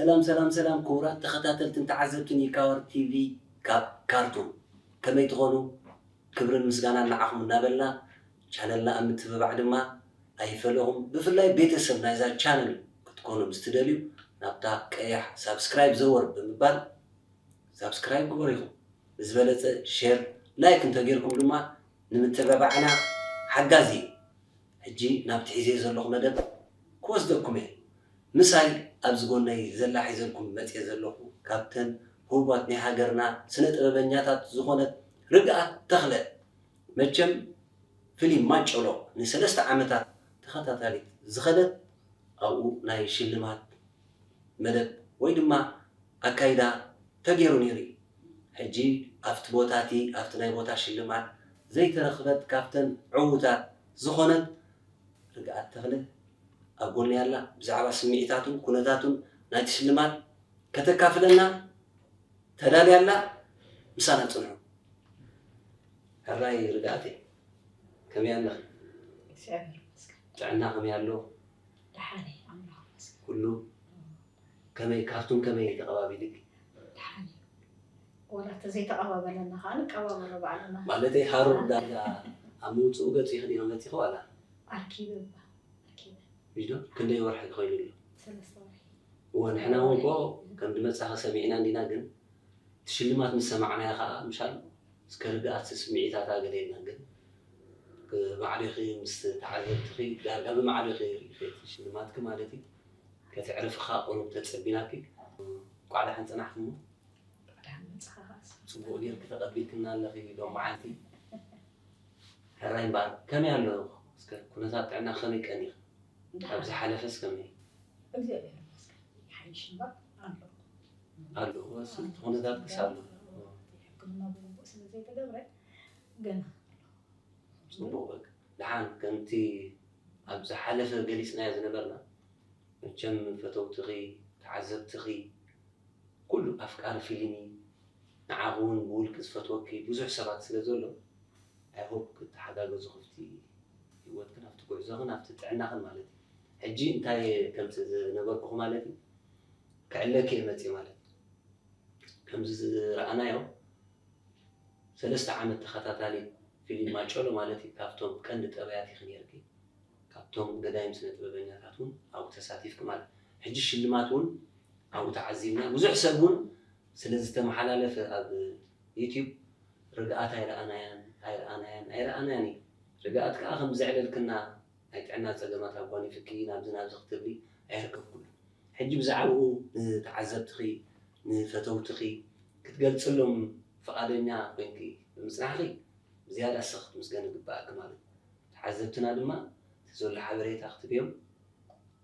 ሰላም ሰላም ሰላም ክቡራት ተኸታተልትን ተዓዘብትን ይካወር ቲቪ ካብ ካርቱም ከመይ ትኾኑ? ክብርን ምስጋናን ንዓኹም እናበልና ቻነልና ኣብ ምትብባዕ ድማ ኣይፈለኹም። ብፍላይ ቤተሰብ ናይዛ ቻነል ክትኮኑ ምስ ትደልዩ ናብታ ቀያሕ ሳብስክራይብ ዘወር ብምባል ሳብስክራይብ ግበሩ ኢኹም። ብዝበለጸ ሼር፣ ላይክ እንተጌርኩም ድማ ንምትብባዕና ሓጋዚ እዩ። ሕጂ ናብቲ ሒዘዮ ዘለኹ መደብ ክወስደኩም እየ። ምሳይ ኣብዚ ጎነይ ዘላ ሒዘልኩም መጽየ ዘለኹ ካብተን ህቡባት ናይ ሃገርና ስነ ጥበበኛታት ዝኾነት ርግኣት ተኽለ። መቸም ፊልም ማጨሎ ንሰለስተ ዓመታት ተኸታታሊት ዝኸደት ኣብኡ ናይ ሽልማት መደብ ወይ ድማ ኣካይዳ ተገይሩ ነይሩ እዩ። ሕጂ ኣብቲ ቦታ እቲ ኣብቲ ናይ ቦታ ሽልማት ዘይተረኽበት ካብተን ዕዉታት ዝኾነት ርግኣት ተኽለ ኣብ ጎነይ ኣላ። ብዛዕባ ስምዒታቱን ኩነታቱን ናይቲ ሽልማት ከተካፍለና ተዳልያ ኣላ። ምሳና ጽንሑ። ሕራይ ርግኣተይ፣ ከመይ ኣለኺ? እግዚኣብሔር ይመስገን። ጥዕና ከመይ ኣሎ? ደሓን እየ፣ ኣምላኽ ይመስገን። ኩሉ ከመይ፣ ካርቱም ከመይ ተቐባቢልኪ? ደሓን እዩ። ዋላ እንተዘይተቐባበለና ከዓ ንቀባበሎ ባዕልና። ማለተይ ሃሩር ዳርጋ ኣብ ምውፅኡ ገፂ ክዲኖ መፂኺ ዋላ? ኣርኪበ እባ፣ ኣርኪበ። ምሽ ዶ? ክንደይ ወርሒ ኮይኑ ኣሎ? ሰለስተ ወርሒ። እወ፣ ንሕና እውን እኮ ከም ዝመፃኺ ሰሚዕና እንዲና፣ ግን እቲ ሽልማት ምስ ሰማዕናዮ ከዓ ምሻል እስከ ርግኣት ስምዒታታ ገለ ኢልና፣ ግን ባዕልኺ ምስ ተዓዘብትኺ ዳርጋ ብማዕልኺ ርኢኺ እቲ ሽልማትኪ ማለት እዩ። ከተዕርፍኻ ቁሩብ ተፀቢናኪ። እንቋዕ ደሓን ፀናሕኪ እሞ። ደሓን መፅኻ ከዓስ። ፅቡቕ ጌርኪ ተቐቢልክና ኣለኺ ሎመዓንቲ። ሕራይ እምበኣር ከመይ ኣሎ እስከ ኩነታት ጥዕና ከመይ ቀኒኺ? ካብ ዝሓለፈስ ከመይ? እግዚኣብሔር ይመስገን ይሓይሽ እምበር ኣሎ። ኣሎ፣ እሱ እቲ ኩነታት ክስ ኣሎ። ሕክምና ብግቡእ ስለ ዘይተገብረ ገና። ፅቡቕ በቃ። ደሓን ከምቲ ኣብ ዝሓለፈ ገሊፅናዮ ዝነበርና፣ መቸም ፈተውትኺ፣ ተዓዘብትኺ፣ ኩሉ ኣፍቃሪ ፊልም እዩ። ንዓኺ እውን ብውልቂ ዝፈትወኪ ብዙሕ ሰባት ስለ ዘሎ፣ I hope ክትተሓጋገዙ ክፍቲ ህይወትክን ኣብቲ ጉዕዞኽን ኣብቲ ጥዕናኽን ማለት እዩ። ሕጂ እንታይ ከምቲ ዝነበርኩኹ ማለት እዩ፣ ክዕለኪ እየ መፅእ ማለት እዩ። ከምዚ ዝረኣናዮ ሰለስተ ዓመት ተኸታታሊ ፊልም ማጨሎ ማለት እዩ። ካብቶም ቀንዲ ጠባያት ኢኺ ነይርኪ። ካብቶም ገዳይም ስነ ጥበበኛታት እውን ኣብኡ ተሳቲፍኪ ማለት እዩ። ሕጂ ሽልማት እውን ኣብኡ ተዓዚብና። ብዙሕ ሰብ እውን ስለ ዝተመሓላለፈ ኣብ ዩትዩብ ርግኣት ኣይረኣናያን ኣይረኣናያን ኣይረኣናያን እዩ። ርግኣት ከዓ ከም ዘዕለልክና ናይ ጥዕና ፀገማት ኣጓኒፍኪ ናብዚ ናብዚ ክትብሊ ኣይርከብኩሉ። ሕጂ ብዛዕባኡ ንተዓዘብትኺ ንፈተውትኺ ክትገልፅሎም ፍቓደኛ ኮይንኪ ብምፅናሕኺ ብዝያዳ እስኺ ክትምስገኒ ይግበኣኪ ማለት እዩ። ተዓዘብትና ድማ እቲ ዘሎ ሓበሬታ ክትብዮም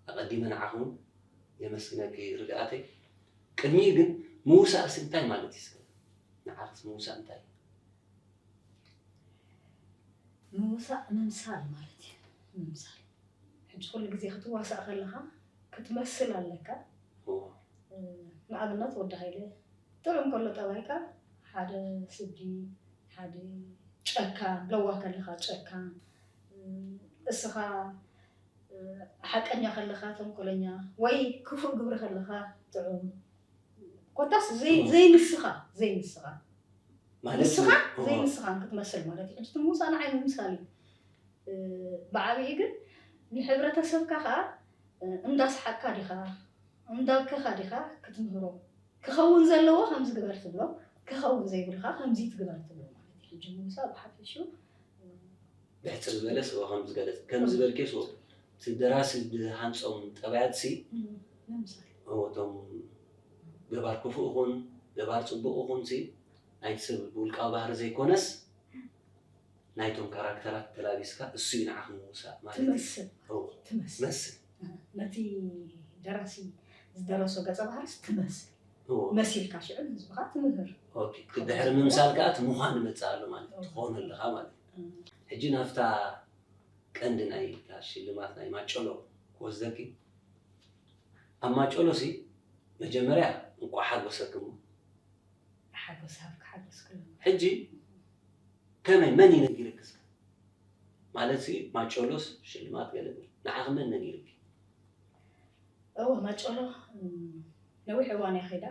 ኣቐዲመ ንዓኹም የመስግነኪ ርግኣተይ። ቅድሚኡ ግን ምውሳእሲ እንታይ ማለት እዩ? እስከ ንዓኽስ ምውሳእ እንታይ እዩ? ምውሳእ ምምሳል ማለት እዩ። ምምሳል ሕጂ ኩሉ ግዜ ክትዋሳእ ከለኻ ክትመስል ኣለካ። እዎ። ንኣብነት ወዲ ሃይለ ጥዑም ከሎ ጠባይካ ሓደ ስዲ፣ ሓደ ጨካን፣ ለዋህ ከለኻ ጨካን፣ እስኻ ሓቀኛ ከለኻ ተንኮለኛ፣ ወይ ክፉእ ግብሪ ከለኻ ጥዑም። ኮታስ ዘይ- ዘይንስኻ ዘይንስኻ ማለት ንስኻ እዎ። ዘይንስኻ ክትመስል ማለት እዩ። ሕጂ እቲ ምውሳእ ንዓይ ምምሳል እዩ። ብዓብዪ ግን ንሕብረተሰብካ ከዓ እንዳስሓቅካ ዲኻ እንዳብከኻ ዲኻ ክትምህሮ። ክኸውን ዘለዎ ከምዚ ግበር ትብሎ፣ ክኸውን ዘይብሉ ከዓ ከምዚ ትግበር ትብሎ ማለት እዩ። ሕጂ ምውሳእ ብሓፈሽኡ ብሕፅር ዝበለ ስዋ ከም ዝገለፅ ከም ዝበልክዮ ስዋ እቲ ደራሲ ዝሃንፆም ጠባያት ሲ ምምሳል እቶም ገባር ክፉእ ይኹን ገባር ፅቡቕ ይኹን ሲ ናይቲ ሰብ ውልቃዊ ባህሪ ዘይኮነስ ናይቶም ካራክተራት ተላቢስካ እሱ እዩ ንዓኽ ምውሳእ ማለት እዩ። ትመስል እዎ፣ ትመስል መስል ነቲ ደራሲ ዝደረሶ ገፀ ባህርስ ትመስል እዎ። መሲልካ ሽዑ ንህዝብኻ ትምህር ኦኬ፣ ድሕሪ ምምሳል ከዓ እቲ ምዃን ይመፅእ ኣሎ ማለት እዩ። ትኾን ኣለኻ ማለት እዩ። ሕጂ ናብታ ቀንዲ ናይ እታ ሽልማት ናይ ማጨሎ ክወስደኪ። ኣብ ማጨሎ ሲ መጀመርያ እንቋዕ ሓጎሰኪ እሞ ሓጎስ ሃብካ ሓጎስ ክሎ ሕጂ ከመይ መን እዩ ነጊርኪ እስከ? ማለት ሲ ማጨሎስ ሽልማት ገለ ንዓኺ መን ነጊርኪ? እወ ማጨሎ እም፣ ነዊሕ እዋን እያ ኸይዳ።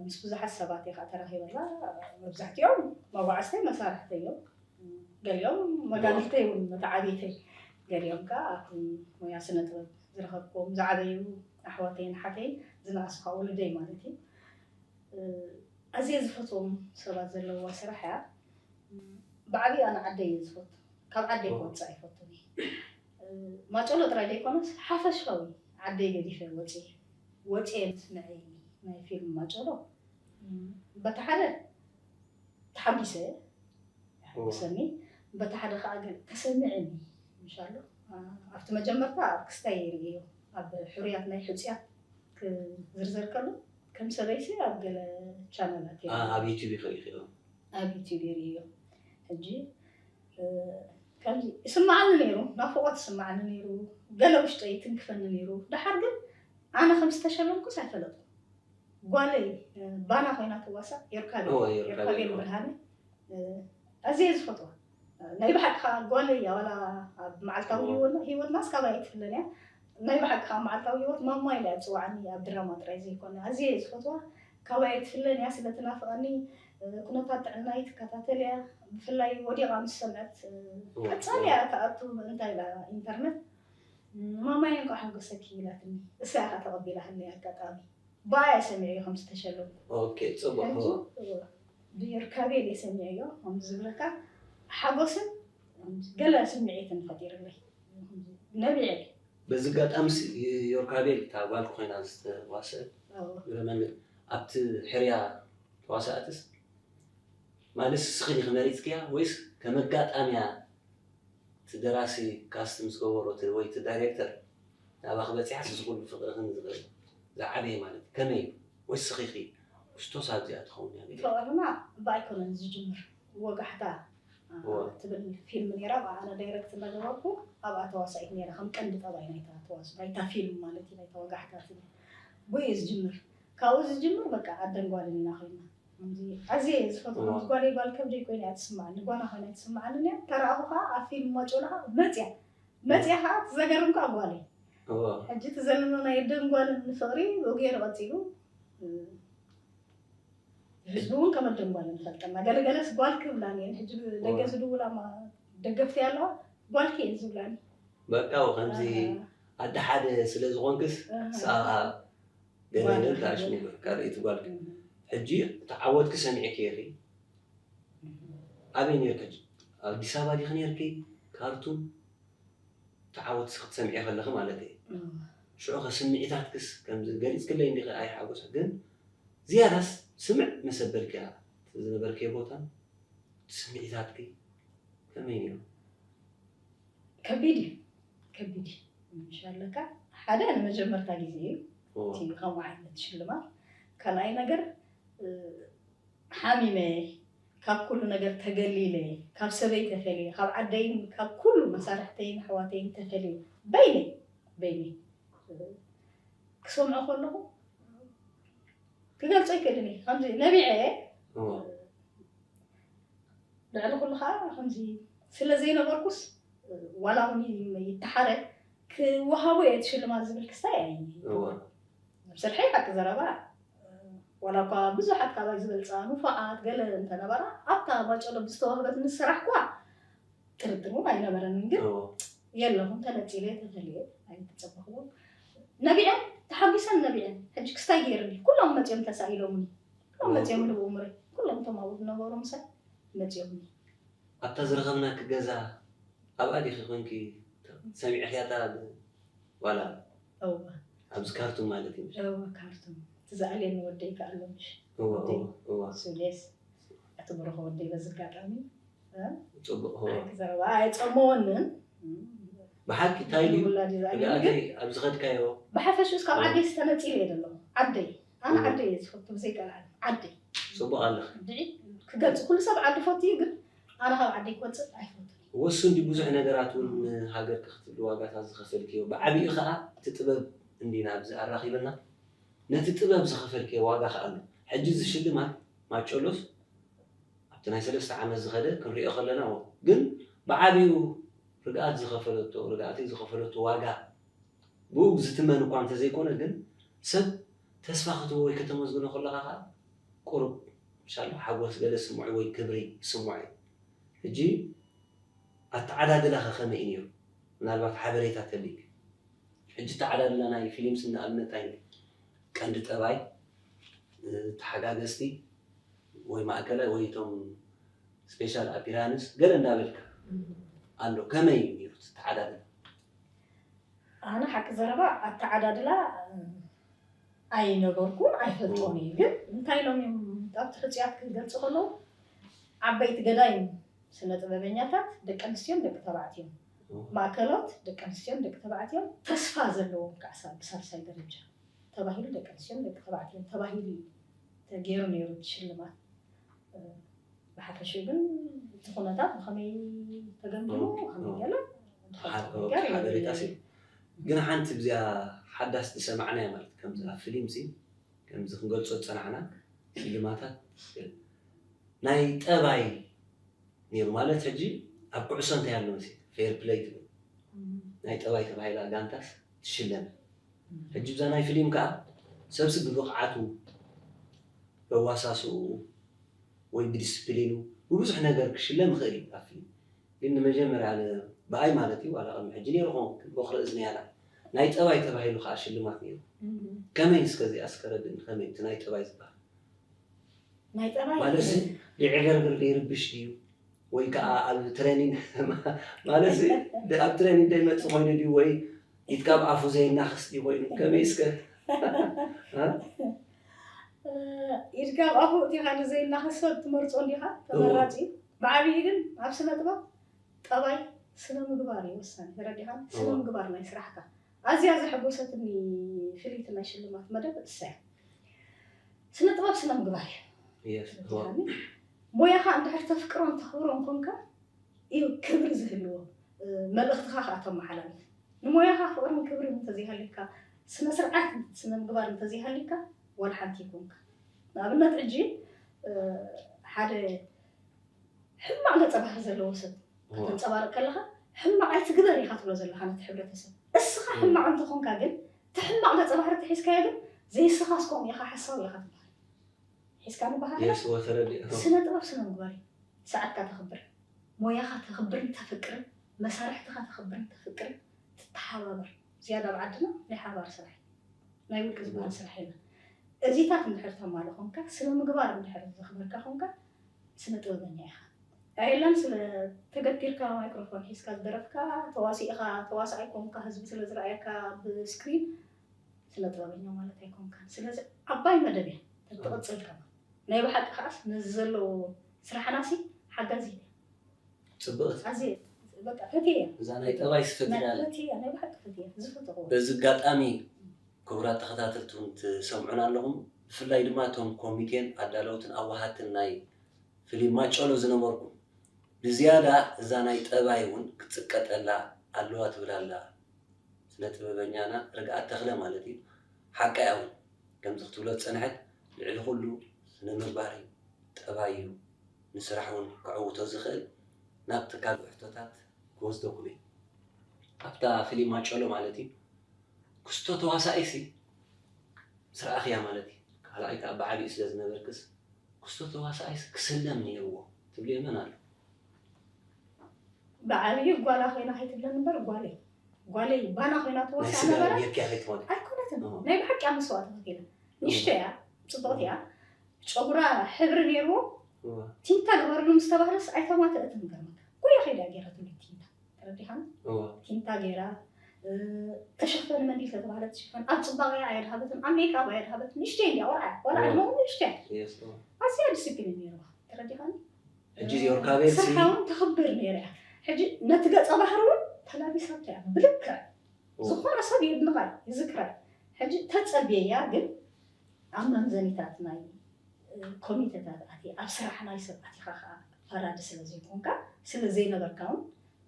ምስ ብዙሓት ሰባት እየ ከዓ ተራኺበላ። መብዛሕትኦም መጓዕዝተይ፣ መሳርሕተይ እዮም። ገሊኦም መጋልልተይ እውን፣ መተዓብይተይ። ገሊኦም ከዓ ኣብቲ ሞያ ስነ ጥበብ ዝረኸብኩዎም ዝዓበዩ ኣሕዋተይን ኣሓተይን፣ ዝነኣሱ ከዓ ወለደይ ማለት እዩ። ኣዝየ ዝፈትዎም ሰባት ዘለውዋ ስራሕ እያ። ብዓብዩ ኣነ ዓደይ እየ ዝፈቱ። ካብ ዓደይ ክወፅእ ኣይፈቱን እየ። ማጨሎ ጥራይ ዘይኮነስ ሓፈሻዊ ዓደይ ገዲፈ ወፅየ። ወፅየ ምስምዐ ናይ ፊልም ማጨሎ፣ በቲ ሓደ ተሓጒሰ፣ የሐጉሰኒ፣ በቲ ሓደ ከዓ ግን ተሰሚዕኒ። ምሻሎ ኣብቲ መጀመርታ ኣብ ክስታይ ይርእዮ፣ ኣብ ሕሩያት ናይ ሕፁያት ክዝርዘር ከሎ፣ ከም ሰበይሲ ኣብ ገለ ቻነላት እየ ኣብ ዩቲብ ይኽእል ይኽእል ኣብ ዩቲብ ይርእዮ። ሕጂ ከምዚ ይስምዓኒ ነይሩ፣ ናፍቖት ይስምዓኒ ነይሩ፣ ገለ ውሽጠይ ይትንክፈኒ ነይሩ። ደሓር ግን ኣነ ከም ዝተሸለምኩስ ኣይፈለጥኩ። ጓለይ ባና ኮይና ትዋሳእ ዮርካቤል፣ ዮርካቤል ብርሃነ ኣዝየ ዝፈትዋ። ናይ ብሓቂ ከዓ ጓለይ እያ፣ ዋላ ኣብ መዓልታዊ ህይወትና፣ ህይወትናስ ካባይ ኣይትፍለን እያ። ናይ ብሓቂ ከዓ መዓልታዊ ህይወት ማማ ኢላ እያ ትፅዋዓኒ፣ ኣብ ድራማ ጥራይ ዘይኮነ። ኣዝየ እየ ዝፈትዋ፣ ካባይ ኣይትፍለን እያ፣ ስለ ትናፍቐኒ ኩነታት ጥዕናይ ትከታተል እያ። ብፍላይ ወዲቓ ምስ ሰምዐት ቀፃሊ እያ ትኣቱ፣ እንታይ ኢላ ኢንተርነት ማማየ እንኳዕ ሓጎሰኪ ኢላትኒ። እሳ እያ ከዓ ተቐቢላትኒ ኣጋጣሚ። ብኣያ ሰሚዐዮ ከም ዝተሸለምኩ። ኦኬ፣ ጽቡቕ። ሕጂ፣ እዎ፣ ብዮርካቤል እየ ሰሚዐዮ ከም ዝብለካ፣ ሓጎስን ገለ ስምዒትን ፈጢሩለይ። ነቢዐ። በዚ ኣጋጣሚ ዮርካቤል እታ ጓልኪ ኮይና ዝተዋስአት፣ እዎ። እግረ መንገድ ኣብቲ ሕርያ ተዋሳእትስ ማለት ንስኺ ዲኺ መሪጽክያ ወይስ ከም ኣጋጣሚያ እቲ ደራሲ ካስት ምስ ገበሮ እቲ ወይ እቲ ዳይሬክተር ናባኺ በጺሓስ እዚ ኩሉ ፍቕርኽን ዝዓበየ ማለት እዩ? ከመይ እዩ? ወይስ ስኺ ኢኺ ውስቶስ ኣብዚኣ ትኸውን እያ ገይራ? ፍቕርና እባ ኣይኮነን ዝጅምር፣ ወጋሕታ ትብል ፊልም ነይራ፣ ብኣ ኣነ ዳይረክት እናገበርኩ ኣብኣ ተዋሳኢት ነይራ፣ ከም ቀንዲ ጠባይ ናይታ ተዋስ ናይታ ፊልም ማለት እዩ፣ ናይታ ወጋሕታ ትብል ብኡ እዩ ዝጅምር። ካብኡ ዝጅምር በቃ ኣደን ጓልን ኢና ኮይና። ኣዝየ እየ ዝፈትዎ። ከምዚ ጓለይ ጓል ከብደይ ኮይና እያ ትስምዓኒ፣ ጓና ኮይና ኣይትስምዓንን እያ። ተረኣኹ ከዓ ኣብ ፊልም ማጨሎ ከዓ መፅያ መፅያ ከዓ እቲ ዘገርም ከዓ ጓለይ። ሕጂ እቲ ዘለና ናይ ኣደን ጓልን ፍቕሪ ብእጉየር ቀፂሉ። ህዝቢ እውን ከም ኣደን ጓልን ይፈልጠና። ገለገለስ ጓል ክብላኒ እየን። ሕጂ ደገ ዝድውላ ደገፍቲ ኣለዋ፣ ጓልኪ እየን ዝብላኒ። በቃ ከምዚ ኣደ ሓደ ስለ ዝኾንክስ ሰኣ ገለ ኢለን ተኣሽሙ ካልኣይቲ ጓልኪ። ሕጂ እቲ ዓወትኪ ሰሚዕኪ ኢኺ። ኣበይ ኔርኪ? ኣዲስ ኣበባ ዲኺ ኔርኪ? ካርቱም? እቲ ዓወትስ ክትሰምዒ ከለኺ ማለት እየ። ሽዑ ኸ ስምዒታትክስ ከምዚ ገሊጽክለይ እንዲኺ ኣይሓጎሰ፣ ግን ዝያዳስ ስምዕ መሰበልኪ እያ። እቲ ዝነበርክዮ ቦታን ስምዒታትኪ ከመይ ነይሩ? ከቢድ እዩ፣ ከቢድ እዩ። ምሻለካ ሓደ ንመጀመርታ ግዜ እዩ እቲ ከምኡ ዓይነት ሽልማት። ካልኣይ ነገር ሓሚመ፣ ካብ ኩሉ ነገር ተገሊለ፣ ካብ ሰበይ ተፈልየ፣ ካብ ዓደይን ካብ ኩሉ መሳርሕተይን ኣሕዋተይን ተፈልየ፣ በይነይ በይነይ ክሰምዖ ከለኹ ክገልጾ ኣይክእልን እየ። ከምዚ ነቢዐ እየ። ልዕሊ ኩሉ ከዓ ከምዚ ስለ ዘይነበርኩስ ዋላ እውን ይተሓረ ክወሃቦ እየ እቲ ሽልማት ዝብል ክስታይ ኣይ ስርሐይ ሓቂ ዘረባ ዋላ እኳ ብዙሓት ካባይ ዝበልፃ ንፉዓት ገለ እንተነበራ ኣብታ ማጨሎ ብዝተዋህበትኒ ስራሕ እኳ ጥርጥር እውን ኣይነበረንን። ግን የለኹም ተነፂለ ተፈልየ ኣይተፀበኽዎ ነቢዐን ተሓጒሰን ነቢዐን ሕጂ ክስታይ ገይርኒ ኩሎም መፂኦም ተሳኢሎምኒ ኩሎም መፂኦም ንብኡ ምረይ ኩሎም እቶም ኣብኡ ዝነበሩ ምሳይ መፂኦምኒ። ኣብታ ዝረኸብናኪ ገዛ ኣብኣ ዲኺ ኮንኪ ሰሚዕኽያ እታ ዋላ እወ ኣብዚ ካርቱም ማለት እዩ። እወ ካርቱም እቲ ዝኣልየኒ ወደይ ከኣ ኣሎ ምሽ እወ እወ እወ ሱሌስ እቲ ብሩኽ ወደይ በዚ ኣጋጣሚ እ? ጽቡቕ እወ ሓቂ ዘረባ ኣይጸመወንን ብሓቂ እንታይ ድዩ ውላድ እዩ ዝኣልየኒ ግን ርግኣተይ ኣብ ዝኸድካዮ ብሓፈሽኡስ ካብ እወ ዓደይ ዝተነጺለ እየ ዘለኹ ዓደይ ኣነ እወ ዓደይ እየ ዝፈቱ ብዘይቀልዓለም ዓደይ ጽቡቕ ኣለኺ ድዒ ክገልጽ ኩሉ ሰብ ዓዲ ፈቱ እዩ ግን ኣነ ካብ ዓደይ ክወጽእ ኣይፈቱን። ወስን ድዩ ብዙሕ ነገራት እውን ንሃገር ክኽትብሊ ዋጋታት ዝኸፈልክዮ ብዓብኡ ከዓ እቲ ጥበብ እንዲና ኣብዚ ኣራኺብና ነቲ ጥበብ ዝኸፈልክዮ ዋጋ ከዓ ኣሎ። ሕጂ እዚ ሽልማት ማጨሎስ ኣብቲ ናይ ሰለስተ ዓመት ዝኸደ ክንሪኦ ከለና እዎ ግን ብዓብኡ ርግኣት ዝኸፈለቶ ርግኣተይ ዝኸፈለቶ ዋጋ ብኡ ዝትመን እኳ እንተዘይኮነ ግን ሰብ ተስፋ ክትህቦ ወይ ከተመስግኖ ከለኻ ከዓ ቁሩብ እንሻላ ሓጎስ ገለ ስምዑ ወይ ክብሪ ስምዑ እዩ። ሕጂ ኣተዓዳድላኸ ከመይ እዩ ነይሩ? ምናልባት ሓበሬታ ተሊክ። ሕጂ ኣተዓዳድላ ናይ ፊልምስ ንኣብነት እንታይ እዩ? ቀንዲ ጠባይ፣ ተሓጋገዝቲ ወይ ማእከላይ ወይ እቶም ስፔሻል ኣፒራንስ ገለ እንዳበልካ ኣሎ። ከመይ እዩ ነይሩ እቲ ኣተዓዳድላ? ኣነ ሓቂ ዘረባ ኣተዓዳድላ ኣይነበርኩን ኣይፈልጦን እዩ። ግን እንታይ ኢሎም እዮም ኣብቲ ሕፅያት ክገልፁ ከለዉ ዓበይቲ ገዳይም ስነ ጥበበኛታት ደቂ ኣንስትዮን ደቂ ተባዕትዮን ማእከሎት ደቂ ኣንስትዮን ደቂ ተባዕትዮን ተስፋ ዘለዎም ከዓ ብሳልሳይ ደረጃ ተባሂሉ ደቂ ኣንስትዮን ደቂ ተባዕትዮን ተባሂሉ እዩ ተገይሩ ነይሩ እቲ ሽልማት። ብሓፈሽኡ ግን እቲ ኩነታት ብኸመይ ተገምግሙ ከመይ ገለ ሓበሬታ ሲ ግን ሓንቲ ብዚኣ ሓዳስ ዝሰማዕናያ ማለት ከምዚ ኣብ ፊልም ሲ ከምዚ ክንገልፆ ዝፀናሕና ሽልማታት ናይ ጠባይ ነይሩ ማለት ሕጂ ኣብ ኩዕሶ እንታይ ኣሎ መሲ ፌር ፕለይ ትብል ናይ ጠባይ ተባሂላ ጋንታስ ትሽለም ሕጂ ብዛ ናይ ፊልም ከዓ ሰብሲ ብብቕዓቱ በዋሳስኡ ወይ ብዲስፕሊኑ ብብዙሕ ነገር ክሽለም ይኽእል እዩ ኣብ ፊልም ግን ንመጀመርያ ብኣይ ማለት እዩ ዋላ ቅድሚ ሕጂ ነይሩ ኾን ቦኽሪ እዝኒ ያላ ናይ ጠባይ ተባሂሉ ከዓ ሽልማት ነይሩ ከመይ እስከ እዚኣ እስከረድእኒ ከመይ እቲ ናይ ጠባይ ዝበሃል ናይ ጠባይ ማለት ሲ ይዕገርግር ይርብሽ ድዩ ወይ ከዓ ኣብ ትሬኒንግ ማለት ሲ ኣብ ትሬኒንግ ደይመፅእ ኮይኑ ድዩ ወይ ኢድካ ኣብ ኣፉ ዘይናኽስ ድዩ ኮይኑ ከመይ እስከ ኢድካ ኣብ ኣፉ እቲኻ ንዘይናኽስ ሰብ ትመርፆ እንዲኻ ተመራፂ እዩ ብዓብዪ ግን ኣብ ስነ ጥበብ ጠባይ ስነ ምግባር እዩ ወሳኒ ተረዲኻ ስነ ምግባር ናይ ስራሕካ ኣዝያ ዘሐጎሰትኒ ፍልይቲ ናይ ሽልማት መደብ እሳ እያ ስነ ጥበብ ስነ ምግባር እዩ ሞያኻ እንድሕር ተፍቅሮን ተኽብሮን ኮንካ እዩ ክብሪ ዝህልዎ መልእኽትኻ ከዓ ተመሓላልፍ ንሞያኻ ፍቅርን ክብርን እንተዘይሃልዩካ ስነ ስርዓት ስነ ምግባር እንተዘይሃልዩካ ዋላ ሓንቲ ይኮንካ ንኣብነት ሕጂ ሓደ ሕማቕ ገፀ ባህሪ ዘለዎ ሰብ ከተንፀባርቕ ከለኻ ሕማቕ ኣይትግበር ኢኻ ትብሎ ዘለኻ ነቲ ሕብረተሰብ እስኻ ሕማቕ እንተኾንካ ግን እቲ ሕማቕ ገፀ ባህሪ ተሒዝካዮ ግን ዘይስኻስ ከምኡ ኢኻ ሓሳዊ ኢኻ ትበሃል ሒዝካ ንበሃል ስነ ጥበብ ስነ ምግባር እዩ ሰዓትካ ተኽብር ሞያኻ ተኽብርን ተፍቅርን መሳርሕትኻ ተኽብርን ተፍቅርን ትተሓባበር ዝያዳ ኣብ ዓድና ናይ ሓባር ስራሕ ናይ ውልቂ ዝበሃል ስራሕ የለን እዚታት እንድሕር ተማልእ ኮንካ ስነ ምግባር እንድሕር ዘኽበርካ ኮንካ ስነ ጥበበኛ ኢኻ ኣየላን ስለ ተገቲርካ ማይክሮፎን ሒዝካ ዝደረፍካ ተዋሲእኻ ተዋሳኣይ ኮንካ ህዝቢ ስለ ዝረኣየካ ብስክሪን ስነ ጥበበኛ ማለት ኣይኮንካን ስለዚ ዓባይ መደብ እያ ተትቕፅል ከማ ናይ ብሓቂ ከዓስ ነዚ ዘለዎ ስራሕናሲ ሓጋዚ ፅብቕቲ ኣዚ በቃ ፈትየ እዛ ናይ ጠባይ ስፈትና ፈትየ ናይ ብሓቂ ፈትየ ዝፈተኹ በዚ ኣጋጣሚ ክቡራት ተኸታተልቲ እውን ትሰምዑና ኣለኹም ብፍላይ ድማ እቶም ኮሚቴን ኣዳለውትን ኣዋሃትን ናይ ፍሊም ማጨሎ ዝነበርኩም ብዝያዳ እዛ ናይ ጠባይ እውን ክትፅቀጠላ ኣለዋ ትብል ኣላ ስነ ጥበበኛና ርግኣት ተኽለ ማለት እዩ ሓቃ እውን ከምዚ ክትብሎ ዝፀንሐት ልዕሊ ኩሉ ስነ ምግባር እዩ ጠባይ እዩ ንስራሕ እውን ክዕውቶ ዝኽእል ናብ ትካል ብሕቶታት ክወስደኩም እዩ ኣብታ ፍሊም ማጨሎ ማለት እዩ ክስቶ ተዋሳኢሲ ምስ ረኣኽያ ማለት እዩ ካልኣይ ከዓ ብዓቢኡ ስለ ዝነበርክስ ክስቶ ተዋሳኢሲ ክስለም ነይርዎ ትብልዮ መን ኣሎ ብዓብዩ ጓላ ኮይና ከይትብለን እምበር ጓለይ ጓለይ ባና ኮይና ናይ ትወስድ ስጋ ነበረ ጌርክያ ከይትኾነ ኣይኮነትን እዎ። ናይ ብሓቂ ኣብ መስዋእቲ ከፊላ ንእሽቶ እያ ፅብቕቲ እያ ጨጉራ ሕብሪ ነይርዎ እዎ፣ ቲንታ ግበርሉ ምስ ተባህለስ ኣይተማተእትን ገርመካ ጎያ ከይዳ ገይራትሉ ቲንታ ተረዲኻኒ እዎ። ቲንታ ገይራ እ፣ ተሸፈን መንዲል ተተባህለ ትሽፈን ኣብ ፅባቐያ ኣየድሃበትን ኣብ ሜክኣብ ኣየድሃበትን ንእሽተይ እንዲያ ቆልዓ እያ ቆልዓ ድማ እውን ንእሽተይ እያ የስ፣ እዎ። ኣዝያ ዲስፕሊን ነይርዋ ተረዲኻኒ ሕጂ ዮርካቤል ሲ ስርሓ እውን ተኽብር ነይራ እያ ሕጂ ነቲ ገፀ ባህሪ እውን ተላቢሳቶ እያ ብልክዕ ዝኾነ ሰብ የድንቓ እዩ ይዝክራ እዩ ሕጂ ተፀብየያ ግን ኣብ መምዘኒታት ናይ እ፣ ኮሚቴታት ኣትየ ኣብ ስራሕ ናይ ሰብ ኣቲኻ ከዓ ፈራዲ ስለ ዘይኮንካ ስለ ዘይነበርካ እውን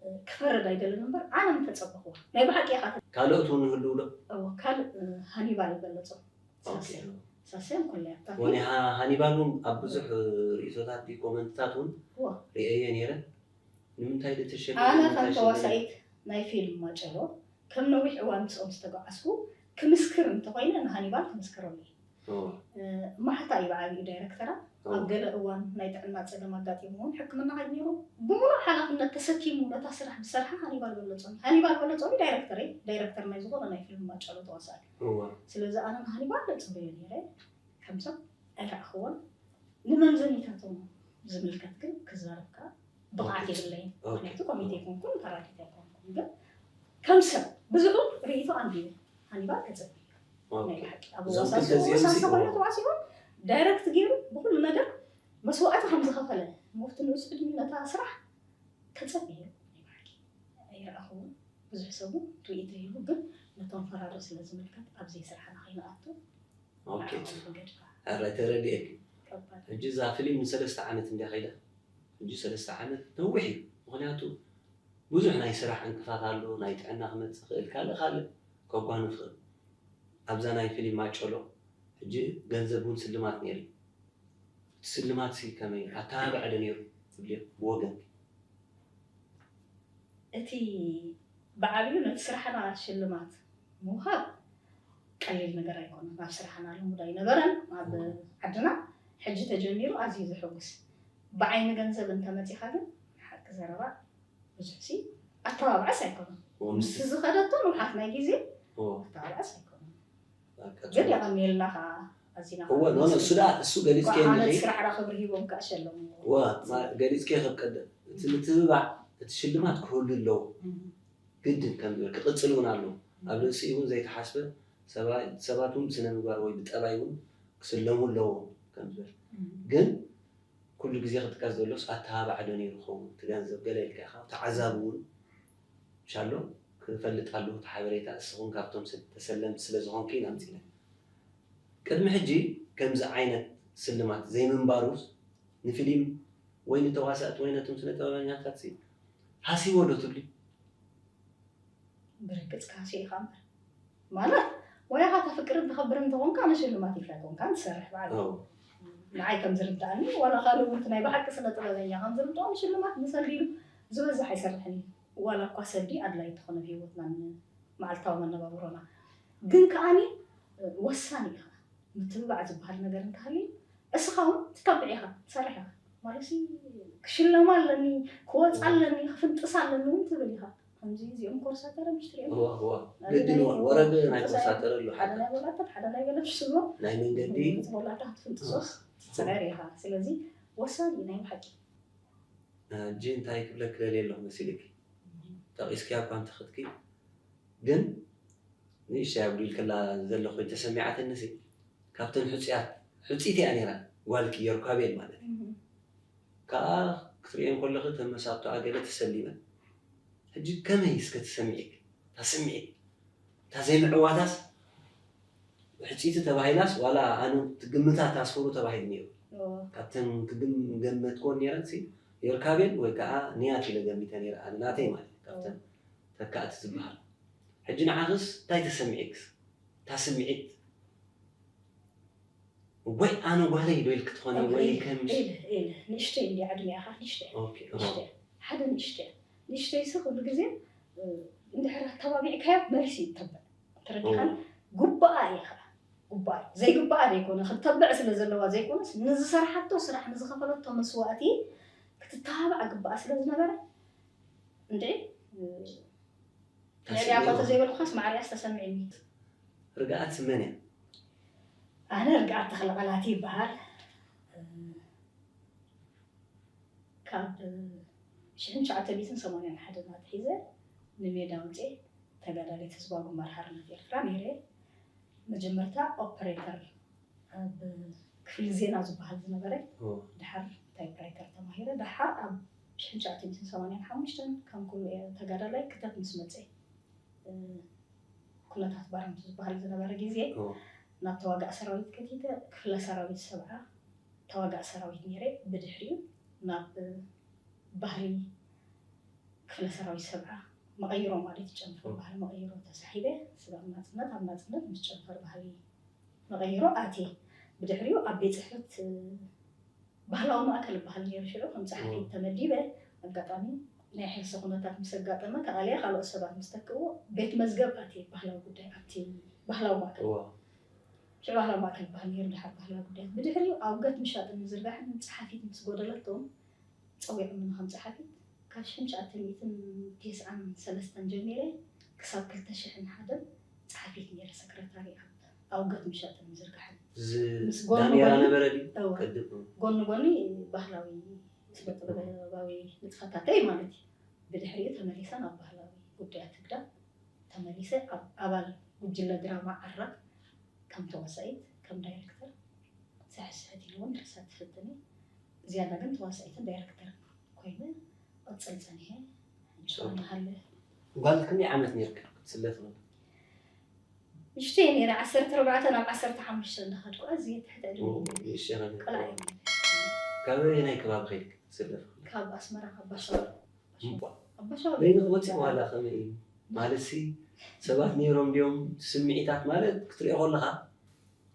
እ፣ ክፈርድ ኣይደልን እምበር ኣነ ምተፀበኽዋ ናይ ብሓቂ ኢኻ ተ- ካልኦት እውን ይህልው ዶ እዎ ካልእ እ፣ ሃኒባል ይበለፆ ኦኬ። ሳሰን ኩለያ ወኒ ሃ- ሃኒባል እውን ኣብ ብዙሕ ርእቶታት ድዩ ኮመንትታት እውን እዎ ርእየ ነይረ ንምንታይ ዶ ተሸለ ኣነ ከም ተዋሳኢት ናይ ፊልም ማጨሎ ከም ነዊሕ እዋን ምስኦም ዝተጓዓዝኩ ክምስክር እንተኮይነ ንሃኒባል ክምስክረሉ እየ ማሕታ እዩ ብዓብዩ ዳይረክተራ። ኣብ ገለ እዋን ናይ ጥዕና ፀገም ኣጋጢሙ እውን ሕክምና ከይዱ ነይሩ። ብምሉእ ሓላፍነት ተሰኪሙ ነታ ስራሕ ዝሰርሓ ሃኒባል በለፆም። ሃኒባል በለፆም ዳይረክተር ዳይረክተር ናይ ዝኾነ ናይ ፊልም ማጨሎ ተዋሳኢ። ስለዚ ኣነ ንሃኒባል ደፅበዮ ነይረ። ከምዞም ኣይረኣኽዎን። ንመምዘኒታቶም ዝምልከት ግን ክዛረብካ ብቕዓት የብለይን። ምክንያቱ ኮሚቴ ኣይኮንኩን፣ ተራዲት ኣይኮንኩን። ግን ከም ሰብ ብዙሑ ርእይቶ ኣንቢበ ሃኒባል ከጸብዩ ናይ ብሓቂ ኣብ ወሳሲ ኮይኑ ተዋሲኡ ዳይረክት ገይሩ ብኩሉ ነገር መስዋእቲ ከም ዝኸፈለ መፍቲ ንእሱ ዕድሚኡ ነታ ስራሕ ከጸብዩ ናይ ብሓቂ ኣይረኣኽዎን። ብዙሕ ሰብ እውን ርእይቶ ሂቡ፣ ግን ነቶም ፈራዶ ስለ ዝምልከት ኣብ ዘይስራሕና ከይንኣቱ ንዓኦም ገድፋ። ሕራይ ተረዲኤኪ። ሕጂ እዛ ፊልም ንሰለስተ ዓመት እንድያ ከይዳ። ሕጂ ሰለስተ ዓመት ነዊሕ እዩ። ምኽንያቱ ብዙሕ ናይ ስራሕ ዕንቅፋት ኣሎ፣ ናይ ጥዕና ክመጽእ ይኽእል፣ ካልእ ካልእ ከጓንፍ ይኽእል። ኣብዛ ናይ ፊልም ማጨሎ ሕጂ ገንዘብ እውን ስልማት ነይሩ። እቲ ስልማት ሲ ከመይ ኣተባብዐ ዶ ነይሩ ትብልዮ ብወገንኪ? እቲ ብዓብዩ ነቲ ስራሕና ሽልማት ምውሃብ ቀሊል ነገር ኣይኮነን። ኣብ ስራሕና ልሙድ ኣይነበረን ኣብ ዓድና። ሕጂ ተጀሚሩ ኣዝዩ ዘሐጉስ። ብዓይኒ ገንዘብ እንተመፂኻ ግን ሓቂ ዘረባ ብዙሕ ሲ ኣተባብዐስ ኣይኮነን። ምስቲ ዝኸደቶ ንውሓት ናይ ግዜ ኣተባብዐስ ኣይኮነን። ግን የቐንየልና ከዓ ኣዚና እወ ኖ ኖ እሱ ደኣ እሱ ገሊፅክዮ ዓመት እንድኺ ስራሕ ዳ ክብሪ ሂቦም ከዓ ሸለሙ። እወ ማ- ገሊፅክዮ ከብ ቀደም እቲ ምትብባዕ እቲ ሽልማት ክህሉ ኣለዎ ግድን ከም ዝበል ክቕፅል እውን ኣለዎ ኣብ ርእሲ እውን ዘይተሓስበ ሰባ- ሰባት እውን ብስነ ምግባር ወይ ብጠባይ እውን ክስለሙ ኣለዎም ከም ዝበል ግን ኩሉ ግዜ ክጥቀስ ዘሎስ ኣተባባዕ ዶ ነይሩ ኸውን እቲ ገንዘብ ገለ ኢልካ ኢኻ ተዓዛቢ እውን ሻሎ ክፈልጥ ኣለዎ እቲ ሓበሬታ እስኹም ካብቶም ሰብ ተሰለምቲ ስለ ዝኾንኩ ኢና ኣምፂና ቅድሚ ሕጂ ከምዚ ዓይነት ስልማት ዘይምንባሩስ ንፊሊም ወይ ንተዋሳእቲ ወይ ነቶም ስነ ጥበበኛታት ሲ ሃሲዎ ዶ ትብሊ ብርግፅ ካሲ ኢኻ እምበር ማለት ሞያኻ ተፍቅርን ተኸብርን እንተኾንካ ንሽልማት ኢልካ ኣይኮንካን ትሰርሕ ባዕሉ ንዓይ ከም ዝርድኣኒ ዋላ ካልእ እውን ናይ ብሓቂ ስነ ጥበበኛ ከም ዝርድኦ ንሽልማት ንሰልዲ ኢሉ ዝበዝሕ ኣይሰርሕን እዩ ዋላ እኳ ሰልዲ ኣድላይ እንተኾነ ብሂወትና ንመዓልታዊ መነባብሮና ግን ከዓኒ ወሳኒ ኢኻ ምትብባዕ ዝበሃል ነገር እንተሃልዩ እስኻ እውን ትተብዕ ኢኻ ትሰርሕ ኢኻ ማለት ክሽለማ ኣለኒ ክወፃ ኣለኒ ክፍንጥስ ኣለኒ እውን ትብል ኢኻ ከምዚ እዚኦም ኮርሳት ረ ምሽ ትሪኦም እዋ እዋ ግድን እዋ ወረደ ናይ ኮርሳት ረ ኣሎ ሓደ ናይ ወላታት ሓደ ናይ ገለ ትሽሎ ናይ መንገዲ ወላታ ክትፍንጥሶስ ትፅዕር ኢኻ ስለዚ ወሳኒ ናይ ብሓቂ ሕጂ እንታይ ክብለክ ደልየ ኣለኹ መሲልኪ ጠቒስኪያ እኳ እንተኽድኪ ግን ንእሽተይ ኣብዲልክላ ዘሎ ኮይን ተሰሚዓትኒ ሲ ካብተን ሕፁያት ሕፅይቲ እያ ነይራ ጓልኪ የርኳቤል ማለት እዩ ከዓ ክትሪኦ እንከለኺ ተመሳጥኣ ገለ ተሰሊመን ሕጂ ከመይ እስከ ትሰሚዒክ እታ ስምዒት እታ ዘይምዕዋታስ ሕፅይቲ ተባሂላስ ዋላ ኣነ ትግምታ ታስፈሩ ተባሂሉ ነይሩ ካብተን ክግምገመትኮን ነይረን የርካቤል ወይ ከዓ ንያት ኢለ ገሚተ ነይረ ኣነ ናተይ ማለት ካብተን ተካእቲ ዝበሃል ሕጂ ንዓኽስ እንታይ ተሰሚዒክስ እታ ስምዒት ወይ ኣነ ጓለይ ዶ ኢልክ ትኾኒ ወይ ከም ንእሽተይ እንዲ ዕድሚኣኻ ንእሽተይ ሓደ ንእሽተይ ንእሽተይ ሲ ኩሉ ግዜ እንድሕር ኣተባቢዕካዮ መሊሱ ይተብዕ ተረዲኻን ጉባኣ ኢኻ ጉባኣ ዘይግባኣ ዘይኮነ ክትተብዕ ስለ ዘለዋ ዘይኮነስ ንዝሰርሓቶ ስራሕ ንዝኸፈለቶ መስዋእቲ ክትተባባዕ ግባኣ ስለ ዝነበረ እንድዒ ልዕሊኣ እኳ ተዘይበልኩኻስ ማዕሪኣስ ተሰሚዕኒ ርግኣት መን እያ ኣነ ርግኣት ተኽለቓላቲ ይበሃል ካብ ሽሕን ትሽዓተ ሚእትን ሰማንያን ሓደን ኣትሒዘ ንሜዳ ኣውፅኤ ተጋዳሊት ህዝባዊ ግንባር ሓርነት ኤርትራ ነይረ መጀመርታ ኦፐሬተር ኣብ ክፍሊ ዜና ዝበሃል ዝነበረ ድሓር ታይፕራይተር ተማሂረ ድሓር ኣብ ሽሕን ትሽዓተ ሚእትን ሰማንያን ሓሙሽተን ከም ኩሉ ተጋዳላይ ክተት ምስ መፀ ኩነታት ባርነት ዝበሃል ዝነበረ ግዜ ናብ ተዋጋእ ሰራዊት ከቲተ ክፍለ ሰራዊት ሰብዓ ተዋጋእ ሰራዊት ነይረ ብድሕሪኡ ናብ ባህሊ ክፍለ ሰራዊት ሰብዓ መቐይሮ ማለት ጨንፈር ባህሊ መቐይሮ ተሳሒበ ስጋብ ናፅነት ኣብ ናፅነት ምስ ጨንፈር ባህሊ መቐይሮ ኣትየ ብድሕሪኡ ኣብ ቤት ፅሕፈት ባህላዊ ማእከል ይበሃል ነይሩ ሽዑ ከም ፀሓፊት ተመዲበ ኣጋጣሚ ናይ ሕርሲ ኩነታት ምስ ኣጋጠመ ከኣልያ ካልኦት ሰባት ምስ ተክእዎ ቤት መዝገብ ኣትየ ባህላዊ ጉዳይ ኣብቲ ባህላዊ ማእከል ሽዑ ባህላዊ ማእከል ይበሃል ነይሩ፣ ድሓር ባህላዊ ጉዳያት። ብድሕሪኡ ኣውገት ምሻጥን ምዝርጋሕን ጸሓፊት ምስ ጎደለቶም ጸዊዖምኒ ከም ጸሓፊት። ካብ ሽሕን ትሽዓተ ሚእትን ተስዓን ሰለስተን ጀሚረ ክሳብ ክልተ ሽሕን ሓደን ጸሓፊት ነይረ፣ ሰክረታሪ ኣብ ኣውገት ምሻጥን ምዝርጋሕን። ምስ ጎኒ ዳንኤላ ጎኒ ነበረ ድዩ? እወ። ቅድም። ጎኒ ጎኒ ባህላዊ ስነ ጥበባዊ ንጥፈታተይ ማለት እዩ። ብድሕሪኡ ተመሊሰ ናብ ባህላዊ ጉዳያት ህግደፍ ተመሊሰ ኣብ ኣባል ጉጅለ ድራማ ዓራ ከም ተዋሳኢት፣ ከም ዳይረክተር፣ ስሕስሕት ኢሉ እውን ድርሰት ትፍትን እየ። ዝያዳ ግን ተዋሳኢትን ዳይረክተርን ኮይነ እቕጽል ጸኒሐ። እንሻ ኣላህ ሃለ። ጓል ክንደይ ዓመት ነይርካ ክትስለፍ ከለኻ? ንእሽተይ ነይረ፣ ዓሰርተ ኣርባዕተ ናብ ዓሰርተ ሓሙሽተ እንዳኸድኩ፣ ኣዝየ ትሕቲ ዕድመ ኦ፣ ነይረ። ንእሽተይ ነይረ። ቆልዓ እየ ነይረ። ካበየናይ ከባቢ ከይድካ ክትስለፍ ከለኻ? ካብ ኣስመራ፣ ካብ ባሻ። እምቧ። ኣባሻ በይንኺ ወፂእ ዋላ ከመይ እዩ? ማለትሲ ሰባት ነይሮም ድዮም? ስምዒታት ማለት ክትሪኦ ከለኻ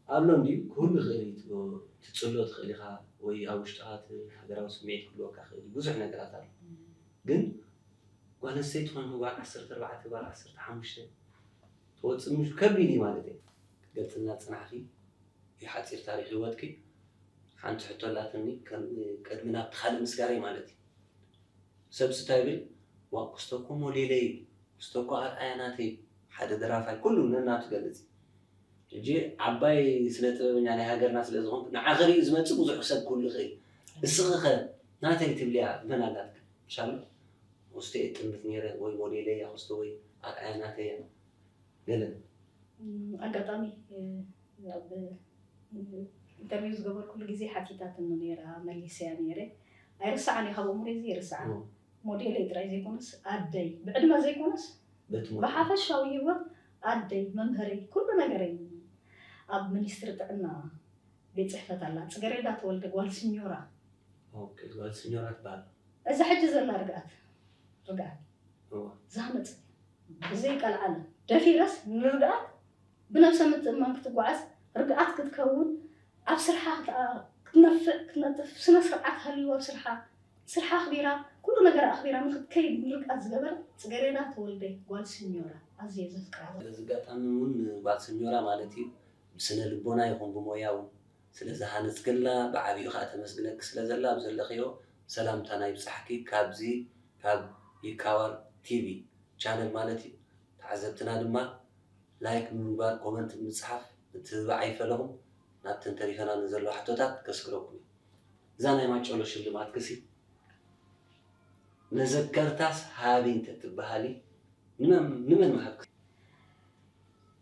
ኣሎ እንድዩ፣ ክህሉ ይኽእል እዩ። ትጎ-፣ ትጽሎ ትኽእል ኢኻ፣ ወይ ኣብ ውሽጥኻ እቲ ሃገራዊ ስምዒት ክህልወካ ይኽእል እዩ። ብዙሕ ነገራት ኣሎ። እም። ግን ጓል ኣንስተይቲ ኮይንካ ጓል ዓሰርተ ኣርባዕተ፣ ጓል ዓሰርተ ሓሙሽተ ትወጽእ ምሽ-፣ ከቢድ እዩ ማለት እዩ። ክትገልጽልና ዝጸናሕኪ እዩ ሓጺር ታሪኽ ህይወትኪ። ሓንቲ ሕቶ ኣላትኒ፣ ከም ቅድሚ ናብቲ ካልእ ምስጋረይ ማለት እዩ። ሰብሲ እንታይ ይብል? "ዋእ፣ ክስቶ እኮ ሞዴለይ፣ ክስቶ እኮ ኣርኣያ ናተይ፣ ሓደ ደራፋይ፣ ኩሉ ነናቱ ይገልጽ እዩ። ሕጂ ዓባይ ስነ ጥበበኛ ናይ ሃገርና ስለ ዝኾንኩ፣ ንዓኺ ሪኡ ዝመጽእ ብዙሕ ክሰብ ክህሉ ይኽእል። እስኺ ኸ ናተይ ትብልያ መን ኣላትኪ? ምሻሉ ክስቶ እየ ጥምት ነይረ፣ ወይ ሞዴለይ እያ ክስቶ፣ ወይ ኣርኣያ ናተይ እያ፣ ገለ?" እም፣ ኣጋጣሚ፣ እ፣ ኣብ ኢንተርቪው ዝገበርኩሉ ግዜ ሓቲታትኒ ነይራ፣ መሊሰያ ነይረ። ኣይርስዓን እየ፣ ካብ ኣእምሮይ ዘይርስዓ። እዎ። ሞዴለይ ጥራይ ዘይኮነስ፣ ኣደይ፣ ብዕድመ ዘይኮነስ፣ በቲ ሞዴል። ብሓፈሻዊ ህይወት ኣደይ፣ መምህረይ፣ ኩሉ ነገረይ። ኣብ ሚኒስትሪ ጥዕና ቤት ጽሕፈት ኣላ፣ ጽገሬዳ ተወልደ፣ ጓል ስኞራ። ኦኬ፣ ጓል ስኞራ ትበሃል። እዛ ሕጂ ዘላ ርግኣት፣ ርግኣት። እዎ። ዝሃነጸት እያ። ብዘይ ቀልዓለም ደፊረስ ንርግኣት ብነብሰ ምትእምማን ክትጓዓዝ፣ ርግኣት ክትከውን፣ ኣብ ስርሓ ክትኣ-፣ ክትነፍዕ፣ ክትነጥፍ፣ ስነ ስርዓት ሃልይዋ ኣብ ስርሓ፣ ስርሓ ኣኽቢራ፣ ኩሉ ነገር ኣኽቢራ ንኽትከይድ ንርግኣት ዝገበረት ጽገሬዳ ተወልደ ጓል ስኞራ ኣዝየ ዘፍቅራ። በዚ ኣጋጣሚ እውን ጓል ስኞራ ማለት እዩ ብስነ ልቦና ይኹን ብሞያ እውን ስለ ዝሃነጽክልና ብዓቢኡ ከኣ ተመስግነኪ ስለ ዘላ ኣብ ዘለኽዮ ሰላምታና ይብጻሕኪ። ካብዚ ካብ ይካዋር ቲቪ ቻነል ማለት እዩ። ተዓዘብትና ድማ ላይክ ብምግባር ኮመንት ብምጽሓፍ ምትብባዕ ኣይፈለኹም። ናብተን ተሪፈና ንዘለዋ ሕቶታት ከስግረኩም እዩ። እዛ ናይ ማጨሎ ሽልማትክሲ መዘከርታስ ሃቢ እንተትበሃሊ ንመን፣ ንመን ምሃብኪ?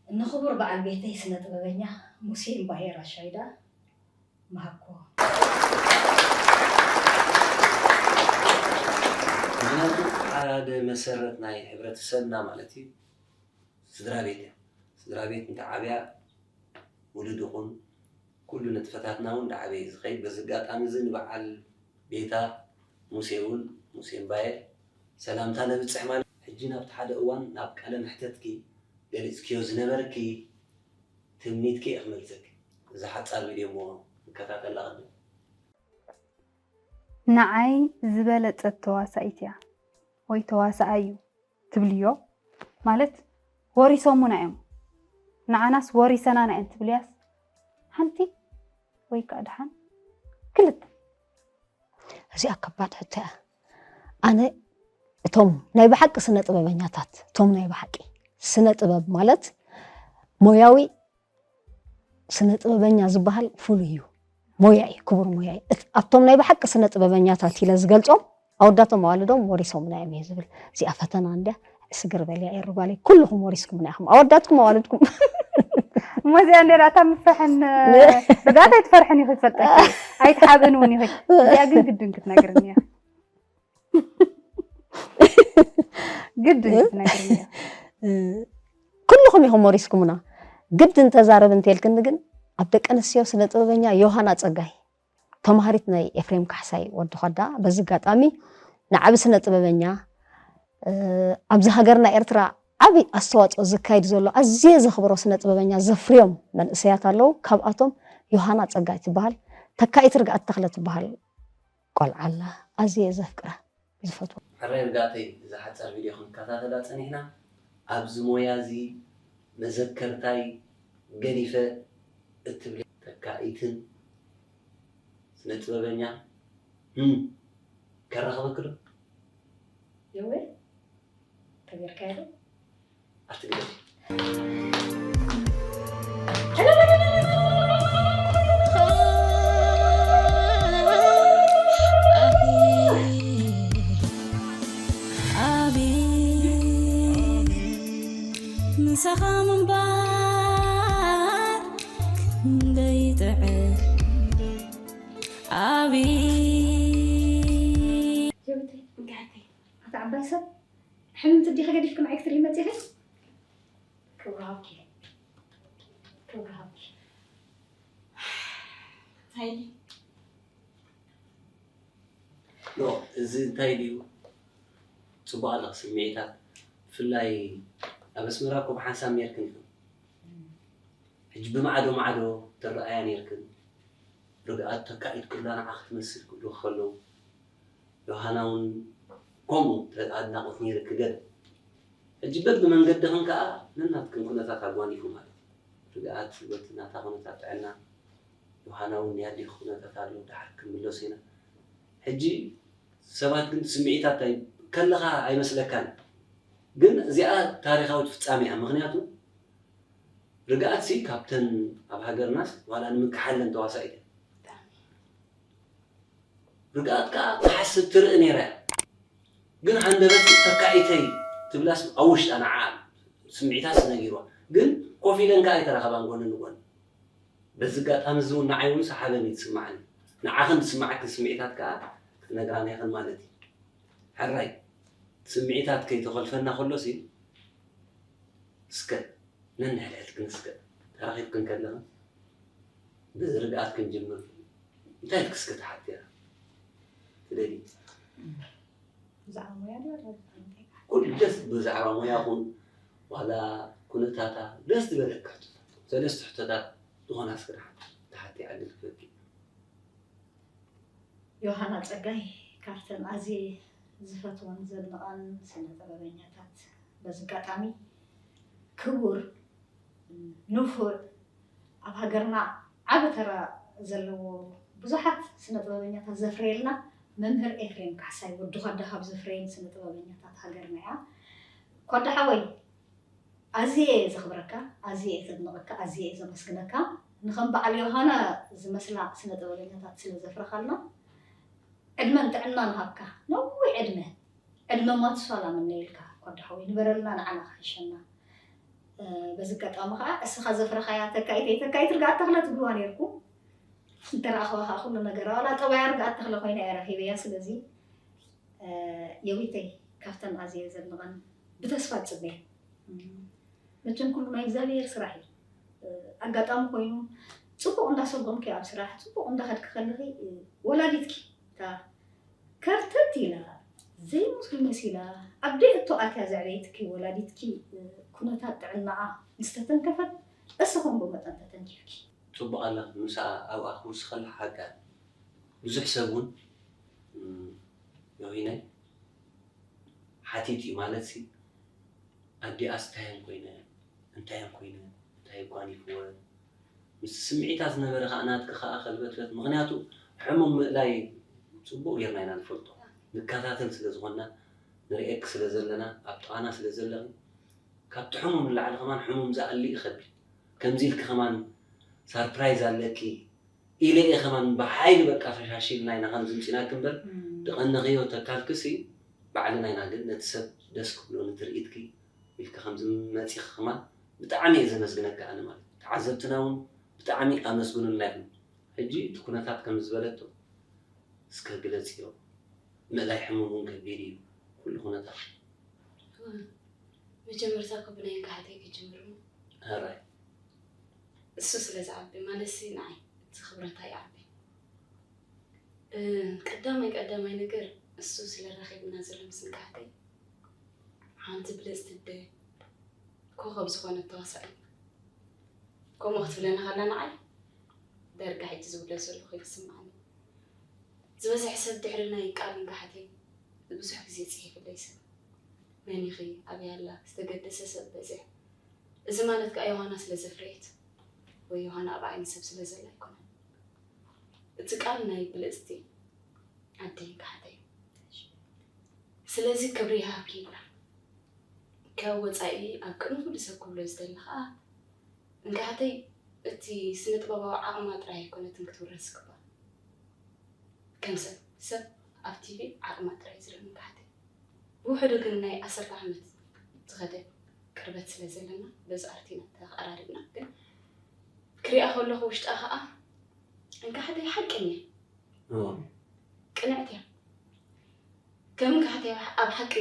ንኽቡር በዓል ቤተይ ስነ ጥበበኛ ሙሴ እምባየ ራሻይዳ ምሃብክዎ። ምኽንያቱ ሓደ መሰረት ናይ ሕብረተሰብና ማለት እዩ ስድራ ቤት እያ። ስድራ ቤት እንተዓብያ ውሉድ ይኹን ኩሉ ንጥፈታትና እውን እንዳዓበየ እዩ ዝኸይድ። በዚ ኣጋጣሚ እዚ ንበዓል ቤታ ሙሴ እውን፣ ሙሴ እምባየ ሰላምታ ነብጽሕ ማለት። ሕጂ ናብቲ ሓደ እዋን ናብ ቃለ መሕተትኪ ገሊጽክዮ ዝነበርኪ ትምኒትኪ እየ ክመልሰኪ። እዛ ሓጻር ቪድዮ እሞ ንከታተላ ቅድም። ንዓይ ዝበለጸት ተዋሳኢት እያ ወይ ተዋሳኣይ እዩ ትብልዮ? ማለት ወሪሶሙና እዮም፣ ንዓናስ ወሪሰናና እየን ትብልያስ ሓንቲ ወይ ከኣ ደሓን ክልተ? እዚኣ ከባድ ሕቶ እያ። ኣነ እቶም ናይ ብሓቂ ስነ ጥበበኛታት፣ እቶም ናይ ብሓቂ ስነ ጥበብ ማለት ሞያዊ ስነ ጥበበኛ ዝበሃል ፍሉይ እዩ። ሞያ እዩ፣ ክቡር ሞያ እዩ። እት-፣ ኣብቶም ናይ ብሓቂ ስነ ጥበበኛታት ኢለ ዝገልጾም ኣወዳቶም ኣዋልዶም ወሪሶምና እዮም እየ ዝብል። እዚኣ ፈተና እንድያ፣ ስግር በልያ ኤሪ ጓለይ። ኩልኹም ወሪስኩምና ኢኹም፣ ኣወዳትኩም ኣዋልድኩም። እሞ እዚኣ እንድያ እታ ምፍርሕን፣ ርግኣት ኣይትፈርሕን ኢኺ፣ ይፈልጠኪ። ኣይትሓብእን እውን ኢኺ። እዚኣ ግን ግድን ክትነግርኒ እያ። ግድን ክትነግርኒ እያ። ኩልኹም ኢኹም ወሪስኩምና። ግድን ተዛረብ እንተልክኒ ግን ኣብ ደቂ ኣንስትዮ ስነ ጥበበኛ ዮሃና ጸጋይ፣ ተምሃሪት ናይ ኤፍሬም ካሕሳይ ወዲ ኾዳ፣ በዚ ኣጋጣሚ ንዓቢ ስነ ጥበበኛ፣ እ፣ ኣብዚ ሃገርና ኤርትራ ዓቢ ኣስተዋጽኦ ዘካይድ ዘሎ ኣዝየ ዘኽብሮ ስነ ጥበበኛ ዘፍርዮም መንእሰያት ኣለዉ። ካብኣቶም ዮሃና ጸጋይ ትበሃል፣ ተካኢት ርግኣት ተኽለ ትበሃል ቆልዓ ኣላ። ኣዝየ ዘፍቅራ፣ ዝፈትዋ። ሕራይ ርግኣተይ፣ እዛ ሓጻር ቪድዮ ክንከታተላ ጸኒሕና። ኣብዚ ሞያ እዚ መዘከርታይ ገዲፈ እትብሊ ተካኢትን ስነ ጥበበኛ፣ እም፣ ከራኽበኪ ዶ? የወ ተገርካዮ ዶ? ኣቲ ግደፊ። ኣቤት ምሳኻ ምንባር ክንደይ ጥዕም። ኣቤት ጀብተይ እንካተይ ኣታ ዓባይ ሰብ ሕምምቲ ዲኺ ገዲፍኪ ንዓይ ክትርኢ መፂኺ? ክብሪ ሃብኪ፣ ክብሪ ሃብኪ። ሃይሊ ኖ፣ እዚ እንታይ ድዩ? ፅቡቅ ኣለኽ ስምዒታት። ብፍላይ ኣብ ኣስመራ እኮ ብሓንሳብ ነርክን ኢኹም። ሕጂ ብማዕዶ ማዕዶ ትረኣያ ነርክን። ርግኣት ተካኢት ክብላ ንዓኺ ትመስል ክብሉ ከለዉ፣ ዮሃና እውን ከምኡ ተ- ኣድናቆት ነይርኪ ገለ። ሕጂ በብመንገድኽን ከኣ ነናትክን ኩነታት ኣጓኒፉ ማለት እዩ። ርግኣት በቲ ናታ ኩነታት ጥዕና፣ ዮሃና እውን ናይ ኣዴኺ ኩነታት ኣሎ፣ ደሓር ክንምለሶ ኢና። ሕጂ ሰባት ግን ስምዒታት ኣይ- ከለኻ ኣይመስለካን። ግን እዚኣ ታሪኻዊት ፍጻሜ እያ። ምኽንያቱ ርግኣት ሲ ካብተን ኣብ ሃገርናስ ዋላ ንምክሓለን ተዋሳኢት እያ። ርግኣት ከኣ ትሓስብ ትርኢ ነይራ እያ። ግን ሃንደበት ተካኢተይ ትብላስ ኣብ ውሽጣ ንዓ ስምዒታት ነጊርዋ። ግን ኮፍ ኢለን ከኣ ኣይተራኸባን ጎኒ ንጎኒ። በዚ ኣጋጣሚ እዚ እውን ንዓይ እውን ሰሓበኒ ትስማዓኒ። ንዓኽን ዝስማዓክን ስምዒታት ከኣ ክትነግራና ኢኽን ማለት እዩ። ሕራይ ስምዒታት ከይተኾልፈና ከሎ ሲ እስከ ነንሕድሕድክን እስከ ተራኺብክን ከለኽን ብርግኣት ክንጅምር እንታይ ኢልኪ እስከ ትሓትያ ትደልዪ? ብዛዕባ ሞያ ድዩ ወላ እንታይ? ኩሉ ደስ ብዛዕባ ሞያኹም ዋላ ኩነታታ ደስ ዝበለካ ሕቶታት ሰለስተ ሕቶታት ዝኾና እስከ ንሓ- ትሓትያ ዕድል ክህበኪ። ዮሃና ጸጋይ ካብተን ኣዝየ ዝፈትወን ዘድንቐን ስነ ጥበበኛታት በዚ ኣጋጣሚ ክቡር ንፉዕ ኣብ ሃገርና ዓቢ ተራ ዘለዎ ብዙሓት ስነ ጥበበኛታት ዘፍረየልና መምህር ኤፍሬም ካሕሳይ ወዲ ኳዳ ካብ ዘፍረየን ስነ ጥበበኛታት ሃገርና እያ። ኳዳ ሓወይ ኣዝየ እየ ዘኽብረካ፣ ኣዝየ እየ ዘድንቐካ፣ ኣዝየ እየ ዘመስግነካ ንኸም በዓል ዮሃና ዝመስላ ስነ ጥበበኛታት ስለ ዘፍረኻልና ዕድመን ጥዕናን ሃብካ ነዊሕ ዕድመ ዕድመ ማቱሳላ ምነየልካ ኳዳ ሓወይ ንበረልና ንዓና ክሕሸና። በዚ ኣጋጣሚ ከዓ እስኻ ዘፍረኻያ ተካኢተይ ተካኢት ርግኣት ተኽለ ትብልዋ ነይርኩም እንተረኣኽዋ ከዓ ኩሉ ነገር ዋላ ጠባያ ርግኣት ተኽለ ኮይና እየ ረኺበያ ስለዚ የዊተይ ካብተን ኣዝየ ዘድንቐን ብተስፋ ዝፅበየ መቸም ኩሉ ናይ እግዚኣብሔር ስራሕ እዩ ኣጋጣሚ ኮይኑ ፅቡቅ እንዳሰጎምኪ ኣብ ስራሕ ፅቡቅ እንዳኸድኪ ከለኺ ወላዲትኪ እታ ከርተት ኢላ ዘይሙስሊም መሲላ ኣብ ደይ እቶ ኣትያ ዘዕበይትኪ ወላዲትኪ ኩነታት ጥዕናኣ ምስ ተተንከፈት እስኹም ብመጠን ተተንኪፍኪ ፅቡቕ ኣለኺ ምስኣ ኣብኣ ክውስኸላ ሓቂ ብዙሕ ሰብ እውን ዮሂናይ ሓቲት እዩ ማለት ሲ ኣዲኣስ እንታይ እዮም ኮይነ እንታይ እዮም ኮይነ እንታይ ጓኒፍወ ምስ ስምዒታት ዝነበረ ከዓ ናትኪ ከዓ ከልበትበት ምክንያቱ ሕሙም ምእላይ ፅቡቅ ጌርና ኢና ንፈልጦ ንከታተል ስለ ዝኮና ንርእየኪ ስለ ዘለና ኣብ ጥቃና ስለ ዘለኺ ካብቲ ሕሙም ንላዕሊ ከማን ሕሙም ዝኣሊ ይኸቢድ ከምዚ ኢልኪ ከማን ሳርፕራይዝ ኣለኪ ኢለ እየ ከማን ብሓይሊ በቃ ፈሻሽ ኢልና ኢና ከም ዝምፂናኪ እምበር ድቐነኽዮ ተካልክሲ ባዕልና ኢና ግን ነቲ ሰብ ደስ ክብሎ ንትርኢትኪ ኢልኪ ከም ዝመፂኺ ከማን ብጣዕሚ እየ ዘመስግነካ ኣነ ማለት ተዓዘብትና እውን ብጣዕሚ ኣመስግኑልና ኢኹም ሕጂ እቲ ኩነታት ከም ዝበለቶ እስከ ግለፅዮ ምእላይ ሕሙም እውን ከቢድ እዩ ኩሉ ኩነታት መጀመርታ እኮ ብናይ እንካሓተይ ክጅምር እሞ ሕራይ እሱ ስለ ዝዓቢ ማለትሲ ንዓይ እቲ ክብረታ ይዓቢ ቀዳማይ ቀዳማይ ነገር እሱ ስለ ረኺብና ዘሎ ምስ እንካሓተይ ሓንቲ ብልፅቲ ኣደ ኮኸብ ዝኾነት ተዋሳኢት ከምኡ ክትብለና ከላ ንዓይ ዳርጋ ሕጂ ዝውለድ ዘለኹ እዩ ዝስምዓኒ ዝበዝሕ ሰብ ድሕሪ ናይ ቃል እንካሓተይ ብዙሕ ግዜ ፅሒፍለይ ሰብ መን ኢኺ ኣበይ ኣላ ዝተገደሰ ሰብ በዝሕ እዚ ማለት ከዓ ዮሃና ስለ ዘፍረየት ወይ ዮሃና ኣብ ዓይኒ ሰብ ስለ ዘላ ኣይኮነን። እቲ ቃል ናይ ብልጽቲ ኣደይ እንካሓተይ እዩ። ስለዚ ክብሪ ይሃብኪ ይብላ። ካብ ወጻኢ ኣብ ቅድሚ ኩሉ ሰብ ክብሎ ዝደሊ ከኣ እንካሓተይ እቲ ስነ ጥበባዊ ዓቕማ ጥራይ ኣይኮነትን ክትውረስ ዝግባእ። ከም ሰብ ሰብ ኣብ ቲቪ ዓቕማ ጥራይ ዝርኢ እንካሓተይ። ብውሕዱ ግን ናይ ዓሰርተ ዓመት ዝኸደ ቅርበት ስለ ዘለና በዚ ኣርቲና ተቐራሪብና ግን ክሪኣ ከለኹ ውሽጣ ከኣ እንካሓተይ ሓቀኛ እዋ። ቅንዕቲ እያ። ከም እንካሓተይ ኣብ ሓቂ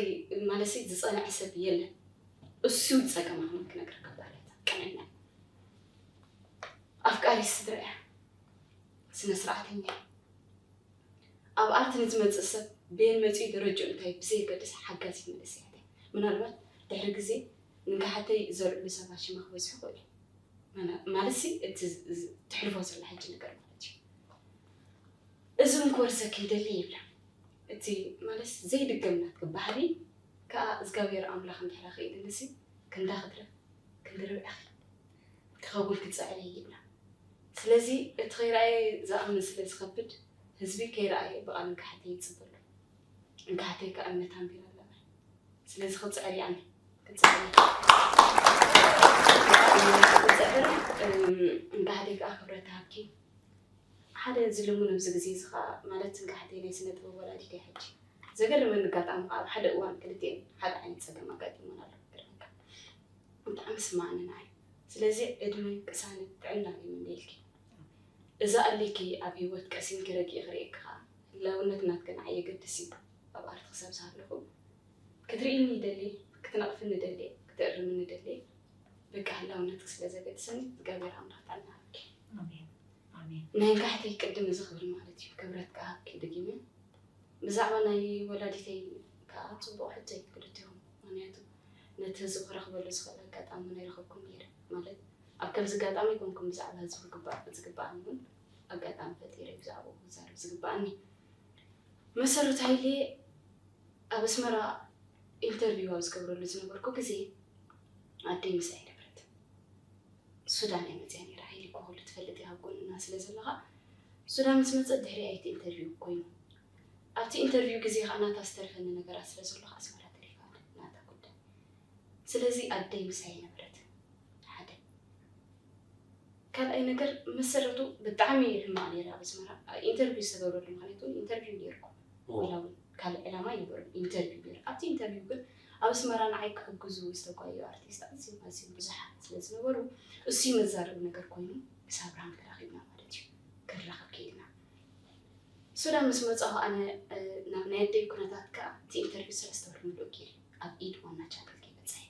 ማለሲ ዝጸንዐ ሰብ የለን። እሱ ጸገማ ምን ክነግረካ ባለት ቅንዕና ኣፍቃሪ ስድራ እያ። ስነ ስርዓተኛ እያ። ኣብ ኣርቲ ንዝመጽእ ሰብ ቤን መጺኡ ደረጃ እንታይ ብዘየገድስ ሓጋዚት መንእሰያት እያ። ምናልባት ድሕሪ ግዜ ንካሓተይ ዘልዕሉ ሰባት ሽማ ክበዝሑ ይኽእሉ። ማለትሲ እቲ ትሕልፎ ዘላ ሕጂ ነገር ማለት እዩ። እዚ እውን ክወርሰኪ ይደሊ ይብላ። እቲ ማለት ዘይድገም ናትኪ ባህሪ ከዓ እግዚኣብሔር ኣምላኽ እንድሕር ኣኽኢልንሲ ክንዳ ክትረፍ ክንዲ ርብዒ ክኸውን ክትፅዕሪ ይብላ። ስለዚ እቲ ከይረኣየ ዝኣምን ስለ ዝኸብድ ህዝቢ ከይረኣየ ብቓል እንካሕተይ ይፅበሉ። እንካሕተይ ከዓ እምነት ኣንቢራ ኣለና። ስለዚ ክፅዕር እየ ኣነ። ክፅዕር እየ። ክፅዕር፣ እም፣ እንካሕተይ ከዓ ክብረት ትሃብኪ። ሓደ ዝልሙን ኣብዚ ግዜ እዚ ከዓ ማለት እንካሕተይ ናይ ስነ ጥበብ ወላዲት እያ ሕጂ። ዘገርመኒ ኣጋጣሚ ከዓ ኣብ ሓደ እዋን ክልቲኤን ሓደ ዓይነት ፀገም ኣጋጢሙን ኣሎ። ክገርመካ። ብጣዕሚ ስማዕኒ ንዓይ። ስለዚ ዕድመ ቅሳነት ጥዕና ይምነየልኪ። እዛ ኣለኪ ኣብ ህይወት ቀሲንኪ ረጊእኪ ርእየኪ ከዓ ህላውነት ናትኪ ንዓይ የገድስ እዩ። ኣብ ኣርቲ ክሳብ ዝሃለኹ ክትርእይኒ ይደሊ፣ ክትነቕፍኒ ይደሊ፣ ክትእርምኒ ይደሊ። በቃ ህላውነትኪ ስለ ዘገድሰኒ እግዚኣብሔር ኣምላኽ ጥዕና ሃብኪ። ኣሜን። ኣሜን። ናይ እንካሕተይ ቅድም እዚ ክብል ማለት እዩ። ክብረት ከዓ ሃብኪ ደጊመ። ብዛዕባ ናይ ወላዲተይ ከዓ ፅቡቕ ሕቶ እዩ ክልቲኹም። ምኽንያቱ ነቲ ህዝቢ ክረኽበሉ ዝኽእል ኣጋጣሚ እውን ኣይረኸብኩን ነይረ። ማለት ኣብ ከምዚ ኣጋጣሚ ኣይኮንኩን ብዛዕባ ህዝቢ ክግባእ ዝግባኣኒ እውን ኣጋጣሚ ፈጢረ ብዛዕባኡ ክዛረብ ዝግባኣኒ። መሰረት ሃይሌ ኣብ ኣስመራ ኢንተርቪው ኣብ ዝገብረሉ ዝነበርኩ ግዜ ኣደይ ምሳይ ነበረት። ሱዳን እያ መፅያ ነይራ። ሃይሊ እኮ ኩሉ ትፈልጥ እያ ኣብ ጎንና ስለ ዘለኻ። ሱዳን ምስ መፀት ድሕሪኣ እቲ ኢንተርቪው ኮይኑ። ኣብቲ ኢንተርቪው ግዜ ከዓ ናታ ዝተረፈኒ ነገራት ስለ ዘሎ ከዓ ኣስመራ ተሪፋ ኣላ ናታ ጉዳይ። ስለዚ ኣደይ ምሳይ ነበረት። ሓደ ካልኣይ ነገር መሰረቱ ብጣዕሚ ሕማቕ ነይራ ኣብ ኣስመራ። ኢንተርቪው ዝተገብረሉ ምኽንያቱ ኢንተርቪው ነይርኩ። ኦ። ወላ እውን ካልእ ዕላማ ኣይነበሮም። ኢንተርቪው ነይሩ። ኣብቲ ኢንተርቪው ግን ኣብ ኣስመራ ንዓይ ክሕግዙ ዝተጓየዩ ኣርቲስት ኣዝዮም ኣዝዮም ብዙሓት ስለ ዝነበሩ እሱ መዛረቢ ነገር ኮይኑ ምስ ኣብርሃም ተራኺብና ማለት እዩ። ክንራኸብ ከይድና። ሱዳን ምስ መጻኹ ኣነ፣ እ፣ ናብ ናይ ኣደይ ኩነታት ከኣ እቲ ኢንተርቪው ሰለስተ ወርሒ ምሉእ ገይረ ኣብ ኢድ ዋና ቻነል ከይበጽሐ።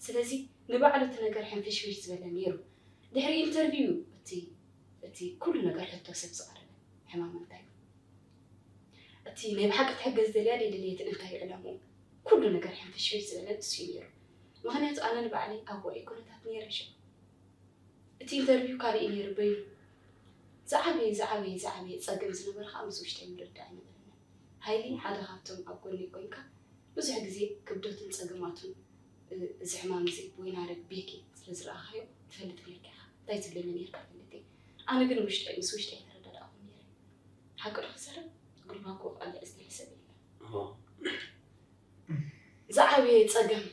ስለዚ ንባዕሉ እቲ ነገር ሕንፍሽፍሽ ዝበለ ነይሩ። ድሕሪ ኢንተርቪው እቲ፣ እቲ ኩሉ ነገር ሕቶ ሰብ ዝቐረበ ሕማም እንታይ እዩ? እቲ ናይ ብሓቂ ትሕገዝ ደልያ ደይ ደልየትን እንታይ እዩ ዕላምኡ? ኩሉ ነገር ሕንፍሽፍሽ ዝበለ እሱ እዩ ነይሩ። ምኽንያቱ ኣነ ንባዕለይ ኣብ ውዑይ ኩነታት ነይረ ሽዑ። እቲ ኢንተርቪው ካልእ እዩ ነይሩ በይኑ። ዝዓበየ፣ ዝዓበየ፣ ዝዓበየ ጸገም ዝነበረ ከዓ ምስ ውሽጠይ ምርዳእ ኣይነበረንን። ሃይሊ ሓደ ካብቶም ኣብ ጎነይ ኮይንካ ብዙሕ ግዜ ክብደቱን ጸገማቱን፣ እ፣ እዚ ሕማም እዚ ወይናረግ ቤኪ ስለ ዝረኣኻዮ ትፈልጥ ነይርካ ኢኻ። እንታይ ትብለኒ ነይርካ ትፈልጥ እየ። ኣነ ግን ውሽጠይ፣ ምስ ውሽጠይ ኣይተረዳዳእኹን ነይረ። ሓቂ ዶ ክዛረብ? ጉልባብ ክወቕዐለይ ዝደሊ ሰብ የለን። ኣዎ። ዝዓበየ ጸገም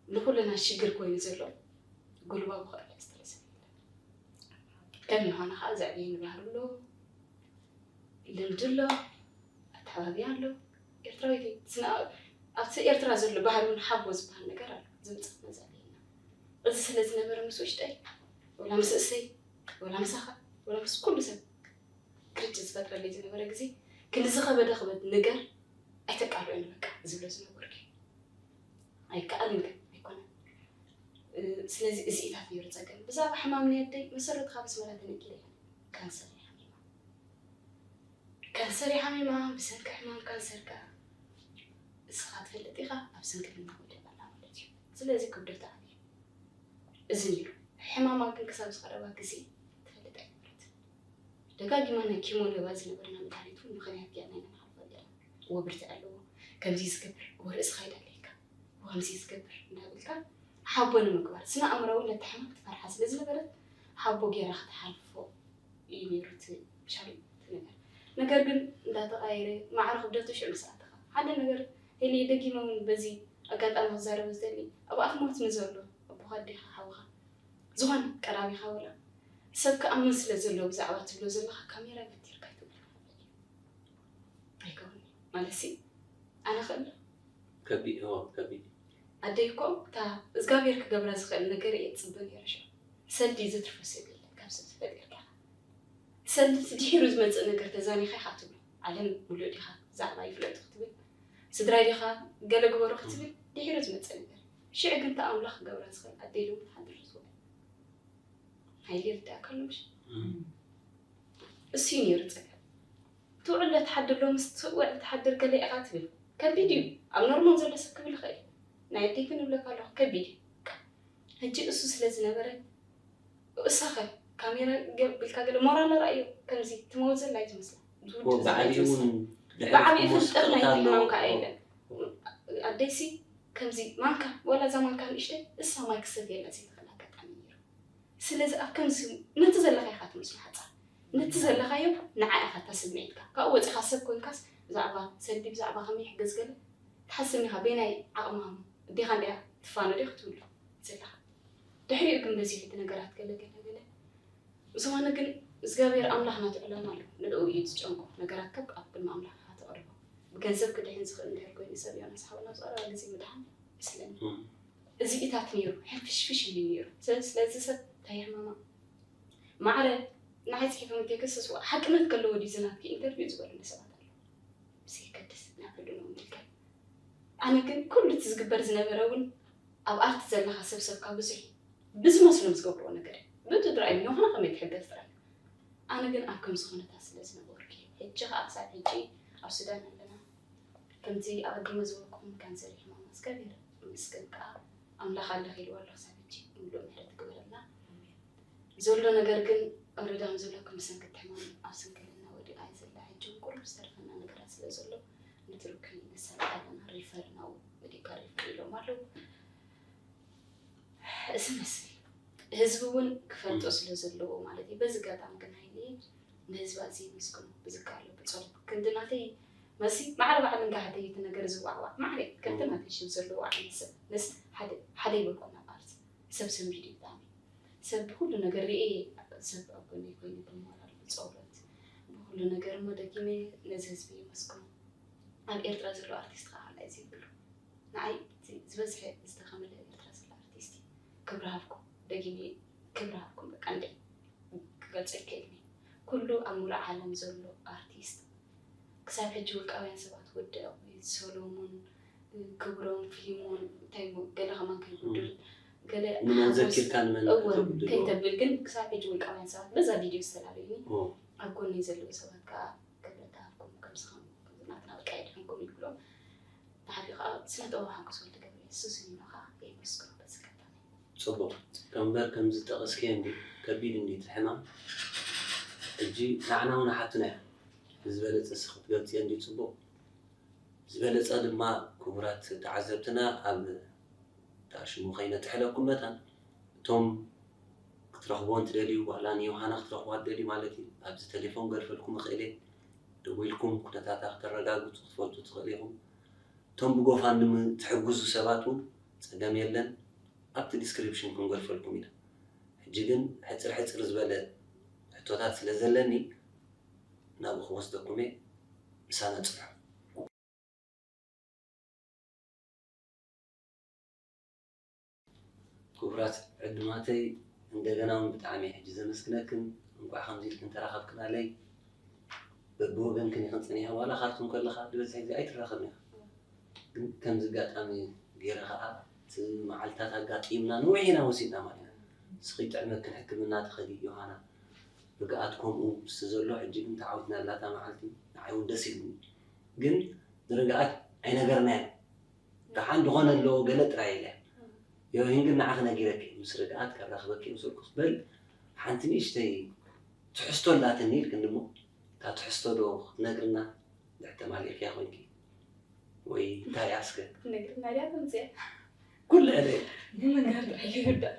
ንኹልና ሽግር ኮይኑ ዘሎ ጉልባብ ክወቕዐለይ ዝደሊ ሰብ የለን። ከም ዮሃና ከዓ ዘዕብየኒ ባህሊ ኣሎ፣ ልምዲ ኣሎ፣ ኣተሓባብያ ኣሎ። ኤርትራዊት እየ። ስነ-፣ ኣብቲ ኤርትራ ዘሎ ባህሊ እውን ሓቦ ዝበሃል ነገር ኣሎ። ዝምጻእ መዛል የለን። እዚ ስለ ዝነበረ ምስ ውሽጠይ፣ ወላ ምስ እሰይ፣ ወላ ምሳኻ፣ ወላ ምስ ኩሉ ሰብ ግርጭት ዝፈጥረለይ ዝነበረ ግዜ፣ ክንዲ ዝኸበደ ክበድ ነገር ኣይተቃልዑን በቃ ዝብሎ ዝነበርኩ። ኣይከኣልን ግን ኣይኮነን። እ፣ ስለዚ እዚኢታት ነይሩ ጸገም። ብዛዕባ ሕማም ናይ ኣደይ መሰረቱ ካብ ኣስመራ ተነጊረ እያ። ካንሰር እያ ሓሚማ። ካንሰር እያ ሓሚማ፣ ብሰንኪ ሕማም ካንሰር ከኣ እስኻ ትፈልጥ ኢኻ፣ ኣብ ስንክልና ወዲቓ ኣላ ማለት እዩ። ስለዚ ክብደታ ዓብዩ እዩ። እዚ ነይሩ። ሕማማ ግን ክሳብ ዝቐረባ ግዜ ትፈልጥ ኣይነበረትን። ደጋጊማ ናይ ኪሞ ንህባ ዝነበርና መድሃኒት እውን ምኽንያት ገይርና ኢና ንሓልፎ ነይርና። እወ ብርትዒ ኣለዎ፣ ከምዚ ዝገብር፣ እወ ርእስኻ ይደልየካ፣ እወ ከምዚ ዝገብር እንዳበልካ ሓቦ ንምግባር። ስነ ኣእምራዊ ነታ ሕማም ትፈርሓ ስለ ዝነበረት፣ ሓቦ ጌራ ክትሓልፎ እዩ ነይሩ እቲ ሻል እቲ ነገር። ነገር ግን እንዳተቐያየረ ማዕረ ክብደቱ ሽዑ ምስ ኣተኻ ሓደ ነገር ሄሊ ደጊመ እውን በዚ ኣጋጣሚ ክዛረብ ዝደሊ ኣብ ኣፍ ሞት ንዘሎ ኣቦኻ ኣዴኻ ሓውኻ ዝኾነ ቀራቢኻ ወላ ሰብ ክኣምን ስለ ዘለዎ ብዛዕባ ትብሎ ዘለኻ ካሜራ ገቲርካ ኣይትብሎ ኣይከውን ማለት ሲ ኣነ ክእል ከቢድ ኦ ከቢድ ኣደይ እኮ እታ እግዚኣብሔር ክገብራ ዝኽእል ነገር እየ ትፅበ ነይረ ሽዑ ሰልዲ ዘትርፎ ሰብ የለን ካብ ሰብ ዝፈልጥ ኢልካ ሰልዲ ድሒሩ ዝመፅእ ነገር ተዛኒኻ ኢኻ ትብሎ ዓለም ሙሉእ ዲኻ ብዛዕባ ይፍለጡ ክትብል ስድራይ ዲኻ ገለ ግበሩ ክትብል ድሒሩ ዝመፅእ ነገር ሽዕ ግን እታ ኣምላኽ ክገብራ ዝኽእል ኣደይ ሎም ሓድር ዝውዕል ሓይሊ ይርዳእካ ኣሎ ምሽ እሱ እዩ ነይሩ ፀገም ትውዕል ትሓድር ሎ ምስ ትውዕል ትሓድር ገለ ኢኻ ትብል ከቢድ እዩ ኣብ ኖርማል ዘሎ ሰብ ክብል ይኽእል ናይ ኣደይ ግን እብለካ ኣለኹ ከቢድ እዩ ሕጂ እሱ ስለ ዝነበረ እሳኸ ካሜራ ገብ ኢልካ ገለ ሞራል ረኣዮ ከምዚ ትመወዘላ እዩ ዝመስላ ዝውድእ ዘላ እዩ ብዓቢኡ ዝመስላ እውን ብዓቢኡ ድሕሪ ፍልጠት ናይ ስቅታ ኣለዎ ሕማምካ የለን ኣደይሲ ከምዚ ማንካ ወላ እዛ ማንካ ንእሽተይ እሳ ማይ ክሰትየላ ዘይትኽእል ኣጋጣሚ ነይሩ ስለዚ ኣብ ከምዚ ነቲ ዘለኻ ኢኻ ትመስሎ ሓፃር ነቲ ዘለኻዮ ንዓ ኢኻ እታ ስምዒትካ ካብኡ ወፂኻ ሰብ ኮንካስ ብዛዕባ ሰልዲ ብዛዕባ ከመይ ይሕገዝ ገለ ትሓስብ ኢኻ በየናይ ዓቕምኻ እዴኻ እንዲያ ትፋነዶ ክትብሉ ዘለኻ ድሕሪኡ ግን በዚሑ እቲ ነገራት ገለ ገለ ገለ ዝኾነ ግን እግዚኣብሔር ኣምላኽ ናቱ ዕላማ ኣሎ ንዕኡ እዩ ዝጨንቆ ነገራት ከብ ኣብ ቅድሚ ኣምላኽ ኢኻ ተቕርቦ ብገንዘብ ክድሕን ዝኽእል እንድሕር ኮይኑ ሰብ ዮናስ ሓውና ዝቐረባ ግዜ ምድሓን ይመስለኒ እዚኢታት ነይሩ ሕንፍሽፍሽ ኢሉ ነይሩ ስለዚ ሰብ እንታይ ሕማማ ማዕረ ንዓይ ፅሒፎም ቴክስ ስዋ ሓቅነት ከለዎ ድዩ ዝናትኪ ኢንተርቪው ዝበሉኒ ሰባት ኣለዉ ብዘይከድስ ናብ ሕድኖም ኢልካ ኣነ ግን ኩሉ እቲ ዝግበር ዝነበረ እውን ኣብ ኣርቲ ዘለኻ ሰብ ሰብካ ብዙሕ ብዝመስሎም ዝገብርዎ ነገር እዩ ብቲ ድራይ ዮሃና ከመይ ትሕገዝ ጥራይ ኣነ ግን ኣብ ከምዚ ኩነታት ስለ ዝነበርኩ እዩ ሕጂ ከዓ ክሳብ ሕጂ ኣብ ሱዳን ኣለና ከምዚ ኣቐዲመ ዝበልኩም ካንሰር ሕማም እግዚኣብሔር ይመስገን ከዓ ኣምላኽ ኣለኺ ኢልዎ ኣሎ ክሳብ ሕጂ ምሉእ ምሕረት ግበረልና ዘሎ ነገር ግን ኣረዳም ዘሎ ከም ሰንክቲ ሕማም ኣብ ስንክልና ወዲቓ እየ ዘላ ሕጂ እውን ቁሩብ ዝተርፈና ነገራት ስለ ዘሎ ንትርኩ ነሳልጥ ኣለና ሪፈር ናብ ወዲካ ሪፈር ኢሎም ኣለዉ እዚ መስል ህዝቢ እውን ክፈልጦ ስለ ዘለዎ ማለት እዩ በዚ ጋጣሚ ግን ሃይለ ንህዝቢ ኣዝየ የመስግኖ ብዝከኣሎ ብፀሎት ክንዲ ናተይ መሲ ማዕረ ባዕሊ እንዳ ሓተይ እቲ ነገር ዝዋዕዋዕ ማዕረ ከምቲ ናተይ ሽም ዘለዎ ዓይነት ሰብ ነስ ሓደ ሓደ ይበልኩም ናብ ኣርት ሰብ ሰንቢዱ እዩ ብጣዕሚ ሰብ ብኩሉ ነገር ርኤ ሰብ ኣብ ጎነይ ኮይኑ ብሞራል ብፀሎት ብኩሉ ነገር እሞ ደጊመ ነዚ ህዝቢ የመስግኖ ኣብ ኤርትራ ዘሎ ኣርቲስት ከዓ ካልኣይ ዘይብሉ ንዓይ ዝበዝሐ ዝተኸመለ ኣብ ኤርትራ ዘሎ ኣርቲስት እዩ ክብሪ ሃብኩም ደጊመ ክብሪ ሃብኩም በቃ እንደ ክገልፀ ይክእልኒ ኩሉ ኣብ ሙሉእ ዓለም ዘሎ ኣርቲስት ክሳብ ሕጂ ውልቃውያን ሰባት ወዲ ኣቑቤት ሰሎሙን ክብሮም ፊሊሞን እንታይ ሞ ገለ ከማን ከይጉድል ገለ ንመን ዘኪርካ ንመን እወ ተጉድሎ ከይተብል ግን ክሳብ ሕጂ ውልቃውያን ሰባት በዛ ቪድዮ ዝተላለዩኒ ኣብ ጎኒ ዘለዉ ሰባት ከዓ ክብረት ሃብኩም ከምዚ ከም ናትና በቃ የድሕንኩም ይብሎም ብሓቂ ከዓ ስነ ጥበብ ሓጎስ ወልደገብርኤል ሱስ ሚኖ ከዓ የመስግኖ በዚ ኣጋጣሚ ፅቡቕ ከምበር ከምዚ ጠቐስክዮ እንዲ ከቢድ እንዲ እቲ ሕማም ሕጂ ንዓና እውን ሓቱና እያ ብዝበለፀ ሲ ክትገልፅዮ እንዲ ፅቡቕ ዝበለፀ ድማ ክቡራት ተዓዘብትና ኣብ ዳሽሙ ከይነጥሕለኩም መታን እቶም ክትረኽብዎ እንትደልዩ ዋላ ንዮሃና ክትረኽብዋ ትደልዩ ማለት እዩ ኣብዚ ቴሌፎን ገርፈልኩም እኽእል እየ ደዊልኩም ኩነታታ ክተረጋግፁ ክትፈልጡ ትኽእል ኢኹም እቶም ብጎፋንድሚ ትሕግዙ ሰባት እውን ፀገም የለን ኣብቲ ዲስክሪፕሽን ክንገርፈልኩም ኢና ሕጂ ግን ሕፅር ሕፅር ዝበለ ሕቶታት ስለ ዘለኒ ናብኡ ክወስደኩም እየ ምሳና ፅንሑ ክቡራት ዕዱማተይ እንደገና እውን ብጣዕሚ ሕጂ ዘመስግነክን እንኳዕ ከምዚ ኢልክን ተራኸብክናለይ በብወገንክን ኢኽን ፀኒሕን ዋላ ካርቱም ከለኻ ዝበዝሕ ግዜ ኣይትራኸብን ኢኻ ግን ከምዚ ኣጋጣሚ ገይረ ከዓ እቲ መዓልታት ኣጋጢምና ነዊሕ ኢና ወሲድና ማለት እዩ ንስኺ ጥዕመክን ሕክምና ትኸዲ ዮሃና ርግኣት ከምኡ ምስቲ ዘሎ ሕጂ ግን ተዓዊትና ላታ መዓልቲ ንዓይ እውን ደስ ኢሉኒ ግን ንርግኣት ኣይነገርናያን ደሓን ዝኾነ ኣለዎ ገለ ጥራይ ኢለ ዮሂን ግን ንዓኺ ነጊረኪ ምስ ርግኣት ከራኽበኪ ምስልኩ በል ሓንቲ ንእሽተይ ትሕዝቶ ኣላትኒ ኢልክኒ እሞ እታ ትሕዝቶ ዶ ክትነግርና ድሕር ተማሊእክያ ኮይንኪ ወይ እንታይ ኣስከ ነግርና ድያ ተምፅያ ኩሉ ዕለ ንምንጋር ጥራይ ይርዳእ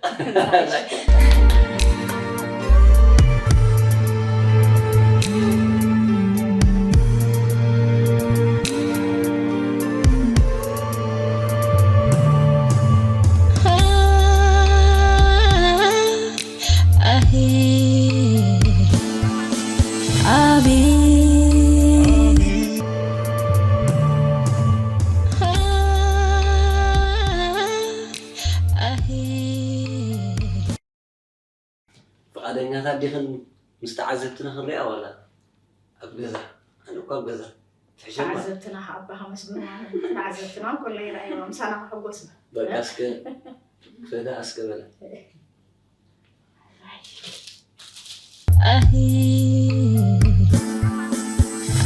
ኣዴኽን ምስ ተዓዘብትና ክንሪኣ ዋላ ኣብ ገዛ? ኣነ እኮ ኣብ ገዛ ትሕሸና። ተዓዘብትና ከኣ ኣባኻ መስግንዋ። ተዓዘብትና ከሎ ይረኣይዋ፣ ምሳና ክሕጎስና። በቃ እስከ፣ ፈዳ እስከ በላ። ኣሂ፣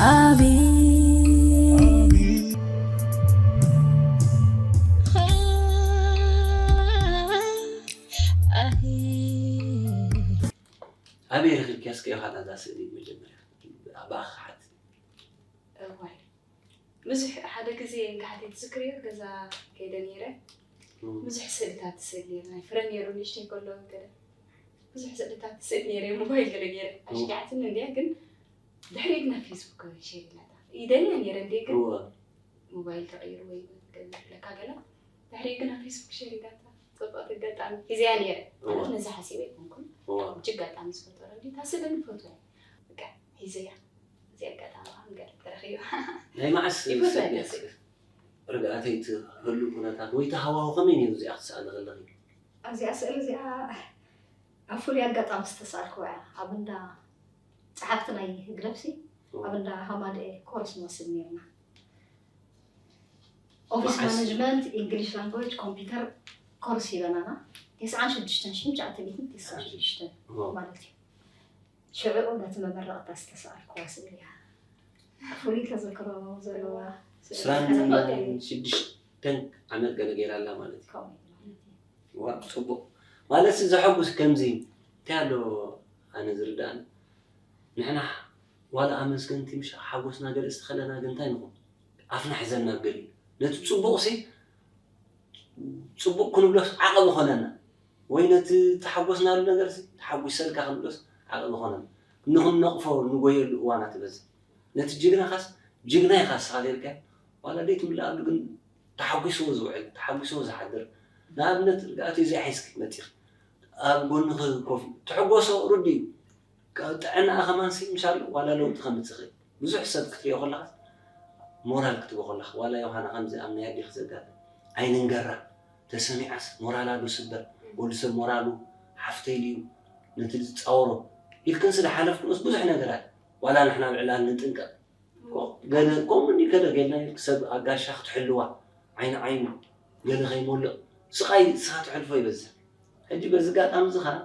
ኣቢ፣ ኣሂ። ኣበይ ረኺብኪያ እስከ ዮሃና እዛ ስእሊ መጀመርያ? ብኣኻ ክሓት። እዋይ፣ ብዙሕ ሓደ ግዜ እንካሓተይ ትዝክርዮ፣ ገዛ ከይደ ነይረ። እም። ብዙሕ ስእልታት ትስእል ነይረ። ናይ ፍረ ነይሩ ንእሽተይ ከሎ ገለ ብዙሕ ስእልታት ትስእል ነይረ። ሞባይል ገለ ገይረ እም። ኣሽኪዓትኒ እንድያ፣ ግን ድሕሪኡ ግን ኣብ ፌስቡክ ሼር ኢላታ። ይደልያ ነይረ እንድየ፣ ግን እወ። ሞባይል ተቐይሩ ወይ ገለ ለካ ገለ። ድሕሪኡ ግን ኣብ ፌስቡክ ሼር ኢላታ። ጽብቕቲ ኣጋጣሚ ሒዘያ ነይረ። እወ። ማለት ነዚ ሓሲበ ኣይኮንኩን። እወ። እጅግ ኣጋጣሚ ዝፈጠረልኝ፣ እታ ስእሊ ግን ፈትዋ እየ። በቃ ሒዘያ። እዚ ኣጋጣሚ ከዓ ንገለ ተረኺባ። ናይ መዓስ ይፈትዋ ሰብ እያ እያ? ስእሊ። ርግኣተይ ትህሉ ኩነታት ወይ ተሃዋሁ ከመይ ነይሩ እዚኣ ክትሰኣሊ ከለኺ? ኣብዚኣ ስእሊ እዚኣ ኣብ ፍሉይ ኣጋጣሚ ዝተሰኣልክዋ እያ። ኣብ እንዳ ጸሓፍቲ ናይ ህግደፍሲ፣ እወ። ኣብ እንዳ ሃማደኤ ኮርስ ንወስድ ነይርና። ኦፊስ መዓስ? ማኔጅመንት፣ ኢንግሊሽ ላንጉጅ፣ ኮምፒውተር ኮርስ ሂበናና። ተስዓን ሽዱሽተን ሽሕን ትሽዓተ ሚእትን ተስዓን ሽዱሽተን እወ። ማለት እዩ። ሽዑ ነቲ መመረቕታ ዝተሰኣልክዋ ስእሊ እያ። ፍሉይ ተዘክሮ ዘለዋ ስእሊ እያ። ዕስራን ሽዱሽተን ዓመት ገለ ገይራ ኣላ ማለት እዩ። ከምኡ እዩ ማለት እዩ። ዋው፣ ጽቡቕ። ማለት ዘሐጉስ ከምዚ እንታይ ኣሎ ኣነ ዝርዳእኒ? ንሕና ዋላ ኣመስገንቲ ምሽ ሓጎስና ገለ ዝተኸለና ግን እንታይ ንኹን? ኣፍና ሒዘና ገሊ። ነቲ ጽቡቕሲ ጽቡቕ ክንብሎስ ዓቐብ ኾነና። ወይ ነቲ ተሓጎስናሉ ነገርሲ ተሓጒሰልካ ክንብሎስ ዓቐብ ኾነና። ንኽንነቕፎ ንጎየሉ እዋናት ይበዝሕ። ነቲ ጅግናኻስ ጅግና ኢኻ ንስኻ ተይልካዮ፣ ዋላ ደይትምለኣሉ ግን ተሓጒስዎ ዝውዕል፣ ተሓጒስዎ ዝሓድር። ንኣብነት ርግኣተይ እዚኣ ሒዝኪ መጺኺ ኣብ ጎንኺ ኮፍ ኢሉ ትሕጎሶ ርዱእ እዩ። ካብ ጥዕናኣ ከማንሲ ምሻሉ ዋላ ለውጢ ከምጽእ ይኽእል። ብዙሕ ሰብ ክትሪኦ ከለኻስ ሞራል ክትቦ ከለኻ፣ ዋላ ዮሃና ከምዚ ኣብ ናይ ኣዴኺ ዘጋጥም ኣይንንገራ፣ ተሰሚዓስ ሞራላ ዶ ስበር፣ ወዲ ሰብ ሞራሉ ሓፍተይ ድዩ ነቲ ዝጻወሮ ኢልክን ስለ ሓለፍክንስ ብዙሕ ነገራት ዋላ ንሕና ኣብ ዕላል ንጥንቀቕ። ገለ ከምኡ እንዲ ገለ ጌልና ሰብ ኣጋሻ ክትሕልዋ ዓይኒ ዓይኑ ገለ ከይሞልቕ ስቓይ ንስኻ ትሕልፎ ይበዝሕ። ሕጂ በዚ ኣጋጣሚ እዚ ኸኣ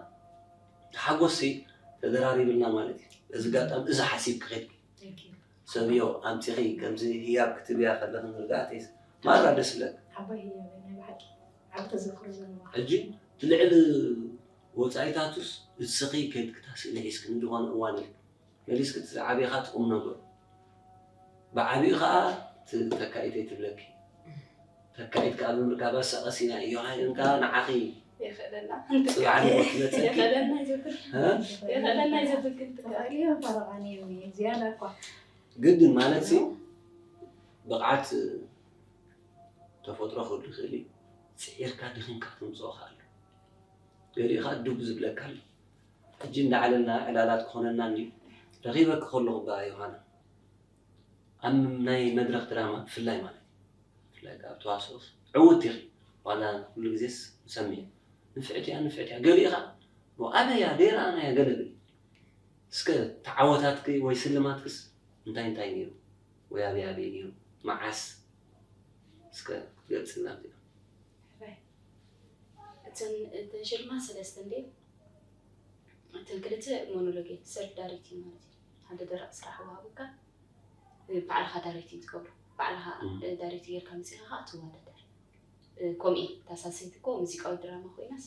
ተሓጎስሲ ተደራሪብልና ማለት እዩ። በዚ ኣጋጣሚ እዚ ሓሲብኪ ኸድኪ Thank you። ሰብዮ ኣምጺኺ ከምዚ ህያብ ክትብያ ከለኺ ንርግኣተይስ ማራ ደስ ይብለካ። ዓባይ ህያብ ናይ ብሓቂ ዓቢ ተዘክሮ ዘለዋ። ሕጂ እቲ ልዕሊ ወጻኢታቱስ እስኺ ከድኪ እታ ስእሊ ሒዝኪ ንዝኾነ እዋን ኢልኪ መሊስኪ እቲ ዝዓበኻ ትቕም ነገሩ። ብዓቢኡ ኸኣ ት-፣ ተካኢተይ ትብለኪ። ተካኢት ከኣ ብምርካባ ሳቐሲና እዩ። ሃይን ከኣ ንዓኺ የኽእለና። ጽባሕ ንግሆ ትመጸኪ። የኽእለና እዩ ዘብል። እ? የኽእለና እዩ ዘብል ግን ትካል። ተኻእልዮ ፈረቓኒ እዩ። ዝያዳ እኳ። ግድን ማለት እዩ። ብቕዓት ተፈጥሮ ክህሉ ይኽእል እዩ። ጽዒርካ ድኺምካ ትምጽኦ ከኣ ኣሎ። ገሊኡ ኸኣ ዱብ ዝብለካ ኣሎ። ሕጂ እንዳዓለልና ዕላላት ክኾነና እንድዩ። ረኺበኪ ከለኹ እባ ዮሃና፣ ኣብ ናይ መድረኽ ድራማ ብፍላይ ማለት እዩ። ብፍላይ ከኣ ኣብ ተዋስኦስ ዕውት ኢኺ። ዋላ ኩሉ ግዜስ ንሰምዕ። ንፍዕቲ እያ፣ ንፍዕቲ እያ። ገሊኡ ኸኣ፣ "ኣበይ እያ? ደይረኣናያ?" ገለ ገለ። እስከ ተዓወታትኪ ወይ ስልማትክስ እንታይ እንታይ ነይሩ? ወይ ኣበይ ኣበይ ነይሩ? መዓስ? እስከ ግለጽልና እዚኣ። ሕራይ። እተን፣ እተን ሽልማት ሰለስተ እንድየን። እተን ክልተ ሞኖሎግ እየን፣ ሰልፍ ዳይሬክቲንግ ማለት እዩ። ሓደ ደረቕ ስራሕ ይወሃበካ፣ ባዕልኻ ዳይሬክቲንግ ትገብሮ። ባዕልኻ፣ እም። እ፣ ዳይሬክት ጌርካ መጺኻ ኸኣ ትወዳደር። እ፣ ኮሜዲ፣ እታ ሳልሰይቲ እኮ ሙዚቃዊ ድራማ ኮይናስ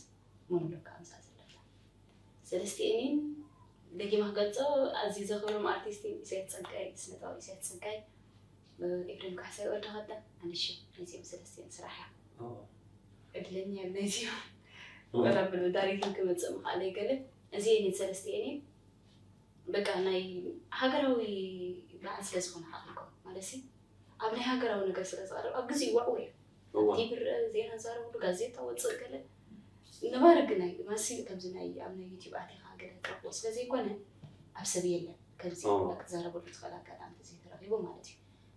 ሞኖሎግ ከኣ ምስኣ ዘለታ። ሰለስቲኤን እየን ደጊመ ክገልጾ ኣዝየ ዘኽብሮም ኣርቲስት ኢሳያስ ጸጋይ፣ ስነ ጥበብ ኢሳያስ ጸጋይ፣ ኤፍሬም ካሕሳይ፣ ወዲ ኸዳ፣ ኣነሽ ናይዚኦም ሰለስቲኤን ስራሕ እያ። ኦ። ዕድለኛ እየ ናይዚኦም። ኦ። ወላ ብሎ ዳይሬክቲንግ ክመጽእ ምኽኣለይ ገለ። እዚኤን እየን ሰለስቲኤን እየን። በቃ ናይ ሃገራዊ በዓል ስለ ዝኾነ ሓቒልኩም፣ ማለትሲ ኣብ ናይ ሃገራዊ ነገር ስለ ዝቐርብ ኣብ ግዜኡ ዋዕዎ እዩ። እዋ። ቲቪ ይረአ፣ ዜና ዝዛረብሉ፣ ጋዜጣ ወፅእ ገለ። ነባሪ ግን ናይ፣ ማሲ ከምዚ ናይ፣ ኣብ ናይ ዩቲዩብ ኣቲኻ ገለ ትረኽቦ ስለ ዘይኮነ፣ ኣብ ሰብ የለን። ከምዚ እዋ። ክትዛረበሉ ትኽእል ኣጋጣሚ ተዘይተረኺቡ ማለት እዩ።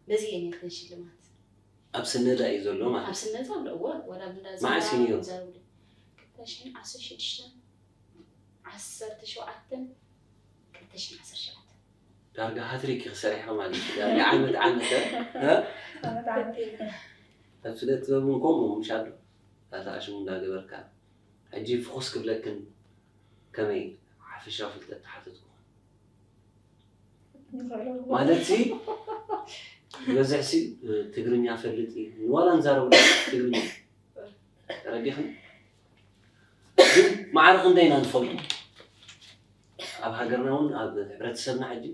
በዚ እየን ነተን ሽልማት። ኣብ ስነዳ እዩ ዘሎ ማለት ኣብ እዩ። ስነዳ ኣሎ፣ እዋ፣ ወላ ኣብ እንዳ መዓስ ዜና እዩ ነይሩ? ይዛረብሉ። ክልተ ሽሕን ዓሰርተ ሽዱሽተን፣ ዓሰርተ ሸውዓተ ክልተ ሽሕን ዓሰርተ ሸውዓተ። ዳርጋ ሃትሪክ ኢኺ ሰሪሕኺ ማለት እዩ። ዳርጋ ዓመት ዓመት፣ እ? ዓመት ዓመት። ኣብ ስነ ጥበብ እውን ከምኡ ምሽ ኣሎ። እታ ሽሙ እንዳገበርካ። ሕጂ ፍኹስ ክብለክን ከመይ ሓፈሻዊ ፍልጠት ተሓተትኩ። ማለት ሲ ዝበዝሕ ሲ ትግርኛ ፈልጥ እዩ። ዋላ ንዛረቡ ትግርኛ ተረዲኽን? ግን ማዕረ ክንደይ ኢና ንፈልጦ? ኣብ ሃገርና እውን ኣብ ሕብረተሰብና ሕጂ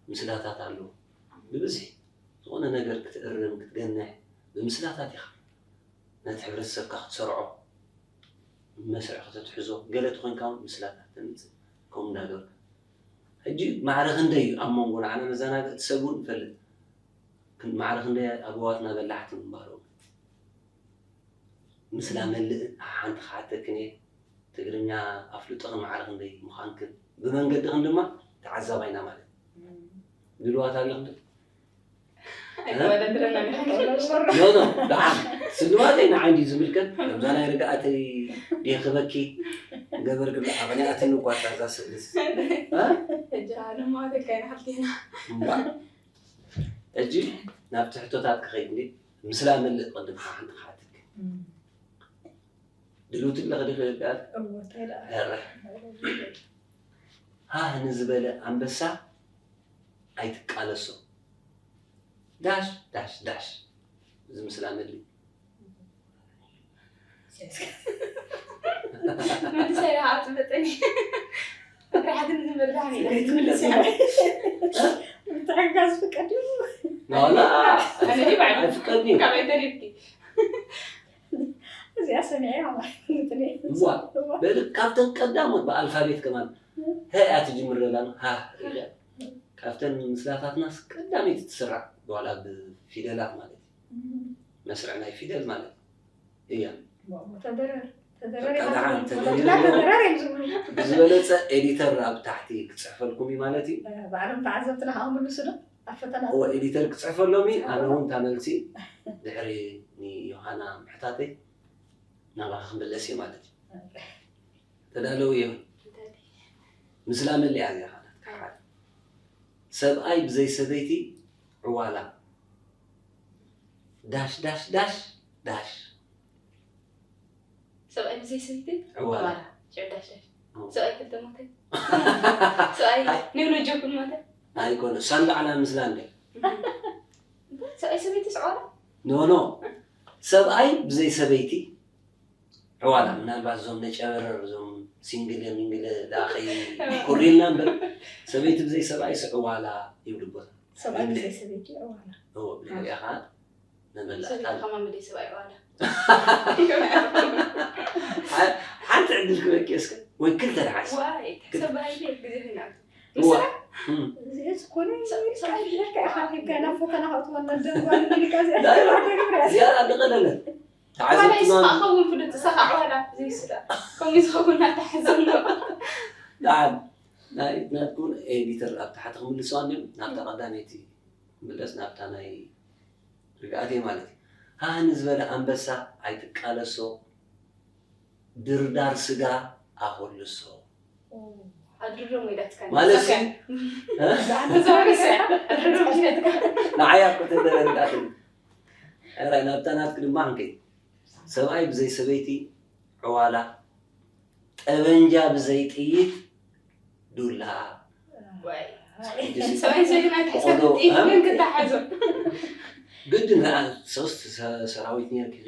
ምስላታት ኣለዉ። ብብዝሒ ዝኾነ ነገር ክትእርም ክትገንሕ ብምስላታት ኢኻ ነቲ ሕብረተሰብካ ክትሰርዖ መስርዕ ከተትሕዞ ገለ ተኾይንካ እውን ምስላታት ተምፅእ ከምኡ እንዳገበርካ ሕጂ ማዕረ ክንደይ እዩ ኣብ መንጎ ንዓና መዘናግዕቲ ሰብ እውን ንፈልጥ ማዕረ ክንደይ ኣበዋትና በላሕቲ ምንባሮም ምስላ መልእ ሓንቲ ክሓተክን እየ ትግርኛ ኣፍልጦ ክንመዓረ ክንደይ ምዃንክን ብመንገድኽን ድማ ተዓዛባይና ማለት እዩ ድልዋት ኣለኽን ኖ ኖ ደሓን ስልዋተይ ንዓይ እንዲ ዝምልከት ከምዛ ናይ ርግኣተይ ዴኽበኪ ገበር ግብሪ ኣቐኒኣትኒ እኳ እዛ ስእልስ ሕጂ ናብቲ ሕቶታት ክኸይድ እንዲ ምስላ መልእ ቅድም ሓንቲ ክሓትክ ድልውቲ ኣለኺ ዲኺ ቃል? እወ፣ እንታይ ደኣ? ኧረ። ሃህ ንዝበለ ኣንበሳ ኣይትቃለሶ። ዳሽ ዳሽ ዳሽ ዝምስላ መሊ። መልሰ ኢኻ ኣጽብጠኒ። ፍርሓትን ዝምርዳን ኢለ ክትምልስ እያ። ምትሕግጋዝ ፍቀድ እዩ። ዋላ ኣነ ድዩ ባዕሉ? ኣይፍቀድን እዩ። ካበይ ተሪፍኪ? እዚኣ ሰሚዐያ ማለት እዩ። እዋ፣ በል ካብተን ቀዳሞት ብኣልፋቤት ከማን ሀ እያ ትጅምር ዘላ ሃ ኢለ። ካብተን ምስላታትናስ ቀዳመይቲ ትስራዕ ዋላ ብፊደላት ማለት እዩ። መስርዕ ናይ ፊደል ማለት እዩ። እያ። ተደረር ተደረር በቃ ደሓን፣ ተደሪሩ ኣሎ። ተደረር እዮም ዝብሉ። ብዝበለጸ ኤዲተር ኣብ ታሕቲ ክጽሕፈልኩም እዩ ማለት እዩ። ባዕሎም ተዓዘብትና ከዓ ክምልሱ ዶ? ኣብ ፈተና እወ፣ ኤዲተር ክጽሕፈሎም እዩ። ኣነ እውን እታ መልሲ ድሕሪ ንዮሃና ምሕታተይ ናባኻ ክምለስ እየ ማለት እዩ። ተዳለዉ እዮም። ምስላ መለያ እዚኣ ናትካ ሓደ። ሰብኣይ ብዘይ ሰበይቲ ዕዋላ። ዳሽ ዳሽ ዳሽ ዳሽ። ሰብኣይ ብዘይ ሰበይቲ ዕዋላ። ዕዋላ። ሽዑ ዳሽ ዳሽ። ኦ። ሰብኣይ ክልተ ሞተ። ሰብኣይ ኒውሎ ጆክን ሞተ። ኣይኮነ፣ እሳን ባዕላ ምስላ እንደ። እም። ሰብኣይ ሰበይቲ ስዕዋላ? ኖ፣ ኖ። ሰብኣይ ብዘይ ሰበይቲ ዕዋላ። ምናልባት እዞም ነጨበረር፣ እዞም ሲንግለ ሚንግለ ደኣ ከይኩሪልና እምበር፣ ሰበይቲ ብዘይ ሰብኣይስ ዕዋላ ይብሉ ቦታ። ሰብኣይ ብዘይ ሰበይቲ ዕዋላ። እዎ፣ ብድሕሪኣ ከዓ መመላእታ ሰበይቲ ኣሎ። ከማን ብደይ ሰብኣይ ዋላ። ሓ-፣ ሓንቲ ዕድል ክበኪ እስከ፣ ወይ ክልተ ደሓስ። ዋይ፣ ክልተ። ሰብ ሃይለ ግዜ ፊና። እዋ። ምስራ? እም። እዚ ህዝ ኮነ ሰብ፣ ሰብ ይለካ ኢኻ፣ ሂብካ ናብ ፈተና ከእትወና፣ ደንጓል ምልካ እዚኣ ዳይባ። ትገብር እያ። እዚኣ ኣለቐለለ። ተዓዘብቲ ዋላ ይስኻ ማሚ። ኸውን ፍሉጥ፣ ስኻ ዋላ ዘይስዳ። ከምኡ ዝኸውን ኣታሕዘሎ። ደሓን፣ ናይ ናትኩም ኤዲተር ኣብ ታሕቲ ክምልስዋ እንድዮም፣ ናብታ ቀዳመይቲ ክምለስ፣ ናብታ ናይ ርግኣተይ ማለት እዩ። ሃህ ንዝበለ ኣንበሳ ኣይትቃለሶ፣ ድርዳር ስጋ ኣኾልሶ። ኣድርዶም ኢላትካ ማለት ንሳካ። ሲ-፣ እ? ኣድርዶም ኢላትካ። ንዓያ እኮ ተደረርጋትኒ። ሕራይ ናብታ ናትክ ድማ ክንከይድ። ሰብኣይ ብዘይ ሰበይቲ ዕዋላ፣ ጠበንጃ ብዘይ ጥይት ዱላ። ዋይ። ሰብኣይ ሰበይትና ትሕሰብ ቆዶ፣ ጥይት እ? ግን ክተሓዞ። ግድን ኣ-፣ ሶስት ሰ-፣ ሰራዊት ነርኪ፣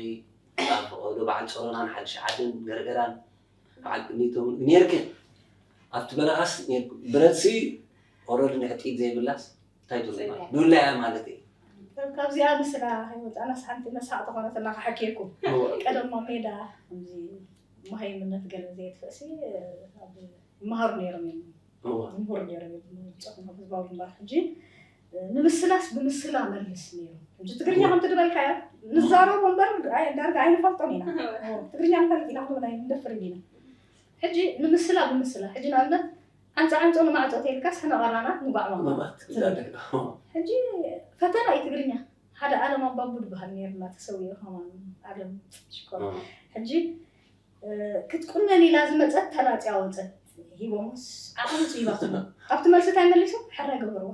ኣብ ፈቐዶ በዓል ጾሮናን ሓድሽ ዓድን ገርገራን በዓል ቅኒቶም ነርኪ። ኣብቲ በረኻስ ነርኪ። ብረትሲ ኦረድ ንሕጢት ዘይብላስ እንታይ ትብሉ? ጽንሕ። ዱላ እያ ማለት እዩ። ካብዚኣ ምስላ ከይወፃእናስ ሓንቲ መሳቕ ተኾነትና ክሓኪየኩም። እወ። ቀደም ኣብ ሜዳ ከምዚ መሃይምነት ገለ ዘየጥፍእሲ ኣብ ይመሃሩ ነይሮም እዮም። እወ። ይምህሩ ነይሮም እዮም። ብጾትና ህዝባዊ ግንባር ሕጂ ንምስላስ ብምስላ መልስ ነይሩ። ሕጂ ትግርኛ እወ። ከምቲ ዝበልካዮ ንዛረቦ እምበር ኣይ-፣ ዳርጋ ኣይንፈልጦን ኢና። እወ። ትግርኛ ንፈልጥ ኢና ክንብል ኣይንደፍርን ኢና። ሕጂ ንምስላ ብምስላ፣ ሕጂ ንኣብነት ዓንጸ ዓንጸ ንማዕጾ ተይልካስ ሕነ ቀራናት ንጓዕ ማማ ማማት ትብል። ትዛደግ። ሕጂ ፈተና እዩ ትግርኛ። ሓደ ኣለም ኣባቡ ዝበሃል ነይርና ተሰዊኡ ከማን ኣለም ሽኮር። እም። ሕጂ፣ እ፣ ክትቁነን ኢላ ዝመጸት ተላጽያ ወጸት። ሂቦሞስ ዓቕሚ ጽይባትሉ ኣብቲ መልሲ እንታይ መሊሱ? ሕራይ ገበርዋ።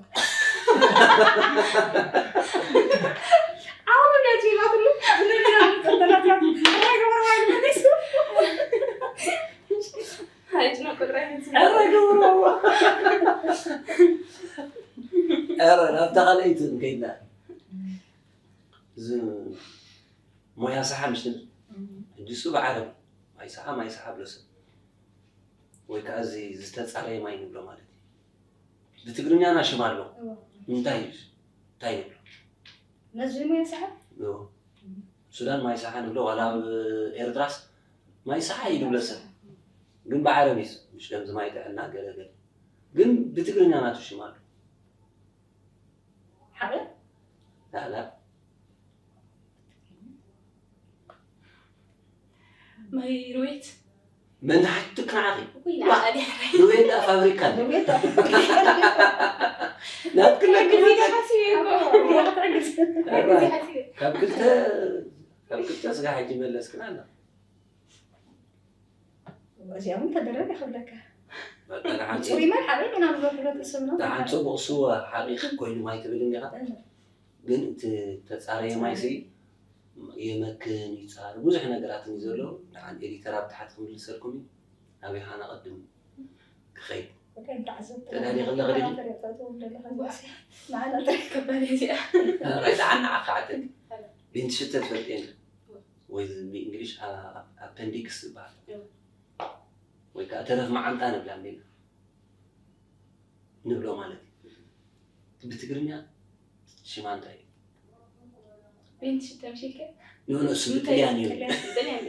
ዓቕሚ ናይ ጽይባትሉ ብነገራ ዝጠንተናት ሕራይ ገበርዋ ኢሉ መሊሱ። ኣይጭነቁ ጥራይ ሕራይ ገበርዋ። ኧረ ናብታ ካልኣይቲ እንከይድና እዚ ሞያ ሰሓ ምሽ ንብል ሕጂ እሱ ብዓረብ ማይ ሰሓ ማይ ሰሓ ብሎ ሰብ ወይ ከዓ እዚ ዝተፃረየ ማይ ንብሎ ማለት እዩ። ብትግርኛና ሽም ኣሎ። እንታይ እዩ? እንታይ ንብሎ? ነዚ ሙያ ሰሓ? ሱዳን ማይ ሰሓ ንብሎ ዋላ ኣብ ኤርትራስ ማይ ሰሓ እዩ ንብሎ ሰብ ግን ብዓረብ እዩ። ምሽ ከምዚ ማይ ጥዕና ገለገለ ግን ብትግርኛ ናቱ ሽም ኣሎ። ሓበ ላላ ማይ ሩዌት መን ሓትክ ንዓኺ ወይ ንዓዲ ሕራይ ንወይዳ ፋብሪካ ኣሎ። ሩቤት ናትክለ ግዜ ሓሲበ እኮ ግዜ ሓሲበ ካብ ክልተ ካብ ክልተ ስጋ ሕጂ መለስክና ኣላ። እዚኣ እውን ተደረብ ይኽብለካ በቃ ደሓን ፅሩይ ማይ ሓበይ ኢና ንብሎ ሕብረተሰብና ደሓን ፅቡቕ ስወ ሓቂቕ ኮይኑ ማይ ትብል እንዲኻ ግን እቲ ተፃረየ ማይ ሲ የመክን ይፃር ብዙሕ ነገራት እዩ ዘሎ። ደሓን ኤዲተር ኣብ ታሕቲ ክምልሰልኩም እዩ። ኣበይ ሓና ቅድም ክኸይድ ተዳሊ ከለኺ ድዩ? ከባድ እዚኣ ራይ ደሓን ንዓኻ ዓተኒ ቤንቲ ሽተ ትፈልጥ የለ ወይ ብእንግሊሽ ኣፐንዲክስ ዝበሃል ወይ ከዓ ተረፍ መዓንጣ ንብላ እንዲና ንብሎ ማለት እዩ። ብትግርኛ ሽማ እንታይ እዩ? ቤንቲ ሽተ ምሽልከ ኖ ኖ እሱ ብጥልያን እዩ። ጥልያን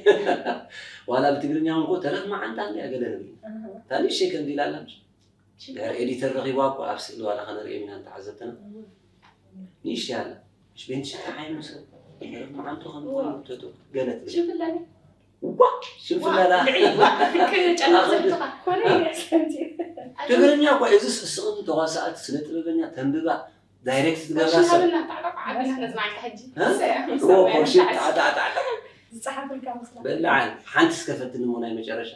ዋላ ብትግርኛ እንኮ ተረፍ መዓንጣ እንዲያ ገለ ንብል ታንሽ ከምዚ ኢላ ኣላ። ድሕሪ ኤዲተር ረኺባ እኮ ኣብ ስእሊ ዋላ ከነርእዮም ኢና ንተዓዘብትና ንእሽተይ ኣላ። ምሽ ቤንቲ ሽተ ዓይኑ ሰብ ተረፍ መዓንጡ ከም ተቶ ገለ ትብል ሽፍለኒ ዋ ሽፍለላ ክጨና ዘብትኻ ኮነ ይደሰንቲ ትግርኛ እኮ እዚ ስስቕቲ ተዋሳእቲ ስነ ጥበበኛ ተንብባ ዳይሬክት ትገብራ ሰብ ሽናብና ታዕጣዕ ዓብና ነዝናዕካ ሕጂ እ? እዎ ኮርሽን ጣዕጣዕጣዕጣዕ ዝፀሓፈልካ መስላ በላዓል ሓንቲ እስከ ፈትኒ እሞ ናይ መጨረሻ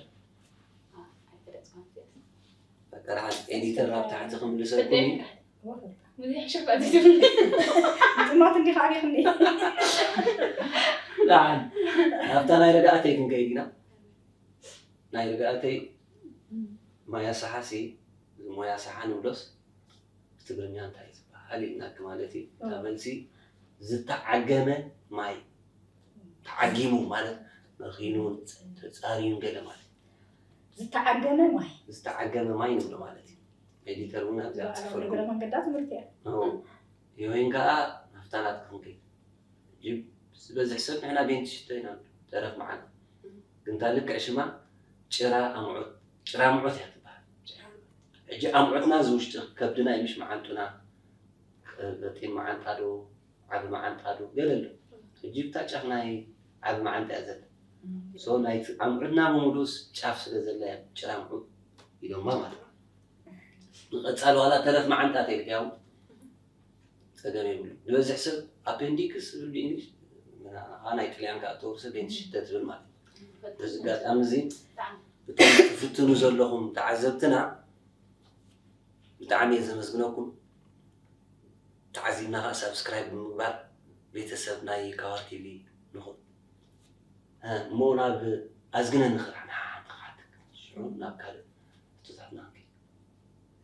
በቃ ደሓን ኤዲተር ኣብ ታሕቲ ክምልሰልኩም እዩ። ብዙሕ ሽፋ ዝብል ጥማት እንዲኻ ኣሪኽኒ ደሓን ኣብታ ናይ ረዳእተይ ክንከይድ ኢና። ናይ ረዳእተይ ማያ ሰሓሲ ሞያ ሰሓ ንብሎስ ብትግርኛ እንታይ ዝበሃል ኢልናኪ ማለት እዩ። እታ መልሲ ዝተዓገመ ማይ ተዓጊሙ ማለት መኺኑን ተፃርዩን ገለ ማለት እዩ። ዝተዓገመ ማይ ዝተዓገመ ማይ ንብሎ ማለት እዩ። ኤዲተር እውን ኣብዚኣ ባዕላዊ ፅፈልኩም እግረ መንገዳ ትምህርቲ እያ ይወይን ከዓ ናፍታ ናትካ ክንከይድ ሕጂ ዝበዝሕ ሰብ ንሕና ቤንቲ ሽቶ ኢና ንብል ተረፍ መዓልቲ ግን እታ ልክዕ ሽማ ጭራ ኣምዑት ጭራ ኣምዑት እያ ትበሃል። ሕጂ ኣምዑትና እዚ ውሽጢ ከብድና እዩ ምሽ መዓንጡና በጢን መዓንጣ ዶ ዓቢ መዓንጣ ዶ ገለ ኣሎ። ሕጂ ብታ ጫፍ ናይ ዓቢ መዓንጣ እያ ዘላ። ሶ ናይ ኣምዑትና ብምሉስ ጫፍ ስለ ዘላ እያ ጭራ ኣምዑት ኢሎማ ማለት እዩ። ንቐጻሊ ዋላ ተረፍ መዓንጣ ተይልካ ያው ጸገም የብሉ። ዝበዝሕ ሰብ ኣፔንዲክስ ዝብል ብእንግሊሽ ኣ ናይ ጥልያን ከዓ ተወርሰ ቤንት ሽተ ትብል ማለት እዩ። በዚ ኣጋጣሚ እዚ እቶም ትፍትኑ ዘለኹም ተዓዘብትና ብጣዕሚ እየ ዘመስግነኩም። ተዓዚብና ከዓ ሳብስክራይብ ብምግባር ቤተሰብ ናይ ካዋ ቲቪ ንኹን። እ፣ እሞ ናብ ኣዝግነ ንኽእል ሓንቲ ክሓተክ ሽዑ ናብ ካልእ ሕቶታትና ክንከይድ።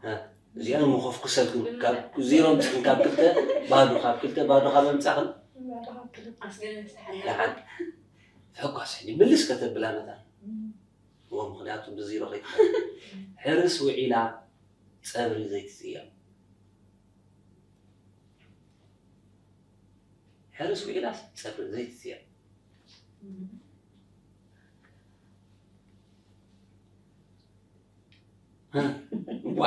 እ፣ እዚኣ ንመኾፍኩሰልክን ካብ ዜሮ ምፅእን ካብ ክልተ ባዶ ካብ ክልተ ባዶ ካብ ኣምፃኽን ኣስገነ ንስሓና ደሓን ሕኳስ ሕጂ ምልስ ከተብላ መታን እዎ ምኽንያቱ ብዜሮ ከይትኸ ሕርስ ውዒላ ፀብሪ ዘይትፅየቕ ሕርስ ውዒላ ፀብሪ ዘይትፅየቕ ዋ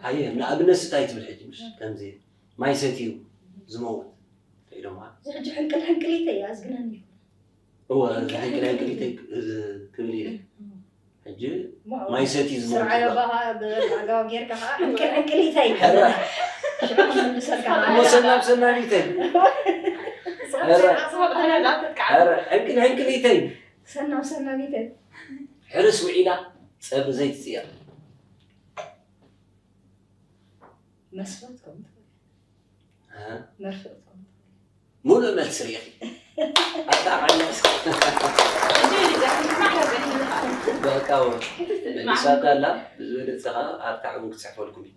ሃየ ንኣብነት ስታይ ትብል ሕጂ ምሽ ከምዚ ማይ ሰትዩ ዝመውት ኢሎማ እዚ ሕጂ ሕንቅል ሕንቅሊተ እዩ ኣዝግነኒ እወ ሕንቅል ሕንቅሊተ ክብል ኢለ ሕጂ ማይ ሰትዩ ዝመውት ስርዓዮ ይባል። ባኻ ብኣጋባብ ጌርካ ከዓ ሕንቅል ሕንቅሊተ እዩ ኧረ ሽዑ ክምልሰልካ እሞ ሰናብ ሰናቢተይ ኧረ ሕንቅል ሕንቅሊተይ ሰናብ ሰናቢተ ሕርስ ውዒላ ፀብሪ ዘይትፅየቕ መስፈት ከም ትኽእል። እ? መርፍእ ከም ትኽእል። ሙሉእ መልሲ ርኢኺ። ኣታ ዓለስ። በቃ ወ-፣ መልሳታ ኣላ፣ ብዝበለጸ ኸዓ ኣርታዕ እውን ክጽሕፈልኩም እዩ።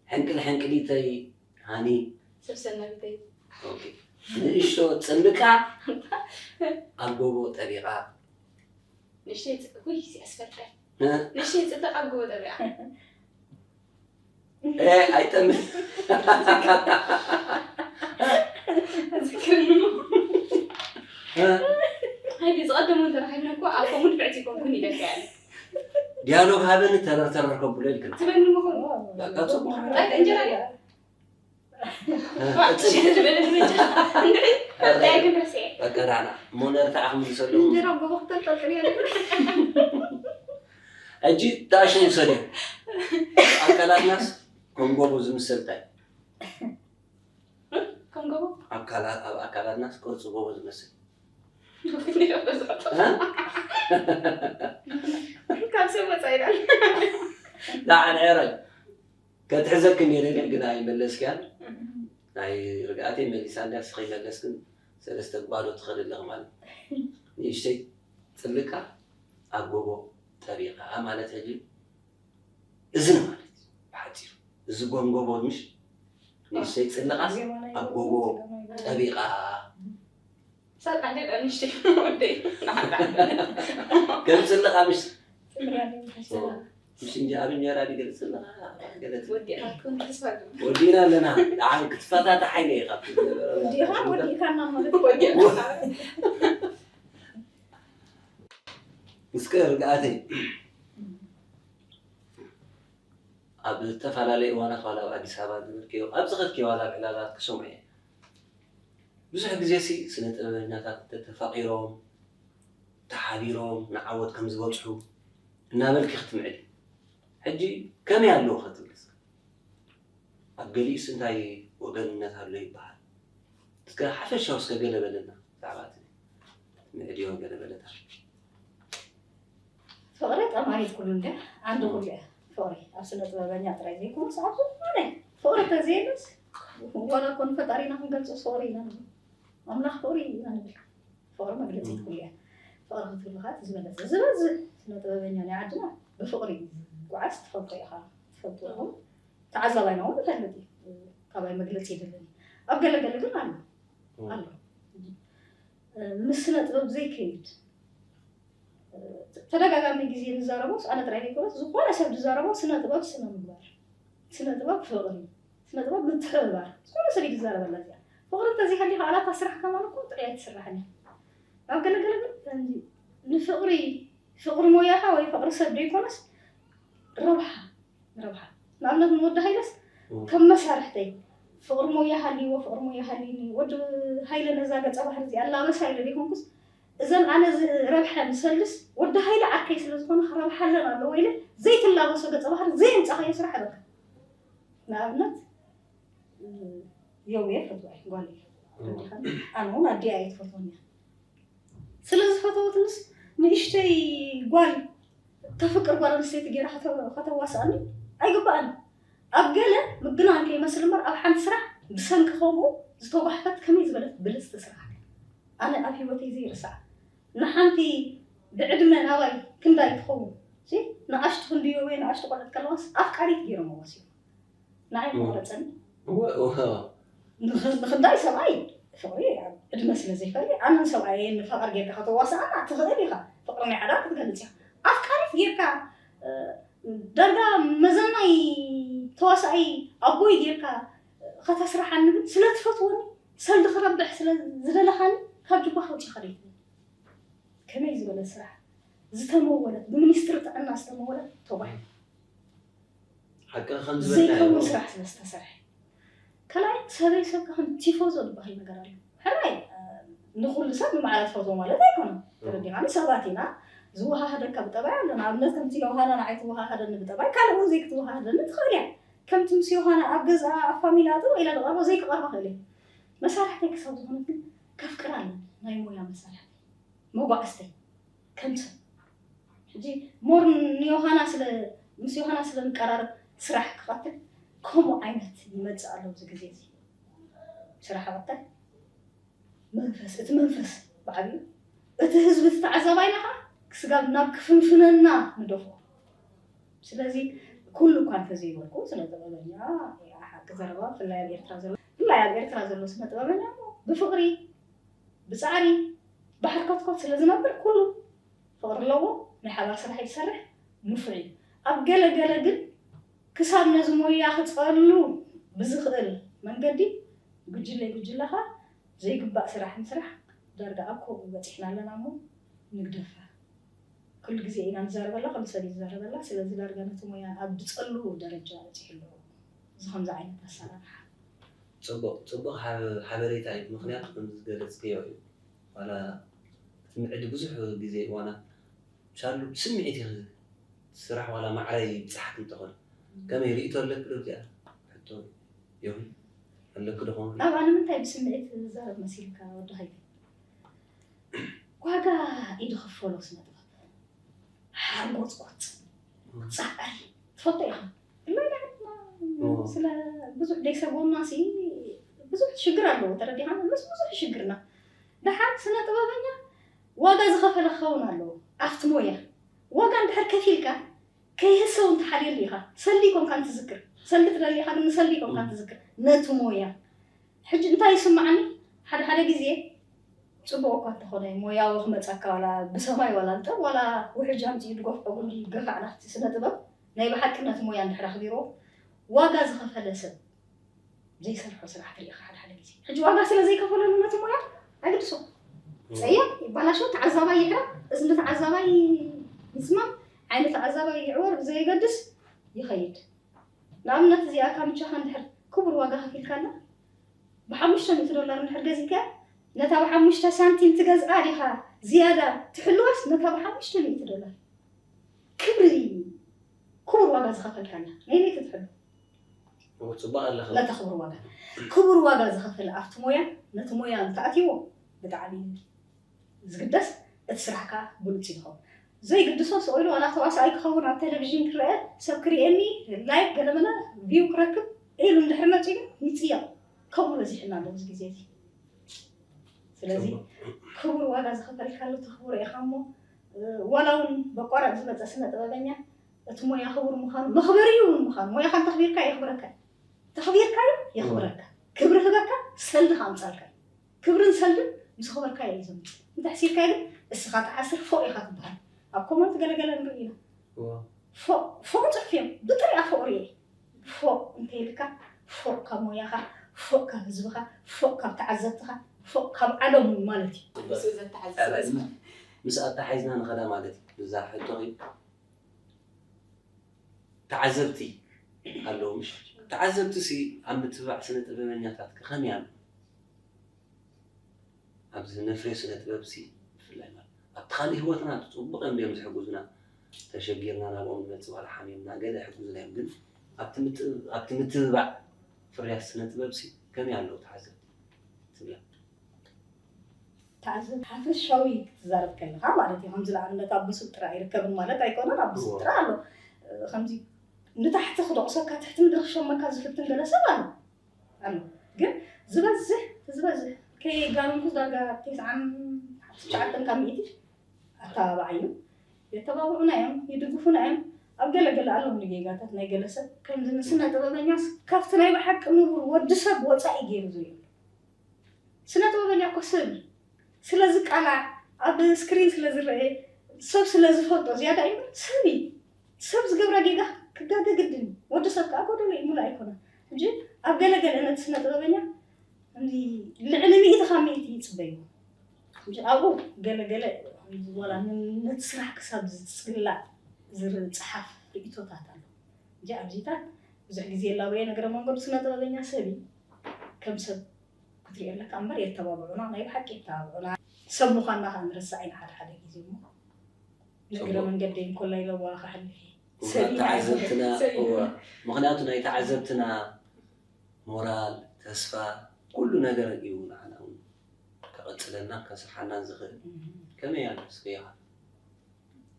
ሕንቅል ሕንቅሊተይ ሃኒ። ሰብ ሰናቢተይ። ኦኬ። ንእሽቶ ጽልቃ ኣብ ጎቦ ጠቢቓ። ንእሽተይ ጽ-፣ ውይ፣ እዚኣ ስፈልጠ። እ? ንእሽተይ ጽልቃ ኣብ ጎቦ ጠቢቓ። እ፣ ኣይጠምን። ኣዝክርኒ። ሃይዲ ዝቐደሙ እንተረኺብና እኮ ኣብ ከምኡ ድፍዕቲ ይኮንኩን ኢለካ ያለ። ዲያሎግ ሃበኒ ተረር ተረር ከብሎ ኢልክን። ትበኒ ምኾኑ። በቃ ጽቡቕ። ጣይት እንጀራ ድያ? እ፣ ዋ፣ እጽ-፣ ሽሕ ዝበለ ድበጃ። እንድዒ፣ ፈልጠያ ግን ረስዐ። በቃ ዳና። እሞ ነርታ ኣኽምልሰሉ። እንጀራ ጎቦ ክተንጠልጥል እያ። ሕጂ ዳሽ ውሰድ። ኣካላትናስ ከም ጎቦ ዝምሰል እንታይ? ከም ጎቦ? ኣካላት፣ ኣብ ኣካላትናስ ቅርጺ ጎቦ ዝመስል። እ? ካብ ሰብ ወፃኢ ኢላ። ዳዓን ዕረግ። ከትሕዘኪ ነይረ ግን ኣይመለስክያን። ናይ ርግኣተይ መሊሳ እንድያ፣ ንስኺ መለስክን ሰለስተ ባዶ ትኸዲ ኣለኺ ማለት እዩ። ንእሽተይ ጽልቃ ኣብ ጎቦ ጠቢቓ ማለት ሕጂ እዝን ማለት እዩ ብሓጺሩ። እዚ ጎንጎቦ ምሽ ንእሽተይ ጽልቃስ ኣብ ጎቦ ጠቢቓ። ሳልጣ እንደ ንእሽተይ ወደይ። ከም ጽልቃ ምሽ፣ ምሽ እንጂ ኣብ እንጀራ ድገል ጽልቃ ገለት። ወዲእካ ትኩን ተስፋ ኣለኒ። ወዲእና ኣለና። ደሓን ክትፈታተሓ ኢለ ኢኻ። ወዲእኻ ወዲእካና ማለት እዩ። ወዲእካ። እስከ ርግኣተይ ኣብ ዝተፈላለየ እዋናት ዋላ ኣብ ኣዲስ ኣበባ ዝነበርክዮ፣ ኣብ ዝኸድክዮ ዋላ ኣብ ዕላላት ክሰምዑ እየ። ብዙሕ ግዜ ሲ ስነ ጥበበኛታት ተተፋቒሮም፣ ተሓቢሮም ንዓወት ከም ዝበጽሑ እናበልኪ ክትምዕዲ። ሕጂ ከመይ ኣለዉ ኸትብሊ እስከ? ኣብ ገሊኡስ እንታይ ወገንነት ኣሎ ይበሃል? እስከ ሓፈሻዊ እስከ ገለ በለና ብዛዕባ እቲ ትምዕድዮ ገለ በለታ። ፍቕሪ ጠማሪት ኩሉ እንደ ዓንዲ ኩሉ እያ። ፍቕሪ ኣብ ስነ ጥበበኛ ጥራይ ዘይኮነስ ኣብ ዝኾነ ፍቕሪ እንተዘየለስ ዋላ እኮ ንፈጣሪና ክንገልጾ ፍቕሪ ኢና ንብል። ኣምላኽ ፍቕሪ ኢና ንብል። ፍቕሪ መግለጺት ኩሉ እያ። ፍቕሪ ክትብልኻ እቲ ዝበለጸ ዝበዝሕ ስነ ጥበበኛ ናይ ዓድና ብፍቕሪ እዩ ዝጓዓዝ። ትፈልጦ ኢኻ፣ ትፈልጥዎ ኢኹም። ተዓዛባይና እውን ይፈልጥ እዩ። ካባይ መግለጺ የድልን። ኣብ ገለ ገለ ግን ኣሎ። ኣሎ። ምስ ስነ ጥበብ ዘይከይድ ተደጋጋሚ ግዜ ንዛረቦ፣ ኣነ ጥራይ ዘይኮነስ ዝኾነ ሰብ ዝዛረቦ ስነ ጥበብ ስነ ምግባር፣ ስነ ጥበብ ፍቕሪ፣ ስነ ጥበብ ምትሕብባር፣ ዝኾነ ሰብ እዩ ዝዛረበላ እዚኣ። ፍቕሪ እንተዘይሃልዩ ከዓ ናታ ስራሕ ከማን እኮ ጥዕያ ኣይትስራሕን እያ። ኣብ ገለገለ ግን ከምዚ ንፍቕሪ፣ ፍቕሪ ሞያኻ ወይ ፍቕሪ ሰብ ዘይኮነስ ረብሓ፣ ረብሓ። ንኣብነት ንወዲ ሃይለስ ከም መሳርሕተይ ፍቕሪ ሞያ ሃልይዎ፣ ፍቕሪ ሞያ ሃልይኒ፣ ወዲ ሃይለ ነዛ ገጸ ባህሪ እዚኣ ኣላበሳ ኢለ ዘይኮንኩስ፣ እዘን ኣነ ዝረብሐን ሰልስ ወዲ ሃይለ ዓርከይ ስለ ዝኾነ ክረብሓለን ኣለዎ ኢለ ዘይትላበሶ ገጸ ባህሪ ዘየምጻኻዮ ስራሕ በቃ ንኣብነት የውየ ፈትዋ እየ ጓል እየ ተረዲኻኒ ኣነ እውን ኣዲኣ እየ ትፈትወኒ እያ ስለ ዝፈተወትንስ ንእሽተይ ጓል ተፍቅር ጓል ኣንስተይቲ ገይራ ከተዋስኣኒ ኣይግባኣን ኣብ ገለ ምግናን ከይመስል እምበር ኣብ ሓንቲ ስራሕ ብሰንኪ ከምኡ ዝተጓሕፈት ከመይ ዝበለት ብልፅቲ ስራሕ ኣነ ኣብ ሂወተይ ዘይርስዓ ንሓንቲ ብዕድመ ናባይ ክንዳይ ትኸውን ንኣሽቱ ክንድዮ ወይ ንኣሽቱ ቆልዑት ከለዋስ ኣፍቃሪት ገይሮም ወሲዮም ንዓይ መቑረፀኒ ንኽንዳይ ሰብኣይ ፍቕሪ ዕድመ ስለ ዘይፈሊ ኣነን ሰብኣየን ንፋቐር ጌርካ ከተዋስኣና ትኽእል ኢኻ ፍቕሪ ናይ ሓዳር ክትገልፅ ኢኻ ኣፍቃሪት ጌርካ ዳርጋ መዘናይ ተዋሳኣይ ኣቦይ ጌርካ ከተስርሓኒ ግን ስለ ትፈትወኒ ሰልዲ ክረብሕ ስለ ዝደለኻኒ ካብ ጅባ ከውፅኻ ደይትብል ከመይ ዝበለ ስራሕ ዝተመወለት ብሚኒስትሪ ጥዕና ዝተመወለት ተጓሒፋ ሓቂ ከም ዝበልና ዘይከውን ስራሕ ስለ ዝተሰርሐ ካልኣይ ሰበይ ሰብ ከም ቲፎዞ ዝበሃል ነገር ኣሎ ሕራይ ንኩሉ ሰብ ንባዕላ ትፈትዎ ማለት ኣይኮነን ተረዲኻኒ ሰባት ኢና ዝወሃሃደካ ብጠባይ ኣሎ ንኣብነት ከምቲ ዮሃና ንዓይ ትወሃሃደኒ ብጠባይ ካልእ እውን ዘይክትወሃሃደኒ ትኽእል እያ ከምቲ ምስ ዮሃና ኣብ ገዝኣ ኣብ ፋሚላ ጥው ኢለ ዝቐርቦ ዘይክቐርባ ክእል እየ መሳርሕተይ ክሳብ ዝኾነት ግን ከፍቅራ ኣለኒ ናይ ሞያ መሳርሕተይ መጓዕዝተይ ከም ሰብ ሕጂ ሞር ንዮሃና ስለ ምስ ዮሃና ስለ ንቀራረብ ስራሕ ክቐትል ከምኡ ዓይነት ይመጽእ ኣሎ ኣብዚ ግዜ እዚ። ስራሕ ኣበታይ መንፈስ፣ እቲ መንፈስ ብዓብዩ እቲ ህዝቢ፣ እቲ ተዓዛባይና ከዓ ክስጋብ ናብ ክፍንፍነና ንደፎ። ስለዚ ኩሉ እኳ እንተዘይበልኩ፣ ስነ ጥበበኛ፣ ሓቂ ዘረባ፣ ብፍላይ ኣብ ኤርትራ ዘሎ፣ ብፍላይ ኣብ ኤርትራ ዘሎ ስነ ጥበበኛ ብፍቕሪ፣ ብጻዕሪ፣ ብሓርኮትኮት ስለ ዝነብር ኩሉ ፍቕሪ ኣለዎ፣ ናይ ሓባር ስራሕ እዩ ዝሰርሕ፣ ንፉዕ እዩ። ኣብ ገለ ገለ ግን ክሳብ ነዚ ሞያ ክጸሉ ብዝኽእል መንገዲ፣ ጉጅለ ጉጅለኻ ዘይግባእ ስራሕ ምስራሕ ዳርጋ ኣብ ከምኡ በጺሕና ኣለና እሞ ንግደፋ። ኩሉ ግዜ ኢና ንዛረበላ፣ ኩሉ ሰብ እዩ ዝዛረበላ። ስለዚ ዳርጋ ነቲ ሞያ ኣብ ዝጸሉ ደረጃ በጺሑ ኣሎ። እዚ ከምዚ ዓይነት ኣሰራርሓ። ጽቡቕ፣ ጽቡቕ ሓበ-፣ ሓበሬታ እዩ። ምኽንያቱ ከም ዝገለጽክዮ እዩ። ዋላ እቲ ምዕዲ ብዙሕ ግዜ ዋላ ሻሉ ብስምዒት እዩ ስራሕ ዋላ ማዕረ ይብጽሓክ እንተኾነ። ከመይ ርእይቶ ኣለክ ዶ እዚኣ? ሕቶ ይኹን ኣለክ ዶ ኾን? ኣብኣ ንምንታይ ብስምዒት ዝዛረብ መሲልካ ወዲ ሃይለ? ዋጋ እዩ ዝኽፈሎ ስነ ጥበብ። ሓርጎጽጎጽ፣ ጻዕሪ፣ ትፈልጦ ኢኻ። እሞ፣ ስለ ብዙሕ ደይ ሰጎና ሲ ብዙሕ ሽግር ኣለዎ፣ ተረዲኻኒ? ምስ ብዙሕ ሽግርና። ደሓር ስነ ጥበበኛ ዋጋ ዝኸፈለ ክኸውን ኣለዎ። ኣብቲ ሞያ ዋጋ እንድሕር ከፊልካ፣ ከይህሰው እንተሓልየሉ ኢኻ። ሰልዲ ይኮንካ እንትዝክር። ሰልዲ ትደሊ ኢኻ፣ ግን ንሰልዲ ይኮንካ እንትዝክር። ነቲ ሞያ። ሕጂ እንታይ ይስምዓኒ? ሓደ ሓደ ግዜ ጽቡቕ እኳ እንተኾነ፣ ሞያዊ ክመጸካ ዋላ ብሰማይ ዋላ ንጠብ ዋላ ውሕጅ ኣምጺኡ ድጎፍዖ ጉንዲ ይገፋዕ ናብቲ ስነ ጥበብ፣ ናይ ብሓቂ ነቲ ሞያ እንድሕር ኣኽቢርዎ፣ ዋጋ ዝኸፈለ ሰብ ዘይሰርሖ ስራሕ ትርኢ ኢኻ ሓደ ሓደ ግዜ። ሕጂ ዋጋ ስለ ዘይከፈለሉ ነቲ ሞያ፣ ኣይግድሶ። ጸየም ይባላሾ፣ ተዓዛባይ ይሕረቕ፣ እዝኒ ተዓዛባይ ይስማም፣ ዓይኒ ተዓዛባይ ይዕወር፣ ብዘየገድስ ይኸይድ። ንኣብነት እዚኣ ካምቻኻ እንድሕር ክቡር ዋጋ ከፊልካላ፣ ብሓሙሽተ ሚእቲ ዶላር እንድሕር ገዚእካያ፣ ነታ ብሓሙሽተ ሳንቲም ትገዝኣ ዲኻ ዝያዳ ትሕልዋስ ነታ ብሓሙሽተ ሚእቲ ዶላር? ክብሪ፣ ክቡር ዋጋ ዝኸፈልካላ፣ ነይነይ ክትሕሉ? እዎ፣ ጽቡቕ ኣለኻ። ነታ ክቡር ዋጋ፣ ክቡር ዋጋ ዝኸፈለ ኣብቲ ሞያ፣ ነቲ ሞያ እንተኣትይዎ ብጣዕሚ ዝግደስ፣ እቲ ስራሕካ ብሉጽ እዩ ዝኸውን። ዘይግድሶ ስቕ ኢሉ ዋላ ተዋሳኣይ ክኸውን፣ ኣብ ቴሌቪዥን ክረአ፣ ሰብ ክርእየኒ፣ ላይክ ገለመለ፣ ቪው ክረክብ ኢሉ እንድሕር መጺኡ ይጽየቕ። ከምኡ በዚሕና ኣሎ ኣብዚ ግዜ እዚ። ስለዚ ጽቡቕ። ክቡር ዋጋ ዝኸፈልካሉ ተኽብሮ ኢኻ እሞ፣ እ፣ ዋላ እውን በቋራጭ ዝመጸ ስነ ጥበበኛ እቲ ሞያ ክቡር ምዃኑ፣ መኽበሪኡ እውን ምዃኑ፣ ሞያኻ እንተኽቢርካ የኽብረካ እዩ። ተኽቢርካዮ የኽብረካ። ክብሪ ህበካ፣ ሰልዲ ከኣምጻልካ እዩ። ክብርን ሰልድን ምስ ኣኽበርካዮ እዩ ዝመጽእ። እንተሕሲርካዮ ግን እስኻ ትሓስር ፎእ ኢኻ ትበሃል። ኣብ ኮመንት ገለገለ ንርኢ ኢና። እዋ። ፎእ፣ ፎእ ጽሑፍ እዮም። ብጥሪኣ ፎእ ርእየ። ፎእ እንተይልካ፣ ፎእ ካብ ሞያኻ፣ ፎእ ካብ ህዝብኻ፣ ፎእ ካብ ተዓዘብትኻ፣ ፎእ ካብ ዓለም እውን ማለት እዩ። ምስኡ ዘተሓዝዝ ኣባይ ስለ ዝኾነ። ምስ ኣተሓሒዝና ንኸዳ ማለት እዩ። ብዛ ሕቶ ተዓዘብቲ ኣለዉ፣ ምሽ? ተዓዘብቲ ሲ ኣብ ምትብባዕ ስነ ጥበበኛታት ከ ከመይ ኣሎ? ኣብዚ ነፍርዮ ስነ ጥበብ ሲ ብፍላይ ማለት ኣብቲ ካልእ ህይወትና ጽቡቕ እዮም ድዮም ዝሕግዙና? ተሸጊርና ናብኦም ንመጽእ ዋላ ሓሚምና ገለ ይሕግዙና እዮም፣ ግን ኣብቲ ምት-፣ ኣብቲ ምትብባዕ ፍርያት ስነ ጥበብ ሲ ከመይ ኣለዉ ተዓዘብቲ ትብላ? ተዓዘብ ሓፈሻዊ ክትዛረብ ከለኻ ማለት እዩ። ከምዚ ንኣብነት ኣብ ብሱል ጥራይ ኣይርከብን ማለት ኣይኮነን፣ ኣብ ብሱል እዎ። ጥራይ ኣሎ። እ፣ ከምዚ ንታሕቲ ክደቕሰካ፣ ትሕቲ ምድሪ ክሸመካ ዝፍትን ገለ ሰብ ኣሎ። ኣሎ። ግን ዝበዝሕ፣ ዝበዝሕ ከየጋነንኩስ ዳርጋ ተስዓን ትሽዓተን ካብ ሚእቲ ኣተባባዓይ እዩ። የተባብዑና እዮም፣ ይድግፉና እዮም። ኣብ ገለ ገለ ኣለዉ ጌጋታት ናይ ገለ ሰብ። ከምዚ ንስነ ጥበበኛስ ካብቲ ናይ ብሓቂ ንቡር ወዲ ሰብ ወጻኢ ገይሩ ዝርእዩ። ስነ ጥበበኛ እኮ ሰብ እዩ። ስለ ዝቃላዕ፣ ኣብ ስክሪን ስለ ዝረአ፣ ሰብ ስለ ዝፈልጦ ዝያዳ እዩ እምበር ሰብ እዩ። ሰብ ዝገብራ ጌጋ ክጋገ ግድን እዩ። ወዲ ሰብ ከኣ ጎደሎ እዩ፣ ሙሉእ ኣይኮነን። ሕጂ ኣብ ገለ ገለ ነቲ ስነ ጥበበኛ እንዲ ልዕሊ ሚእቲ ካብ ሚእቲ ይጽበይዎ። ሕጂ ኣብኡ ገለ ገለ ዋላ ን-፣ ነቲ ስራሕ ክሳብ ዝጽላእ ዝር-፣ ዝጸሓፍ ርእይቶታት ኣሎ። ሕጂ ኣብዚታት ብዙሕ ግዜ የላበየ፣ ነገረ መንገዱ ስነ ጥበበኛ ሰብ እዩ። ከም ሰብ ክትሪኦ ኣለካ እምበር የተባብዑና፣ ናይ ብሓቂ የተባብዑና። ሰብ ምዃንና ከኣ ንረስዕ ኢና ሓደ ሓደ ግዜ እሞ። ንእግረ ጽቡቕ። መንገደይ እንኮላይ ለዋ ከሕልፍ እየ። እሞ ሰብ ኢና ተዓዘብትና፣ ሰብ ኢና። እወ፣ ምኽንያቱ ናይ ተዓዘብትና ሞራል፣ ተስፋ፣ ኩሉ ነገር እዩ ንዓና እውን ከቐጽለና፣ ከስርሓናን ዝኽእል። እም። ከመይ ኣሎ እስከ ኢኻ?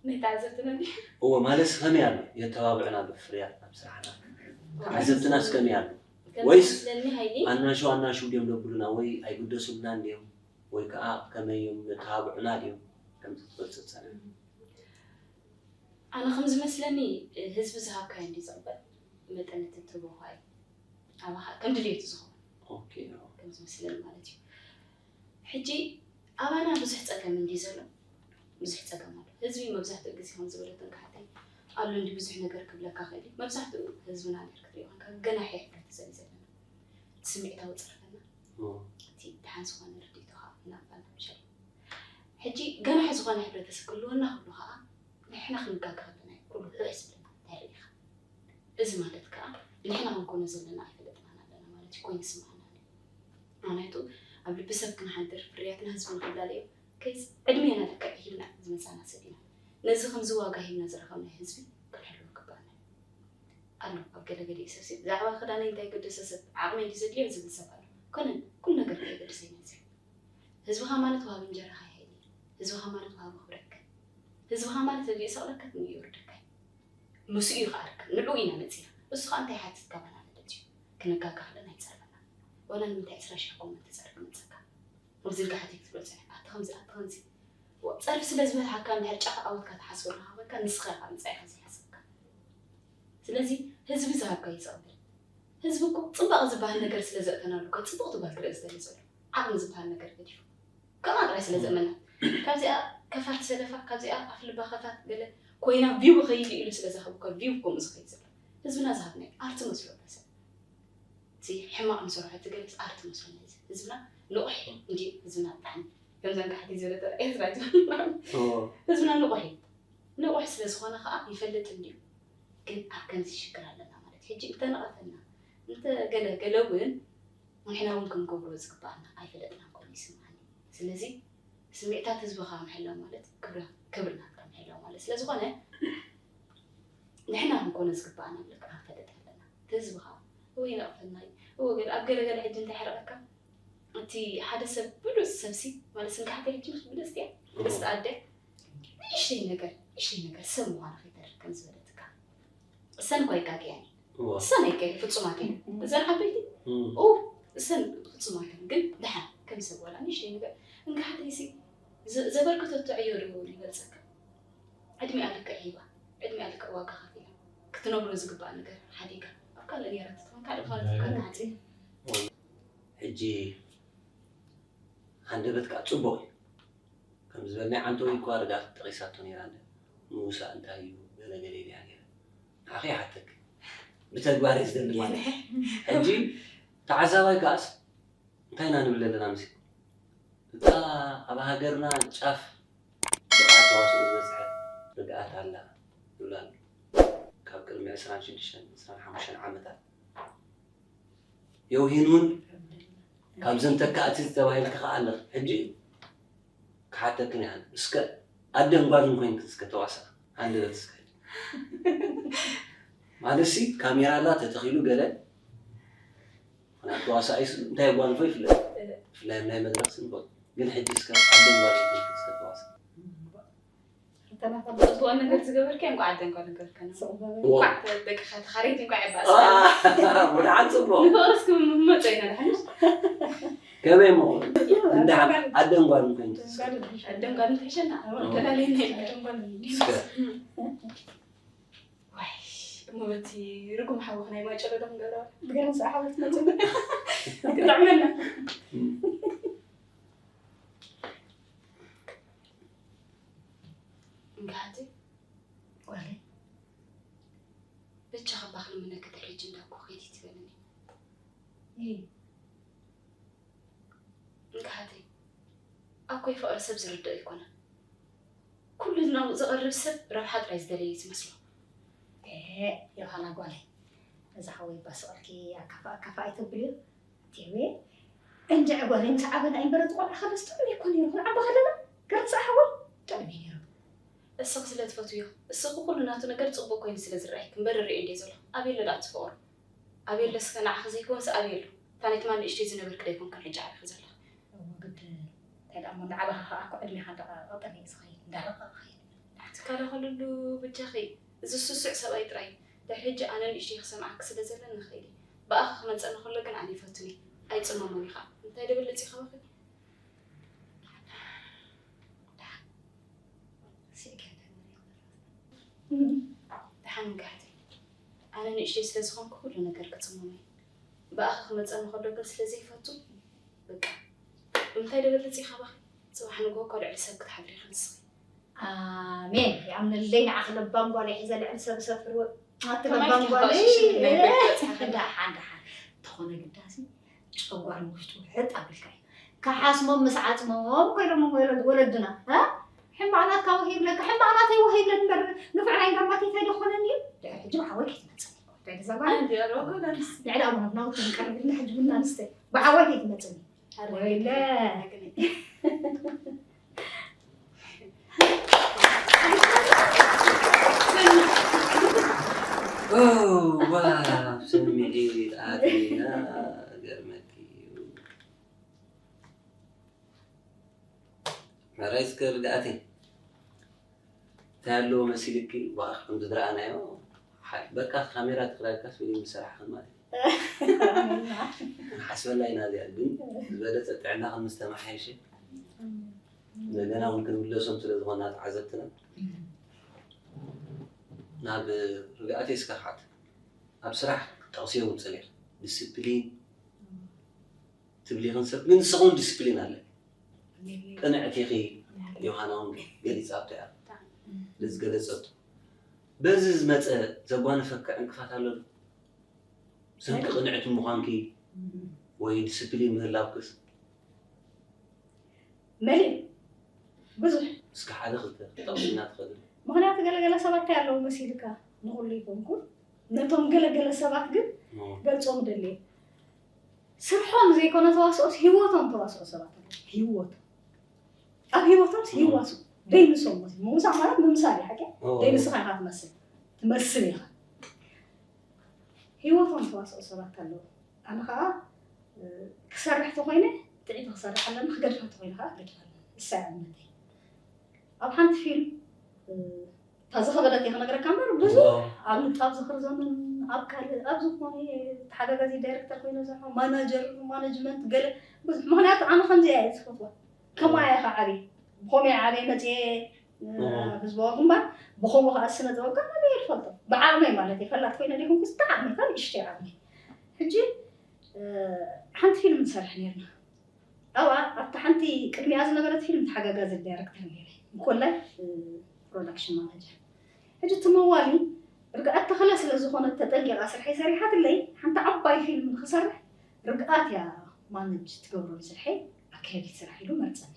ናይ ተዓዘብትና ድዩ? እወ፣ ማለት ከመይ ኣሎ? የተባብዑና ብፍርያት ናብ ስራሕና። ተዓዘብትናስ ከመይ ኣሎ? ወይስ ኣናሹ ኣናሹ ድዮም ዘብሉና ወይ ኣይግደሱልናን ድዮም ወይ ከዓ ከመይ እዮም ዘተባብዑና ድዮም ከምዚ ትፈልጥ ጸኒሕካ? ኣነ ከም ዝመስለኒ ህዝቢ ዝሃብካዮ እንዲ ዝቕበል መጠን እቲ ትህቦ ኳ እዩ ኣባኻ ከም ድልየቱ ዝኸውን ከም ዝመስለኒ ማለት እዩ። ሕጂ ኣባና ብዙሕ ፀገም እንዲ ዘሎ ብዙሕ ፀገም ኣሎ። ህዝቢ መብዛሕትኡ ግዜ ከም ዝበለትን ክሓተይ ኣሎ እንዲ ብዙሕ ነገር ክብለካ ክእል እዩ። መብዛሕትኡ ህዝብና እንድሕር ክትሪኦ ኮንካ ገናሒ ሕብረተሰብ እዩ ዘለና። እቲ ስምዒታዊ ፀርፍና እቲ ደሓን ዝኾነ ርድኢቱ ከዓ እናቕበልና ምሻል ሕጂ ገናሒ ዝኾነ ሕብረተሰብ ክህልወና ከሎ ከዓ ንሕና ክንጋገ ከለና እዩ ኩሉ ሕዕ ዝብለና እንታይ ርኢኻ? እዚ ማለት ከዓ ንሕና ክንኮኖ ዘለና ኣይፈለጥናን ኣለና ማለት እዩ ኮይኑ ይስምዓና ኣሎ። ምክንያቱ ኣብ ልቢ ሰብ ክንሓድር ፍርያትና ህዝቢ ንክላለዮ ከይስ ዕድሜና ልክዕ ሂብና ዝመፃና ሰብ ኢና። ነዚ ከምዚ ዋጋ ሂብና ዝረኸብናዮ ህዝቢ ክንሕልዎ ይግባና እዩ። ኣሎ ኣብ ገለ ገሊኡ ሰብ ሲ ብዛዕባ ክዳነይ እንታይ ገደሶ ሰብ ዓቕመይ ድዩ ዘድልዮ ዝብል ሰብ ኣሎ። ኮነ ኩሉ ነገር ከየገድሰኒ እዩ ዝብል። ህዝብኻ ማለት ወሃቢ እንጀራኻ ይሓይል እዩ። ህዝብኻ ማለት ወሃቢ ክብረትካ እዩ። ህዝብኻ ማለት ልዕሊኡ ሰቕለካ ንኡ የውርደካ እዩ። ምስኡ እዩ ከዓ ርከብ። ንዕኡ ኢና መፂና። እሱ ከዓ እንታይ ይሓትት ካባና ንደልዩ። ክንጋገ ከለና ይፀርፈና። ዋላ ንምንታይ ዕስራ ሺሕ ኮመንት ተፀርፍ መፀካ? ኣብዚ ኢልካ ሓቲት ክትብሎ ፀኒሕካ ኣቲ ከምዚ ኣቲ ከምዚ ፀርፊ ስለ ዝበዝሓካ እንድሕር ጫፍ ዓወትካ ትሓስቦ እናሃበካ ንስኻ ኢኻ መፃኢኻ ዘይሓሰብካ። ስለዚ ህዝቢ ዝሃብካዮ ይፀበል። ህዝቢ እኮ ፅባቐ ዝበሃል ነገር ስለ ዘእተናሉ እኮ ፅብቕቲ ጓል ክርኢ ዝደሊ ዘሎ። ዓቕሚ ዝበሃል ነገር ገዲፉ። ከምኣ ጥራይ ስለ ዘእመና። ካብዚኣ ከፋት ሰለፋ፣ ካብዚኣ ኣፍ ልባ ከፋት ገለ ኮይና ቪው ኸይድ ኢሉ ስለ ዝሃብካ ቪው ከምኡ ዝኸይድ ዘሎ። ህዝብና ዝሃብናዮ ኣርቲ መስሎ እባ ሰብ። እቲ ሕማቕ ንሰርሖ እቲ ገለስ ኣርቲ መስሎ ናይ ህዝብና ንቑሕ እንዲ ህዝብና ብጣዕሚ ከምዛ እንካሕቲ ዝበለተ ኤርትራ ዝበል ህዝብና ንቑሕ እዩ። ንቑሕ ስለ ዝኾነ ከዓ ይፈልጥ እንድዩ። ግን ኣብ ከምዚ ሽግር ኣለና ማለት ሕጂ እንተነቐፈና እንተ ገለ ገለ እውን ንሕና እውን ክንገብሮ ዝግባኣና ኣይፈለጥናን ኮይኑ ይስምዓኒ። ስለዚ ስምዒታት ህዝብኻ ምሕላው ማለት ክብርና ምሕላው ማለት ስለ ዝኾነ ንሕና ክንኮነ ዝግባኣና ልክዕ ክንፈልጥ ኣለና። እቲ ህዝብኻ ወይ ይነቕፈና እዩ እወ ገለ ኣብ ገለ ገለ ሕጂ እንታይ ሕረቐካ እቲ ሓደ ሰብ ብሉፅ ሰብሲ ማለት ስንካሕቲ ሕጂ ምስ ብልፅቲ እያ ብልፅቲ ኣደ ንእሽተይ ነገር ንእሽተይ ነገር ሰብ ምዃኑ ከይተርፍ ከም ዝበለትካ እሰን እኳ ይጋገያን እሰን ኣይከ ፍፁማት እየን እዘን ዓበይቲ ኡ እሰን ፍፁማት እየን ግን ድሓን ከም ሰብ ዋላ ንእሽተይ ነገር እንካሕተይሲ ዘበርከተቶ ዕዮ ዶ ይበልፀካ ዕድሚኣ ልክዕ ሂባ ዕድሚኣ ልክዕ ዋጋ ከፊላ ክትነብሮ ዝግባእ ነገር ሓዲጋ ኣብ ካልእ ነይራ ትትኾን ካልእ ዝኾነ ትትኮን ሓፂ ሕጂ ሃንደበት ከዓ ፅቡቕ እዩ ከም ዝበልናይ ዓንተወይ እኳ ርጋፍ ጠቒሳቶ ነይራ እንደ ምውሳእ እንታይ እዩ ገለ ገለ ኢለያ ነይረ ንዓኺ ይሓተክ ብተግባር እዩ ዝደሊ ማለት ሕጂ ተዓዛባይ ከዓስ እንታይ ኢና ንብል ዘለና ምስ እታ ኣብ ሃገርና ጫፍ ብቕዓት ተዋስኦ ዝበፅሐት ርግኣት ኣላ ይብላ ኣሎ ካብ ቅድሚ ዕስራን ሽዱሽተን ዕስራን ሓሙሽተን ዓመታት የውሂን እውን ካብዘን ተካእቲ ተባሂልኪ ከዓ ኣለኺ ሕጂ ክሓተክን እያ እስከ ኣደን ጓልን ኮይንክን እስከ ተዋስኣ ሃንደበት እስከ ማለት ሲ ካሜራ ኣላ ተተኺሉ ገለ ምክንያቱ ተዋሳኣይ ስ- እንታይ ጓንፎ ይፍለጥ ብፍላይ ኣብ ናይ መድረክ ስንኮት ግን ሕጂ እስከ ኣደን ጓልን ኮይንክን እስከ ተዋስኣ ጽቡቕ ነገር ዝገበርኪ እንኳዕ ኣደን ጓልን ገበርከና። ጽቡቕ እንኳዕ ደቅኻ ተኻረይቲ እንኳዕ የባእስ። ወድዓን ጽቡቕ ንፍቕርስ ክምመጾ ኢና ድሓንሽ ከመይ እሞ እንዳ ኣደን ጓልን ኮይንክን እስከ ኣደን ጓልን ትሕሸና ተላለየና ኢልና። እስከ ዋይ እሞ በቲ ርጉም ሓወኽ ናይ ማጨሎ ዶ ክንገብሮ ገረን ሰዓበት መጽ ክጥዕመና። እንካሓቲ ጓለይ ብቻ ከባኽ ንምነክተ ሕጂ እንዳኮ ኸይዲ ትበልኒ። እንካሓተይ ኣኮይ ፍቕሪ ሰብ ዝርድኦ ኣይኮነን። ኩሉ ናብኡ ዝቐርብ ሰብ ረብሓ ጥራይ ዝደለየ እዩ ዝመስሎ። ዮሃና ጓለይ እዛ ሓወይ ባስቕልኪ ኣካፋ ኣካፋ ኣይተብልዮ ቲዌ እንድዒ ጓለይ ምስ ዓበና ኣይንበረ ዝቆልዓ ከለስ ጥዑም እኮ ነይሩ ክንዓባ ከለና ገርፃ ሓወይ ጥዑም እዩ ነይሩ። እስኺ ስለ ትፈትውዮ እስኺ ኩሉ ናቱ ነገር ፅቡቕ ኮይኑ ስለ ዝረኣየኪ እምበር ርእዮ እንድየ ዘለኹ። ኣበይ ኣሎ ደኣ እቲ ፍቕሩ? ኣበይ ኣሎ እስከ ንዓኺ ዘይኮንስ ኣበይ ኣሎ? እታ ናይ ትማሊ ንእሽተይ ዝነበርኪ ዶ ኣይኮንክን ሕጂ ዓቢኺ ዘለኺ? እወ ግድን እንታይ ደኣ እሞ እንዳዓበኻ ኸዓ እኮ ዕድሜኻ እንዳቐጠነ እዩ ዝኸይድ እንዳረቐቐ ይኸይድ። ትካለ ከልሉ በጃኺ እዚ ስሱዕ ሰብኣይ ጥራይ ድሕሪ ሕጂ ኣነ ንእሽተይ ክሰምዓኪ ስለ ዘለኒ ንኸይድ እየ። ብኣኺ ክመጸኒ ከሎ ግን ኣነ ይፈቱን እየ። ኣይጽመሞን እየ ኸኣ። እንታይ ደበለጽ ኢኻ ባኺ? ደሓን እንጋሕቲ። ኣነ ንእሽተይ ስለ ዝኾንኩ ኩሉ ነገር ክጽመሞ እየ። ብኣኺ ክመጸኒ ከሎ ግን ስለ ዘይፈቱ፣ በቃ። ብምንታይ ደበለጽ ኢኻ ባኺ? ጽባሕ ንግሆ እኮ ልዕሊ ሰብ ክትሓድሪ ኢኺ ንስኺ። ኣሜን። ይኣምነለይ ንዓኺ ለባም ጓል ሒዘ ልዕሊ ሰብ ሰፍር ወ-፣ ኣቲ ከማይ ለባም ጓል። ትባሽሽኒ ናይ በቃ ጽሓፈ። ደሓን፣ ደሓን። እንተኾነ ግዳሲ ጨጓር ንውሽጡ ሕጥ ኣቢልካ እዩ። ከሓስሞም ምስ ዓጽሞም ኮይኖም ወለ-፣ ወለድና፣ እ? ሕማቕ ናትካ ወሂብለካ፣ ሕማቕ ናተይ ወሂብለኒ እምበር፣ ንፉዕ ናይ እንዳማተይ እንታይ ደኾነኒ እዩ? ድሕሪ ሕጂ ብሓወይ ከይትመጽእ። እንታይ ደዛ ጓል? ኣንዲ ኣልዋ ጓል ኣንስተይቲ። ልዕሊ ኣቡና ናውቲ ንቀርብ ኢልና ሕጂ ቡና ንስተ። ብሓወይ ከይትመጽእኒ። ኣረ ወይለ። ኦ፣ ዋው፣ ስምዒት ኣቲና፣ ገርመኪ እዩ። ሕራይ እስከ ርግኣተይ። እንታይ ኣለዎ መሲልኪ? ብኣኽ ከም ዝረኣናዮ፣ ሓ-፣ በቃ ካሜራ ትኽራይካስ ፊልም ዝሰራሕኽን ማለት እዩ። ሓስበላ ኢና እዚኣ፣ ግን ዝበለጸ ጥዕናኽን ምስ ተመሓየሸ፣ እንደገና እውን ክንምለሶም ስለ ዝኾና ተዓዘብትና፣ ናብ ርግኣተይ እስከ ክሓት። ኣብ ስራሕ ክትጠቕስዮ እውን ጸኒሕ። ዲስፕሊን ትብሊ ይኽን ሰብ፣ ግን ንስኺ እውን ዲስፕሊን ኣለኪ። ቅንዕቲ ኢኺ፣ ዮሃና እውን ገሊጻቶ እያ። ነዚ ገለጸቶ። በዚ ዝመጸ ዘጓነፈኪ ዕንቅፋት ኣሎ ዶ? ሰንኪ ቅንዕቲ ምዃንኪ ወይ ዲስፕሊን ምህላውክስ? መሊእ። ብዙሕ። እስኪ ሓደ ክልተ ክጠቕስልና ትኽእሊ? ምኽንያቱ ገለገለ ሰባት እንታይ ኣለዉ መሲልካ? ንኹሉ ይኮንኩን። ነቶም ገለገለ ሰባት ግን ኦ። ገልጾም ደልየ። ስርሖም ዘይኮነ ተዋስኦስ ህይወቶም ተዋስኦ ሰባት ኣለዉ። ህይወቶም። ኣብ ህይወቶም እም። ይዋሱ። ደይንሶም ሞት። ምውሳእ ማለት ምምሳል እዩ፣ ሓቂ? ኦ። ደይንስኻ ኢኻ ትመስል። ትመስል ኢኻ። ህይወቶም ተዋስኦ ሰባት ኣለዉ። ኣነ ኸኣ፣ እ፣ ክሰርሕ ተኾይነ፣ ጥዒት ክሰርሕ ኣለኒ፣ ክገድፋ ተኾይነ ኸኣ ክገድፋ ኣለኒ። ንሳ እያ እምነተይ። ኣብ ሓንቲ ፊልም፣ እ፣ እታ ዝኸበደት እየ ክነግረካ እምበር፣ ብዙሕ ኦ። ኣብ ንጣብ ዝኽሪ ዘመን፣ ኣብ ካልእ፣ ኣብ ዝኾነ ተሓጋጋዚ ዳይሬክተር ኮይነ ዝሰርሖ፣ ማናጀር፣ ማኔጅመንት፣ ገለ ብዙሕ። ምኽንያቱ ኣነ ከምዚኣ እየ ዝፈትዋ። ከምኣ እየ ከዓ ዓብየ። ብኸምኡ እየ ዓብየ መፅየ፣ እ፣ ኦ። ኣብ ህዝባዊ ግንባር። ብኸምኡ ከዓ ስነ ጥበብ ከዓ ዓብየ እየ ዝፈልጦ። ብዓቕመይ ማለት እየ። ፈላጥ ኮይነ ዘይኮንኩስ፣ ብዓቕመይ፣ ካብ ንእሽተይ ዓቕመይ። ሕጂ፣ እ፣ ሓንቲ ፊልም ንሰርሕ ነይርና። ኣብኣ ኣብታ ሓንቲ ቅድሚኣ ዝነበረት ፊልም ተሓጋጋዚ ዳይረክተር ነይረ። እንኮላይ፣ እ፣ ፕሮዳክሽን ማናጀር። ሕጂ እቲ መዋሊ ርግኣት ተኽለ ስለ ዝኾነት ተጠንቂቓ ስርሐይ ሰሪሓትለይ፣ ሓንቲ ዓባይ ፊልም ንኽሰርሕ ርግኣት እያ ማነጅ ትገብሮ ንስርሐይ፣ ኣካያዲት ስራሕ ኢሉ መርጸኒ።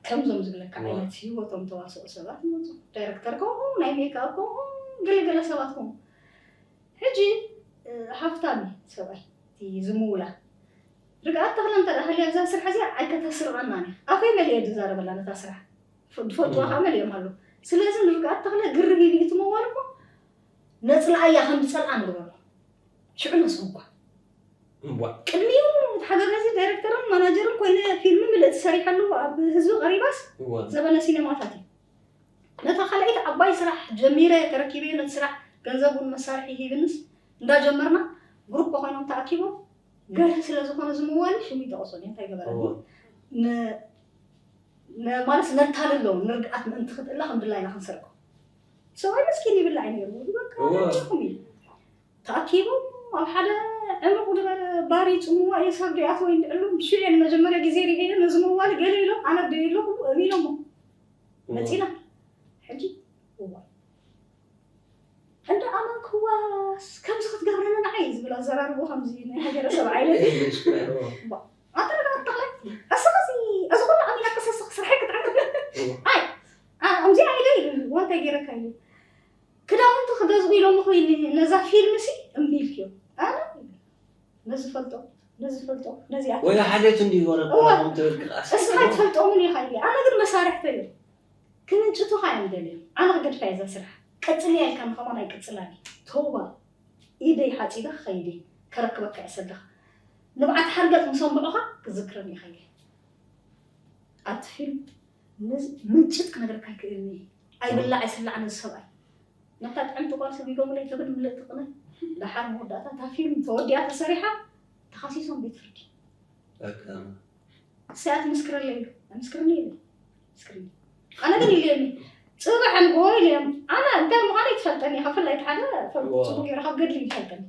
ከምዞም ዝብለካ ዋው። ዓይነት ህይወቶም ተዋስኦ ሰባት ይመጹ። ዳይረክተር ከምኡ፣ ናይ ሜክኣፕ ከምኡ፣ ገለገለ ሰባት ከምኡ። ሕጂ፣ እ፣ ሃፍታም እዩ ሰብኣይ፣ እቲ ዝምውላ። ርግኣት ተኽለ እንተ ደኣ ሃልያ እዛ ስራሕ እዚኣ ኣይከተስርቐናን እያ። ኣፈይ መሊኤ ዝዛረበላ ነታ ስራሕ። ፍ-፣ ዝፈልጥዋ እም። ከኣ መሊኦም ኣለዉ። ስለዚ ንርግኣት ተኽለ ግርህ ኢሉ እዩ እቲ መዋል እሞ ነጽልኣያ ከም ዝጸልኣ ንግበሮ። ሽዑ ነስጉጓ። እዋ። ቅድሚኡ ተሓጋጋዚ ዳይረክተርን ማናጀርን ኮይነ ፊልም ምልእቲ ሰሪሐሉ ኣብ ህዝቢ ቀሪባስ እዋ። ዘበነ ሲኔማታት እዩ። ነታ ካልኣይቲ ዓባይ ስራሕ ጀሚረ ተረኪበዮ ነቲ ስራሕ ገንዘብ እውን መሳርሒ ሂብንስ እንዳጀመርና ግሩፕ ኮይኖም ተኣኪቦም ገርህ ስለ ዝኾነ ዝምዋል ሽሙ ይጠቕሶ ድዩ እንታይ ገበረኒ? እዋ። ን-፣ ን-፣ ማለት ነታልሎ ንርግኣት ምእንቲ ክትእለ ከም ድላይና ክንሰርቆ። ሰብኣይ መስኪን ይብላዕ ነይሩ። በቃ እዋ። ነዲኹም እዩ። ተኣኪቦም ኣብ ሓደ ዕሙቕ ዝበለ ባር ይጽምዋ እዮም። ሰብ ደይኣተወ ይንድዕሎም። ሽዑ ንመጀመርያ ግዜ ርእየ ነዚ መዋሊ ገለ ኢሎም ኣነ ደይ ኣለኹ እብ ኢሎሞ። እዋ። መጺና። ሕጂ እዋ። እንዳ ኣመንክዋስ ከምዚ ክትገብረኒ ንዓይ ዝብል ኣዘራርቦ ከምዚ ናይ ሃገረሰብ ዓይነት እዩ። እዋ። ኣንተ ረጋግጥ ተኽለ፣ እስኻ እዚ፣ እዚ ኩሉ ኣሚናካ ሰስኽ ስርሐይ ክትዓግብ። እዋ። ኣይ፣ ኣ-፣ ከምዚ ኢለ ኢሉ፣ ወንታይ ገይረካ ኢሉ። ክዳውንቲ ክገዝኡ ኢሎም ኾይኑ ነዛ ፊልም ሲ እምቢ ኢልክዮ። ኣነ ነዚ ፈልጦ፣ ነዚ ፈልጦ፣ ነዚ ኣት-፣ ወይ ሓልዮት እንዲዩ ወረ እዋ። ኮራኹም ትብል ክኣስ። እስኻ ትፈልጦምን ኢኻ ኢለ። ኣነ ግን መሳርሕተይ እዮም። ክምንጭቱኻ እዮም ደልዮም። ኣነ ክገድፋ እየ እዛ ስራሕ። ቀጽልያ ኢልካ ንኸማን ኣይቅጽላን እየ። ተውባ። ኢደይ ሓጺበ ክኸይድ እየ። ከረክበካ እየ ሰድኻ። ንብዓት ሓርገጽ ምስ ኣንብዑኻ ክዝክረኒ ኢኻ ኢለ። ኣብቲ ፊልም ነዚ ምንጭት ክነግረካ ኣይክእልን እየ። ኣይብላዕ ኣይስላዕ ነዚ ሰብኣይ። ነታ ጥዕምቲ ጓል ሰጒጎምለይ ትብል ምልእቲ ቅነ። ደሓር መወዳእታ እታ ፊልም ተወዲኣ ተሰሪሓ ተኸሲሶም ቤት ፍርዲ። በቃ እሰይ ኣትምስክረለይ ኢሉ ኣምስክርኒ ኢሉ ምስክርኒ። ኣነ ግን ኢልየኒ ጽባሕ ንግሆ ኢልዮም ኣነ እንታይ ምዃነ ይትፈልጠኒ ኢኻ። ብፍላይ እቲ ሓደ ፈልጡ ዋው። ጽቡቅ ገይሩ ካብ ገድሊ ይፈልጠኒ።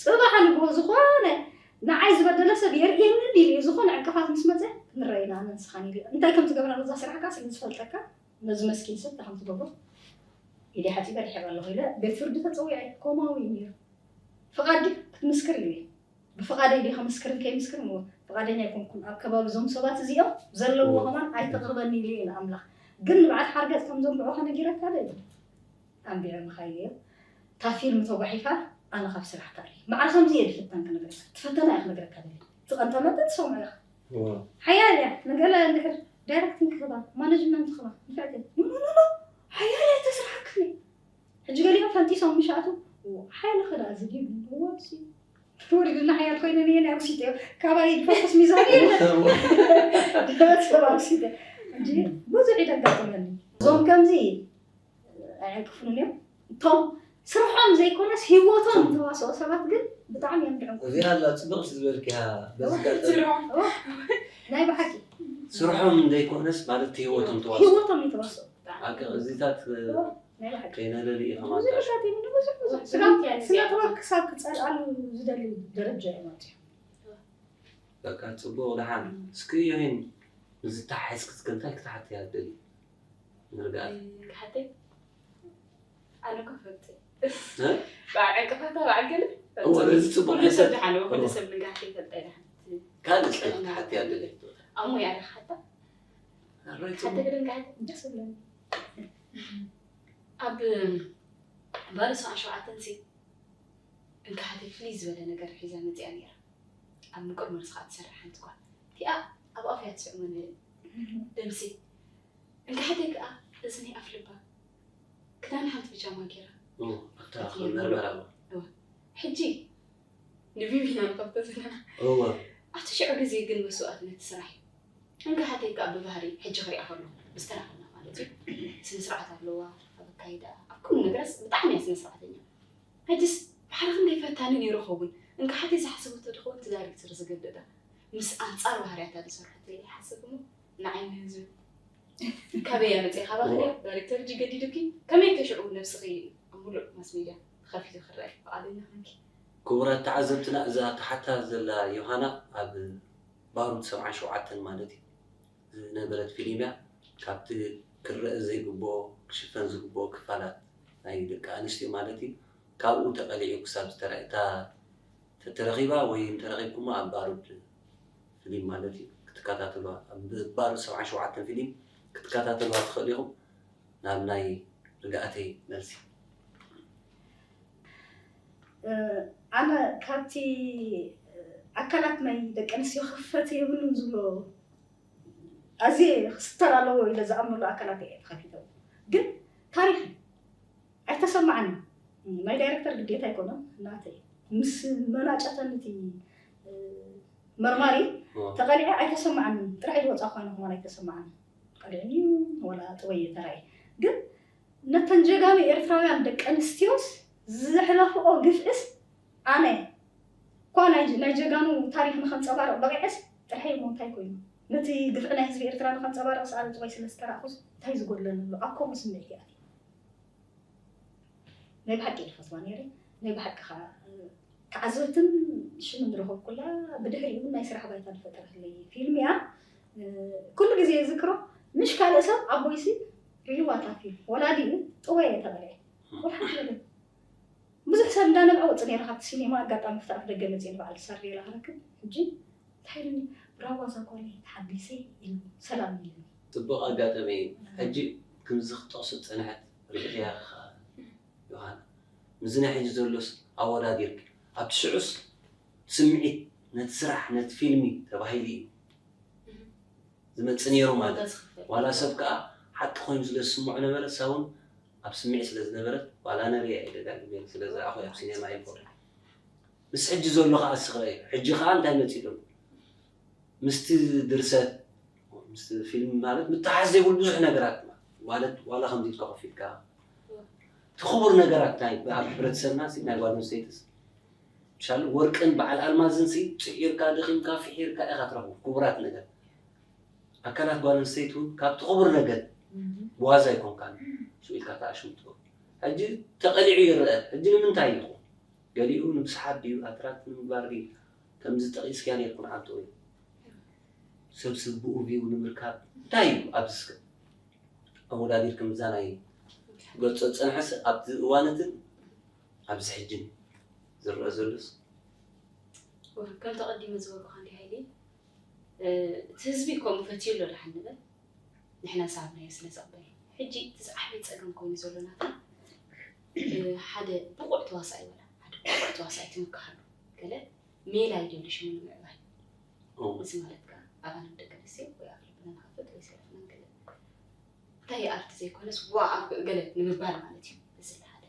ጽባሕ ንግሆ ዝኾነ ንዓይ ዝበደለ ሰብ የርእየኒ ኢሉ ዝኾነ ዕንቅፋት ምስ መፀ ክንረኣይና ኣነ ንስኻን ኢሉ እንታይ ከም ትገብራ ነዛ ስራሕካ ስለ ዝፈልጠካ ነዚ መስኪን ሰብ እንታይ ከም ትገብሮ ኢደ ሓፂበ ድሕር ኣለኹ ኢለ ቤት ፍርዲ ተፀዊዐ ኮማዊ እዩ ነይሩ። ፍቓድ ድዩ ክትምስክር ኢሉ ብፍቓደይ ድዩ ከምስክርን ከይምስክርን እሞ ፍቓደኛ ኣይኮንኩን ኣብ ከባቢ እዞም ሰባት እዚኦም ዘለዎ ከማን ኣይተቕርበኒ ኢሉ እዩ ንኣምላኽ ግን ንብዓል ሓርገፅ ከም ዘንብዑ ከነጊረካ ዶ እዩ ኣንቢዐ ምኻይድ እየ እታ ፊልም ተጓሒፋ ኣነ ካብ ስራሕ ተኣልየ ማዕረ ከምዚ እየ ዝፍተን ክነግረካ ትፈተና እየ ክነግረካ ደሊ ትቐንጠመጠ ትሰምዖ ኢኻ ሓያል እያ ንገለ እንድሕር ዳይረክቲንግ ክህባ ማነጅመንት ክህባ ንፍዕቲ ኖኖኖኖ ሓያል እያ ተስራሓክኒ ሕጂ ገሊኦም ፈንጢሶም ምሻቱ ሓይልኺ ደኣ እዚ ድዩ ንወሲ ተወሊዱና ሓያል ኮይነ እየ ናይ ኣውሲጠዮ ካባይ ፈኩስ ሚዛን የለ ደበሰብ ኣውሲጠ እንጂ ብዙሕ ይደጋጥመኒ እዞም ከምዚ ኣይዕንቅፉን እዮም እቶም ስርሖም ዘይኮነስ ሂወቶም ተዋስኦ ሰባት ግን ብጣዕሚ እዮም ድዕንቁ እዚኣ ኣላ ፅብቕቲ ዝበልክያ በዚ ጋጠሚ ስርሖም ናይ ብሓቂ ስርሖም ዘይኮነስ ማለት ህይወቶም ተዋስኦ ሂወቶም ይተዋስኦ ሓቂ እዚታት ናይ ብሓቂ ከይነለሊ ኢኸም ብዙሕ ኣጋሽ ሰብ እዩ ብዙሕ ብዙሕ ስጋት እያ ስነ ጥበብ ክሳብ ክፀልኣሉ ዝደሊ ደረጃ እዮም ኣትዮም በቃ ፅቡቅ ደሓን እስኪ ዮሄን ምዝታሓሒዝኪ እስከ እንታይ ክትሓትያ ትደሊ ንርግኣት ሓተይ ኣነ እኮ ፈልጥ እ? በዓል ዕንቅፋታ በዓል ገለ እወ፣ እዚ ጽቡቕ ኩሉ ሰብ መሰል። ደሓን እወ፣ ኩሉ እወ። ሰብ ንጋሕተ ይፈልጣ ኢና ሓንቲ ካልእ እስከ ክትሓትያ ትደሊ ኣሞ ያለ ሓታ ኣሮይ ሓተ ፅቡቅ ገለ ንጋሕተ ደስ ይብለኒ ኣብ ባለ ሰብዓን ሸውዓተን ሲ እንካሓተይ ፍልይ ዝበለ ነገር ሒዛ መፅያ ነይራ ኣብ ምቁር መርስ ከዓ ትሰርሕ ሓንቲ ጓል እቲኣ ኣብ ኣፍያ ትስዕመኒ ደምሲ እንካሓተይ ከዓ እዝኒ ኣፍልባ ክዳን ሓንቲ ብጃማ ገይራ ኣብታ መርመራ ሕጂ ንቪቪና ንኸፍቶ ዘለና እወ ኣብቲ ሽዑ ግዜ ግን መስዋእትነት ስራሕ እዩ እንካሓተይ ከዓ ብባህሪ ሕጂ ክሪኣ ከለኹ ብዝተረኸብና ማለት እዩ ስነ ስርዓት ኣለዋ ኣብ ኣካይዳ ኣብ ኩሉ ነገረስ ብጣዕሚ እያ ስነ ስርዓተኛ ሕጅስ ባሕሪ ክንደይ ፈታኒ ነይሩ ኸውን እንካሓተይ ዝሓሰበቶ ድኸውን እቲ ዳይሬክተር ዝገደዳ ምስ ኣንፃር ባህርያታ ዝሰርሐት ኢለ ይሓስብ እሞ ንዓይ ንህዝቢ ካበይ እያ መፅእ ካባኺ ድያ ዳይሬክተር ሕጂ ገዲዱኪ ከመይ ተሽዑ ነብስኺ ኣብ ሙሉእ ማስ ሚድያ ተኸፊቱ ክረአ ፍቓደኛ ኮንኪ ክቡራት ተዓዘብትና እዛ ተሓታ ዘላ ዮሃና ኣብ ባሩድ ሰብዓን ሸውዓተን ማለት እዩ ዝነበረት ፊልም እያ ካብቲ ክረአ ዘይግብኦ ክሽፈን ዝግብኦ ክፋላት ናይ ደቂ ኣንስትዮ ማለት እዩ ካብኡ ተቐሊዑ ክሳብ ዝተረእታ ተተረኺባ ወይ እንተረኺብኩማ ኣብ ባሩድ ፊልም ማለት እዩ ክትከታተሉዋ ኣብ ባሩድ ሰብዓን ሸውዓተን ፊልም ክትከታተሉዋ ትኽእሉ ኢኹም ናብ ናይ ርግኣተይ መልሲ ኣነ ካብቲ ኣካላት ናይ ደቂ ኣንስትዮ ክፈት የብሉን ዝብሎ ኣዝየ ክስተር ኣለዎ ኢለ ዝኣምነሉ ኣካላት እየ ተኸፊተ ግን ታሪክ እዩ ኣይተሰማዓኒ ናይ ዳይረክተር ግዴታ ኣይኮነን ናተይ ምስ መናጨተኒ እቲ መርማሪ ተቐሊዐ ኣይተሰማዓኒ ጥራሕ ዝወፃ ኳነ ክኾን ኣይተሰማዓኒ ቀሊዕኒ ወላ ጥበየ ተራእየ ግን ነተን ጀጋኑ ኤርትራውያን ደቂ ኣንስትዮስ ዘሕለፍኦ ግፍዕስ ኣነ እኳ ናይ ጀጋኑ ታሪክ ንከንፀባርቕ በቂዐስ ጥርሐይ እሞ እንታይ ኮይኑ ነቲ ግፍዒ ናይ ህዝቢ ኤርትራ ንከንፀባርቕስ ኣነ ጥበይ ስለ ዝተራእኹስ እንታይ ዝጎድለኒ ኣሎ ኣብ ከምኡ ስምዒት ይኣት ናይ ብሓቂ ይፈትዋ ነይረ ናይ ብሓቂ ከዓ ተዓዘብትን ሽምን ዝረኸብኩላ ብድሕሪኡ እውን ናይ ስራሕ ባይታ ዝፈጠረትለይ ፊልም እያ ኩሉ ግዜ ዝክሮ ምሽ ካልእ ሰብ ኣቦይሲ ሪእዋ እታ ፊልም ወላዲኡ ጥወየ ተበልዐ ወላ ሓንቲ ነገር ብዙሕ ሰብ እንዳነብዐ ወፅእ ነይረ ካብቲ ሲኔማ ኣጋጣሚ ፍትኣፍ ደገ መፅእ ንበዓል ሳርዴላ ክረክብ ሕጂ እንታይ ኢሉኒ ብራዋ እዛ ጓለይ ተሓቢሰ ኢሉ ሰላም ኢሉኒ ፅቡቕ ኣጋጣሚ እዩ ሕጂ ከምዚ ክጠቕሱ ዝፀንሐት ርኢኽያ ዮሃና ምስዚ ናይ ሕጂ ዘሎስ ኣወዳዲርኪ ኣብቲ ሽዑስ ስምዒት ነቲ ስራሕ ነቲ ፊልሚ ተባሂሉ እዩ ዝመፅእ ነይሩ ማለት እዩ ዋላ ሰብ ከዓ ሓቂ ኮይኑ ስለ ዝስምዖ ነበረ እሳ እውን ኣብ ስምዒት ስለ ዝነበረት ዋላ ነሪኣ እየ ደጋጊመ ስለ ዝረኣኹ ኣብ ሲኔማ ይኮር ምስ ሕጂ ዘሎ ከዓ እስኽረ እዩ ሕጂ ከዓ እንታይ መፂእ ደሎ ምስቲ ድርሰት ምስቲ ፊልም ማለት ምትሓዝ ዘይብሉ ብዙሕ ነገራት ማለት ዋላ ከምዚ ኢልካ ኮፍ ኢልካ እቲ ክቡር ነገራት ናይ ኣብ ሕብረተሰብና ሲ ናይ ጓል ኣንስተይትስ ምሻሉ ወርቅን በዓል ኣልማዝን ሲ ጽዒርካ ደኺምካ ፍሒርካ ኢኻ ትረኽቦ ክቡራት ነገር። ኣካላት ጓል ኣንስተይቲ እውን ካብቲ ክቡር ነገር ብዋዛ ኣይኮንካን ስኢልካ ተኣሽምትዎ። ሕጂ ተቐሊዑ ይረአ። ሕጂ ንምንታይ ይኹን ገሊኡ ንምስሓብ ድዩ ኣትራክት ንምግባር ድዩ? ከምዚ ጠቒስክያ ነርኩ ንዓልቲ ወይ ሰብ ስብኡ ቪው ንምርካብ እንታይ እዩ ኣብዚ ስከ ኣወዳዲርክም እዛ ናይ ገጾ ዝጸንሐስ ኣብቲ እዋነትን ኣብዚ ሕጅን ዝረአ ዘሎስ? ከምቲ ቀዲመ ዝበልኩኻ እንዲ ሃይሊ እቲ ህዝቢ ከምኡ ፈትዩ ኣሎ ደሓን ንበል ንሕና ዝሃብናዮ ስለ ዘቕበል ሕጂ እቲ ዝዓበየ ፀገም ኮይኑ ዘሎ ናታ ሓደ ብቑዕ ተዋሳኢ ወላ ሓደ ብቑዕ ተዋሳኢ ትምክሃሉ ገለ ሜላ ይደሊ ሽሙ ንምዕባይ እዚ ማለት ከዓ ኣባና ደቂ ኣንስትዮ ወይ ኣፍልብና ንኸፍት ወይ ሰልፍና ንገለ እንታይ ኣርቲ ዘይኮነስ ዋ ገለ ንምባል ማለት እዩ እዚ ሓደ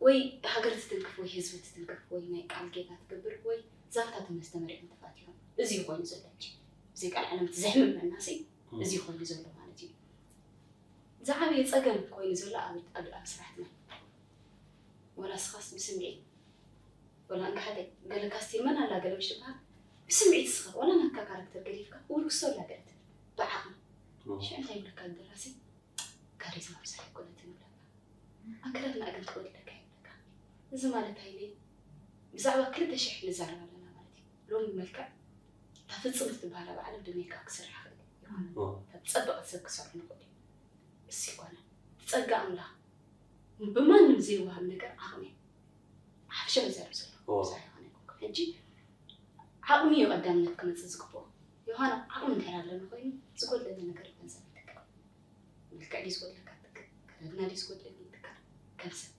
ወይ ሃገር ትትንክፍ ወይ ህዝቢ ትትንክፍ ወይ ናይ ቃል ጌጋ ትገብር ወይ ዛንታ ተመስተመሪኦም ተፋቲሖም እዚ ኮይኑ ዘሎ እንጂ ብዘይ ቃል ዓለም እቲ ዘሕምመና ሲ እዚ ኮይኑ ዘሎ ማለት እዩ ዝዓበየ ፀገም ኮይኑ ዘሎ ኣብ ኣብ ኣብ ስራሕትና ወላ ስኻስ ብስምዒት ወላ እንካ ሓደ ገለ ካስቲል መን ኣላ ገለ ምሽ ትበሃል ብስምዒት ስኻ ወላ ናካ ካራክተር ገዲፍካ ውርክሶ ኣላ ገለ ትብል ብዓቕሚ ሽዑ እንታይ ይብለካ ደራሲ ካሪዝማ ብዙሕ ኣይኮነትን ይብለካ ኣክለትና ግን ትወድለካ ይብለካ እዚ ማለት ሃይለ ብዛዕባ ክልተ ሽሕ ንዛረብ ኣለና ማለት እዩ ሎሚ መልክዕ እታ ፍፅምቲ ትበሃል ኣብ ዓለም ብሜካፕ ክስራሕ ክእል ይኾነ ካብ ፀበቐት ሰብ ክሰርሑ ንኽእል እዩ እሱ ይኮነ እቲ ፀጋ ኣምላኽ ብማንም ዘይወሃብ ነገር ዓቕሚ እዩ ሓፍሻ ይዛረብ ዘሎ ብዙሕ ይኾነ ኣይኮንኩን ሕጂ ዓቕሚ እዩ ቀዳምነት ክመፅእ ዝግብኦ የኾነ ዓቕሚ እንድሕር ኣለኒ ኮይኑ ዝጎድለኒ ነገር ገንዘብ ይትክል መልክዕ ድዩ ዝጎድለካ ትክል ከረድና ድዩ ዝጎድለኒ ይትክል ከም ሰብ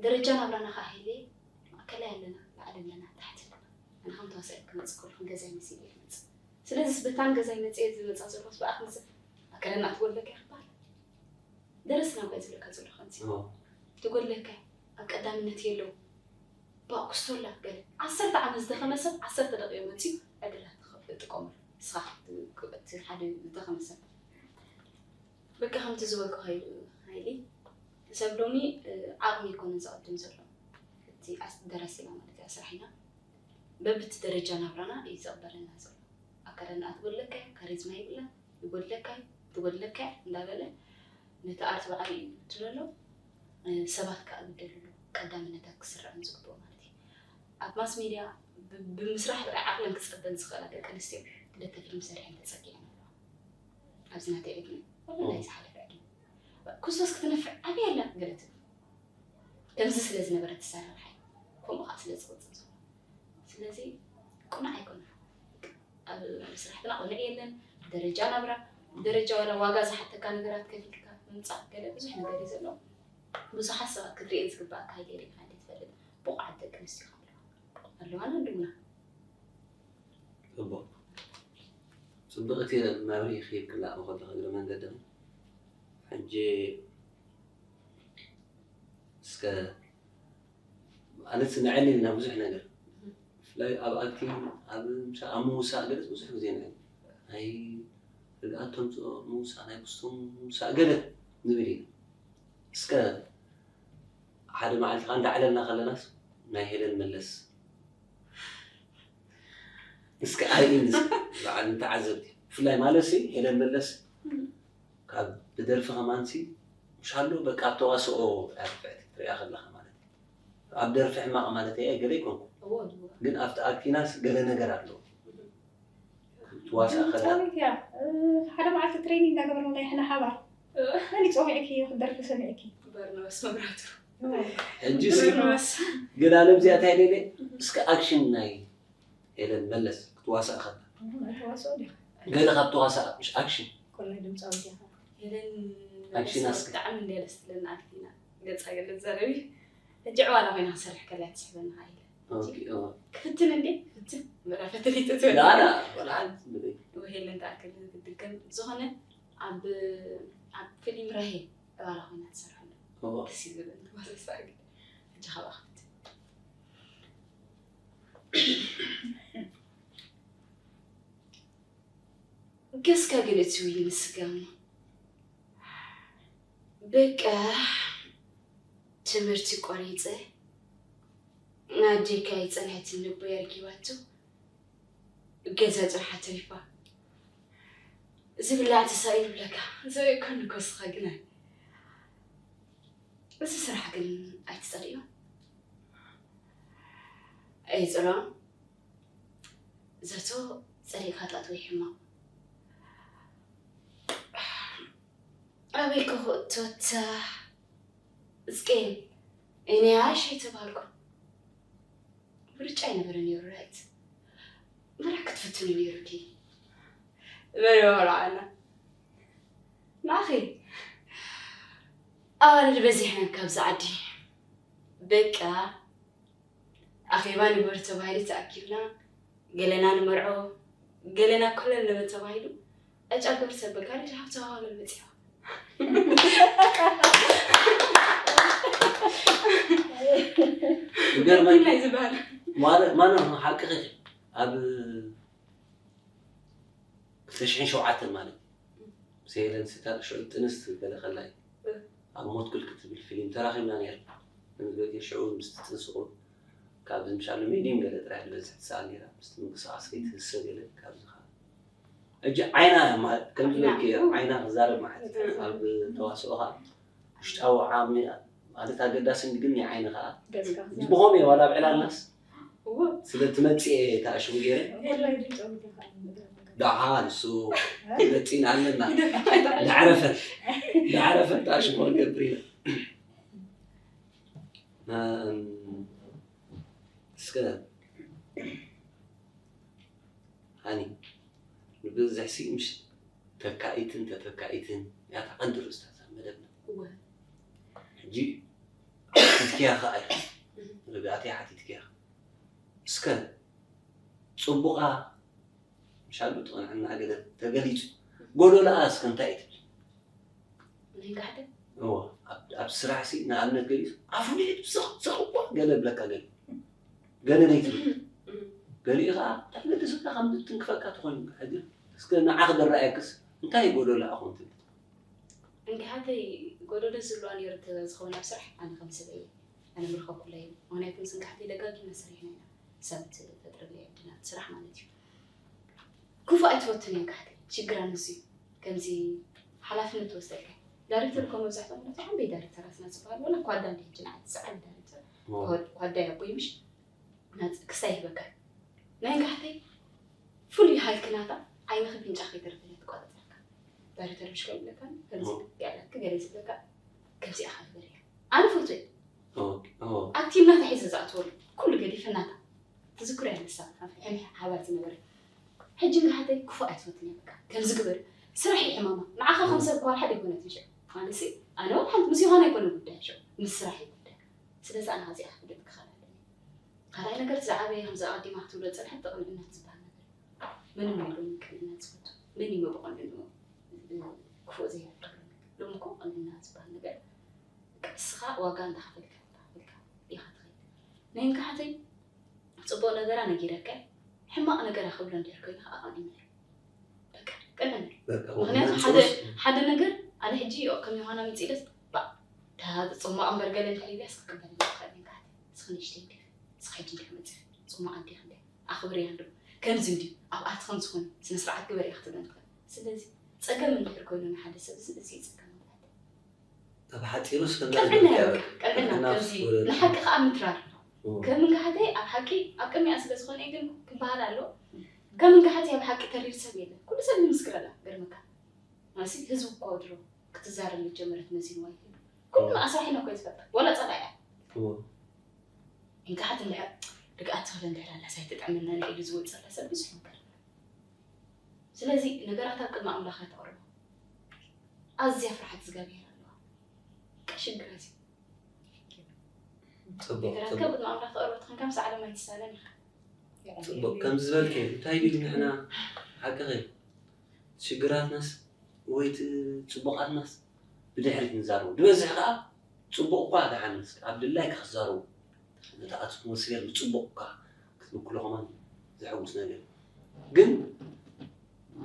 ደረጃ ናብራና ከዓ ሃይለ ማእከላይ ኣለና ላዕሊ ኣለና ታሕቲ ኣለና ኣነ ከም ተዋሳኢት ክመፅእ ከለኹ ንገዛይ መሲለ ይመፅእ ስለዚ በታ ንገዛይ መፅየ ዝመፃ ዘለኹስ ብኣኽ ንዘ ኣከለና ትጎድለካ እያ ክበሃል ደረስና እኳ ዝብለካ ዘሎ ከምዚ ትጎድለካ ኣብ ቀዳምነት የለው ባእኩስቶላ ገለ ዓሰርተ ዓመት ዝደኸመ ሰብ ዓሰርተ ደቂቕ መፅዩ ዕድላት ጥቀመሉ ንስኻ እቲ ሓደ ዝደኸመ ሰብ በቃ ከምቲ ዝበልኩ ሃይሊ ሰብ ሎሚ ዓቕሚ ይኮነ ዘቐድም ዘሎ እቲ ደረሲና ማለት እዩ ኣስራሒና በብቲ ደረጃ ናብራና እዩ ዘቕበለና ዘሎ ኣካዳድና ትጎድለካ እዩ ካሪዝማ ይብላ ይጎድለካ እዩ ትጎድለካ እዩ እንዳበለ ነቲ ኣርት ባዕሉ እዩ ይብድል ኣሎ ሰባት ከዓ ይብደሉ ኣለዉ ቀዳምነታት ክስረዖም ዝግብኦ ማለት እዩ ኣብ ማስ ሚድያ ብምስራሕ ጥራይ ዓቕለን ክፀበን ዝኽእላ ደቂ ኣንስትዮ ክልተ ፊልም ሰሪሐን ተፀጊዐን ኣለዋ ኣብዚ ናተይ ዕድመ ወላ ናይ ዝሓለፈ ዕድመ ኩስኩስ ክትነፍዕ ኣበይ ኣላ ገለ ትብል ከምዚ ስለ ዝነበረ ትሰራርሓ ከምኡ ከዓ ስለ ዝቕፅል ዝኾነ ስለዚ ቁኑዕ ኣይኮነን ኣብ ስራሕትና ቁኑዕ የለን ደረጃ ናብራ ደረጃ ዋላ ዋጋ ዝሓተካ ነገራት ከፊልካ ምምፃእ ገለ ብዙሕ ነገር እዩ ዘሎ ብዙሓት ሰባት ክትሪኤን ዝግባእ ኣካይድ ሪኢኻ እንዴት ትፈልጥ ብቑዓት ደቂ ኣንስትዮ ኣለዋና ኣለውና ፅቡቕ ፅብቕቲ መብርሂ ክህብ ክላእ ከለኹ እግረ መንገድኺ ሕጂ እስከ ማለት ንዕል ኢልና ብዙሕ ነገር ብፍላይ ኣብ ኣክቲንግ ኣብ ምውሳእ ገለ ብዙሕ ግዜ ንዕል ናይ ርግኣት ተምፅኦ ምውሳእ ናይ ክስቶም ምውሳእ ገለ ንብል ኢና እስከ ሓደ መዓልቲ ከዓ እንዳዕለልና ከለናስ ናይ ሄለን መለስ እስከ ኣይኢን በዓል ንተዓዘብቲ ብፍላይ ማለት ሲ ሄለን መለስ ካብ ብደርፊ ከማንሲ ምሻሎ በቃ ኣብ ተዋስኦ ኣርፍዕቲ ትሪኣ ከለኻ ማለት ኣብ ደርፊ ሕማቕ ማለት እያ ገለ ይኮንኩ ግን ኣብቲ ኣክቲናስ ገለ ነገር ኣለዎ ትዋስኣ ከላ ፃዊት እያ ሓደ መዓልቲ ትሬኒንግ እንዳገበርና ናይ ሕና ሓባር መን ይፀዊዕኪ ክደርፊ ሰሚዕኪ በርናባስ መብራቱ ሕጂ ሲ ግን ኣነ እዚኣ እንታይ ደለ እስከ ኣክሽን ናይ ሄለን መለስ ክትዋሳእ ከላ ተዋስኦ ዲኻ ገለ ካብ ተዋሳእ ምሽ ኣክሽን ኮላይ ድምፃዊት ኢኻ ሄለን ኣክሽን ኣስክ ብጣዕሚ እንድያ ደስ ትብለኒ ኣክቲና ገፃ ገለ ዘረቢ ሕጂ ዕዋላ ኮይና ክሰርሕ ከላ ትስሕበኒ ኢለ ኦኬ ኦ ክፍትን እንዴ ክፍትን በላ ፈተሊጡ ላላ ትበላ ቆልዓ ብለይ ወሄለን ተኣክል ክትድገም ዝኾነ ኣብ ኣብ ፊልም ራሄ ዕዋላ ኮይና ትሰርሐሉ ኦ ደስ ይብል እንትማሰሳ ግን ሕጂ ካብኣ ክፍትን ገስካ ግን እቲ ውይ ንስጋማ በቃ ትምህርቲ ቆሪፀ፣ ኣዴካ ይፀንሐትን ልቡ የርጊባቶ፣ ገዛ ፅንሓ ተሪፋ። ዝብላዕ ተሳኢኑ ብለካ፣ ዘበይ እኮ ንኮስኻ ግና። እዚ ስራሕ ግን ኣይትፀልእዮ። ኣይፅልኦም። ዘቶ ፀሊእካ ጣጥ ወይ ሕማቕ። ኣበይ ክኽእቶታ? እስቄል፣ እኔ ኣሽ የተባልኩ። ምርጫ ኣይነበረ ነይሩ ራይት። መራሕ ክትፍትኑ ነይሩኪ። በሪ ወራዓና። ንኣኺ ኣዋልድ በዚሕና ካብዚ ዓዲ። በቃ ኣኼባ ንግበር ተባሂሉ ተኣኪብና፣ ገለና ንመርዖ፣ ገለና ኮለል ንበል ተባሂሉ፣ ዕጫ ግብር ሰብ በጋሪ ድሃብ ተዋዋሎ መጺዋ። ይገርመኪ። ናይ ዝበሃል። ማለት ማለት ነው ሓቅኺ። ኣብ ክልተ ሽሕን ሸውዓተን ማለት እዩ። ምስ ሄለን ስታር ሽዑ ጥንስ ገለ ከላ እዩ። ኣብ ሞት ክልክ ትብል ፊልም ተራኺብና ነይርና። ንዝበልዮ ሽዑ ምስ ትጥንስቑ ካብዚ ምሻሉ ሚዲየም ገለ ጥራሕ ዝበዝሕ ትሰኣል ነይራ። ምስቲ ምንቅስቓስ ከይትህሰ ገለ ካብዚ ከዓ ሕጂ ዓይና ማለት ከም ዝበልክዮ ዓይና ክዛረብ ማለት እዩ። ኣብ ተዋስኦ ከዓ ውሽጣዊ ዓቕሚ ማለት ኣገዳሲ እንዲ ግን ናይ ዓይኒ ከዓ ገጽካ ብኸምኡ እየ ዋላ ኣብ ዕላልናስ እዎ ስለ ትመፅእ እየ ተኣሽሙ ገይረ ወላሂ ድምፆም ይደፋ ደሓ ንሱ መፂና ኣለና ዳዕረፈት ዳዕረፈት ተኣሽሙ ክንገብር ኢና። እስከ ሃኒ ንብዝሕ ሲ ምሽ ተካኢትን ተተካኢትን እያ ተቐንዲ ርእስታ እዛ መደብና። እወ። ሕጂ ሓቲትክያ ከኣ ኢኻ ርግኣተይ ሓቲትክያ እስከ ጽቡቓ ምሻሉ ጥቕንዕና ገለ ተገሊጹ ጎዶላኣ እስከ እንታይ እዩ ትብል? ናይ ጋሕደ እዎ ኣብ ኣብ ስራሕ ሲ ንኣብነት ገሊጹ ኣፉ ልዒሉ ስቕ ስቕ እኳ ገለ ብለካ ገለ ገለ ደይትብል ገሊኡ ከዓ እንታይ ገድስካ ከም ዝትንክፈካ ተኾይኑ ሕጂ እስከ ንዓኺ ደረኣየክስ እንታይ ጎደሎ ኣኹም ትብል? እንግሓተይ ጎደሎ ዝህልዋ ነይሩ እንተ ዝኸውን ኣብ ስራሕ ኣነ ከም ሰብ እየ ኣነ ምርኸብኩላ እዩ። ምክንያቱ ምስ እንግሓተይ ደጋጊምና ሰሪሕና ኢና። ሰብ ትፈጥረለይ ዕድላት ስራሕ ማለት እዩ። ክፉእ ኣይትፈቱን እያ እንግሓተይ። ሽግራ ንሱ እዩ። ከምዚ ሓላፍነት ትወስደልካ። ዳይሬክተር እኮ መብዛሕትኦም ናቱ ዓበይ ዳይሬክተራትና ዝበሃል ወላ ኳዳ እንዲ ሕጂ ንዓይ ትስዕረኒ ዳይሬክተር ኳዳ እያ ኣቦይ ምሽ ናት ክስታይ ይህበካ ናይ እንግሓተይ ፍሉይ ሃልኪ ናታ ዓይንኺ ፍንጫ ከይተርፍን እያ ትቆፃፀረካ ዳይሬክተር ምሽ ከምኡ ይብለካ ከምዚ ገለኪ ገለ ዝብለካ ከምዚ ኢኻ ትበል እያ ኣነ ፈትወ ኣክቲቭ ናታ ሒዘ ዝኣትወሉ ኩሉ ገዲፈ ናታ ትዝክሮ እያ ንሳ ሕንሕ ሓባር ዝነበረ ሕጂ እንግሓተይ ክፉእ ኣይትፈትን እያ በቃ ከምዚ ግበር ስራሕ እዩ ሕማማ ንዓኻ ከም ሰብ እኳ ሓደ ኣይኮነትን ሽዑ ማለት ኣነ እውን ሓንቲ ምስ ዮሃና ኣይኮነ ጉዳይ ሽዑ ምስ ስራሕ እዩ ጉዳይ ስለዚ ኣነ ከዚኣ ክፍለጥ ክኽእል ኣለኒ ካልኣይ ነገር እቲ ዝዓበየ ከምዚ ኣቐዲማ ክትብሎ ዝፀንሐት ቅንዕነት ዝበሃል ነገር እዩ። መን እሞ እዩ ሎሚ ቅንዕነት ዝፈቱ? መን እዩ ብቐንዕንኡ ክፉእ ዘይረክብ? ሎሚ እኮ ቅንዕነት ዝበሃል ነገር በቃ ንስኻ ዋጋ እንዳኸፈልካ እንዳኸፈልካ ኢኻ ትኸይድ። ናይ እንካሓተይ ፅቡቕ ነገራ ነጊረካ ሕማቕ ነገራ ክብሎ እንድሕር ኮይኑ ከዓ ቅንዕና እዩ። በቃ ቅንዕና እዩ። ምክንያቱ ሓደ ነገር ኣነ ሕጂ ከም ዮሃና መፂለስ ባእ እታ ፅሟቕ እምበር ገለ እንድሕር ኢልያስ ክቅበለኒ ይኽእል እዩ። እንካሓተይ እስኺ ንእሽተይ እንድሕር እስኺ ሕጂ እንድሕር መፂኺ ፅሟቕ ኣዴኺ እንድሕር ኣኽብርያ እንዶ ከምዚ እንድዩ ኣብኣቲ ከምዚ ኾነ ስነ ስርዓት ግበሪ ክትብለኒ ትኽእል። ስለዚ ፀገም እንድሕር ኮይኑ ንሓደ ሰብ እዚ እዚ እዩ ፀገም ማለት ኣብ ሓፂሩ እስከ ቅንዕና እዩ በቃ ቅንዕና ከምዚ ንሓቂ ከዓ ምትራር ከም እንግሓተይ ኣብ ሓቂ ኣብ ቅድሚኣ ስለ ዝኾነ ግን ክበሃል ኣለዎ ከም እንግሓተይ ኣብ ሓቂ ተሪር ሰብ የለን ኩሉ ሰብ ይምስክረላ ገርመካ ማለት ህዝቢ እኮ ድሮ ክትዛረብ መጀመረት መሲልዋ ይኽእል ኩሉ ኣስራሒና እኮ ዝፈልጣ ወላ ፀላኢያ እንግሓት እንድሕር ርግኣት ተኽለ እንድሕር ኣላስ ኣይትጥዕመናን ኢሉ ዝወፅእ ዘሎ ሰብ ብዙሕ ነገር ኣሎ። ስለዚ ነገራት ኣብ ቅድሚ ኣምላኽ እያ ተቕርቦ። ኣዝያ ፍርሓት እግዚኣብሄር ኣለዋ። በቃ ሽግር እዚ ፅቡቅ ነገራት ፅቡቅ ካብ ቅድሚ ኣምላኽ ተቕርቦ ተኾንካ ምስ ዓለም ኣይትሳለን ኢኻ። ፅቡቅ ከምዚ ዝበልኪ እንታይ ድዩ ንሕና ሓቅኺ ሽግራትናስ ወይ እቲ ፅቡቃትናስ ብድሕሪት ንዛረቡ ዝበዝሕ ከዓ ፅቡቅ እኳ ደሓንስ ኣብ ድላይካ ክትዛረቡ ነቲ ኣትኩሞ ስገር ብፅቡቅ እኳ ክትብክሎ ከማን ዘሐጉስ ነገር እዩ። ግን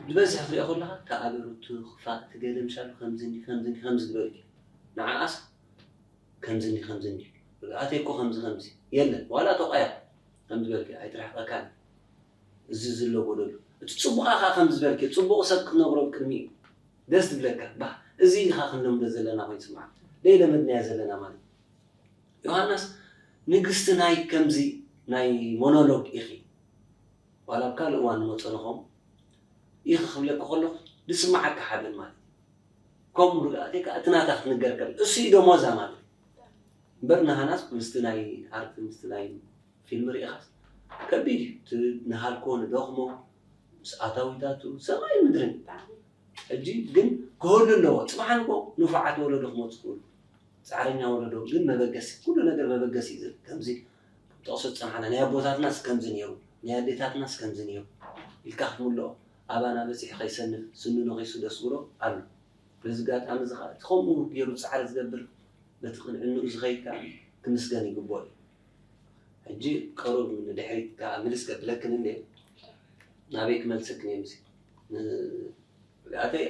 ዝበዝሕ ክትሪኦ ከለካ እቲ ኣበረቱ ክፋእ እቲ ገለ ምሻሉ ከምዚ እንዲ ከምዚ እንዲ ከምዚ ዝበሉ እዩ። ንዓኣስ ከምዚ እንዲ ከምዚ እንዲ ርግኣተይ እኮ ከምዚ ከምዚ የለን ዋላ ተቋያ ከምዚ በልኪ ኣይትርሕቐካን። እዚ ዝሎ ጎደሎ እቲ ጽቡቕ ኣኻ ከምዚ በልኪ ጽቡቕ ሰብ ክትነግሮ ቅድሚ እዩ ደስ ትብለካ። ባ እዚ ኢኻ ክንለምዶ ዘለና ኮይኑ ስምዓ ደይ ለመድናያ ዘለና ማለት ዮሃናስ ንግስቲ ናይ ከምዚ ናይ ሞኖሎግ ኢኺ ዋላ ኣብ ካልእ እዋን ንመጸንኾም ኢኺ ክብለኪ ከለኹ ዝስምዓካ ሓበን ማለት እዩ። ከምኡ ርግኣተይ ከዓ እቲ ናታ ክትንገር ከላ እሱ እዩ ደሞዛ ማለት እዩ። እምበር ንሃናስ ምስቲ ናይ ኣርት ምስቲ ናይ ፊልም ርኢኻስ ከቢድ እዩ። እቲ ንሃልኮ ንደኽሞ ምስ ኣታዊታቱ ሰማይን ምድርን። ሕጂ ግን ክህሉ ኣለዎ። ፅባሕ ንግሆ ንፉዓት ወለዶ ክመፁ ክእሉ ፃዕረኛ ወለዶ ግን መበገሲ ኩሉ ነገር መበገሲ እዩ ዝብል ከምዚ ጠቕሶ ዝፀንሓና ናይ ኣቦታትናስ ከምዚ ነይሩ ናይ ኣዴታትናስ ከምዚ ነይሩ ኢልካ ክትምልኦ ኣባና በፂሑ ከይሰንፍ ስኑ ነኺሱ ደስጉሮ ኣሎ። በዚ ኣጋጣሚ እዚ ከዓ እቲ ከምኡ ገይሩ ፃዕሪ ዝገብር በቲ ቅንዕንኡ ዝኸይድ ከዓ ክምስገን ይግብኦ እዩ። ሕጂ ቀሩብ ንድሕሪት ከዓ ምልስ ከብለክን እንደ ናበይ ክመልሰክን እየ ምሲ ንርግኣተይ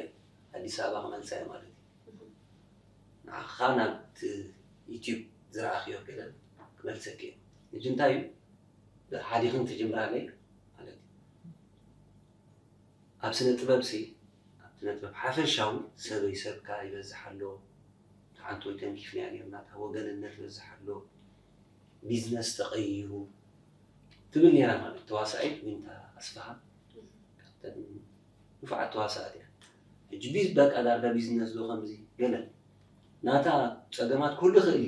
ኣዲስ ኣበባ ክመልሳ እየ ማለት እዩ። ንዓኻ ናብቲ ዩቲዩብ ዝረኣኽዮ ገለ ክመልሰኪ እየ። ሕጂ እንታይ እዩ ሓዲኽን ትጅምራለይ ማለት እዩ ኣብ ስነ ጥበብ ሲ ኣብ ስነ ጥበብ ሓፈሻዊ ሰበይ ሰብካ ይበዝሕ ኣሎ ሓንቲ ወይ ተንኪፍናያ ነርና እታ ወገንነት ይበዝሕ ኣሎ ቢዝነስ ተቐይሩ ትብል ነራ ማለት ተዋሳኢት ዊንታ ኣስፍሃ ካብተን ንፉዓት ተዋሳእቲ እያ። ሕጂ ቢዝ በቃ ዳርጋ ቢዝነስ ዶ ከምዚ ገለ ናታ ፀገማት ክህሉ ይኽእል እዩ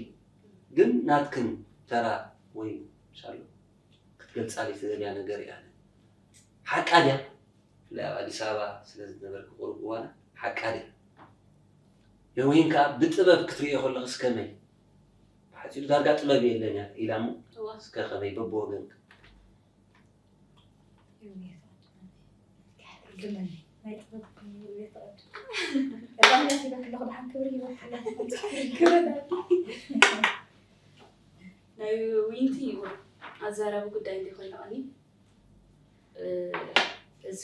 ግን ናትክን ተራ ወይ ምሻሎ ክትገልፃለይ ትደልያ ነገር እያ ሓቃ ድያ ብፍላይ ኣብ ኣዲስ ኣበባ ስለ ዝነበርኪ ቁሩብ እዋና ሓቃ ድያ የውሂን ከዓ ብጥበብ ክትርእዮ ከለኽስ ከመይ ብሓፂሩ ዳርጋ ጥበብ የለን እያ ኢላ እሞ እስከ ከመይ በብወገንካ ግመኒ ናይ ጥበብ ክብሪ ይበትቐድ በጣም ደስ ይበል ክለኹ ድሓን ክብሪ ይበትለ ክብሪ ናይ ዊንቲ ይሁን ኣዛራቢ ጉዳይ እንዲ ኮይነቐኒ እዚ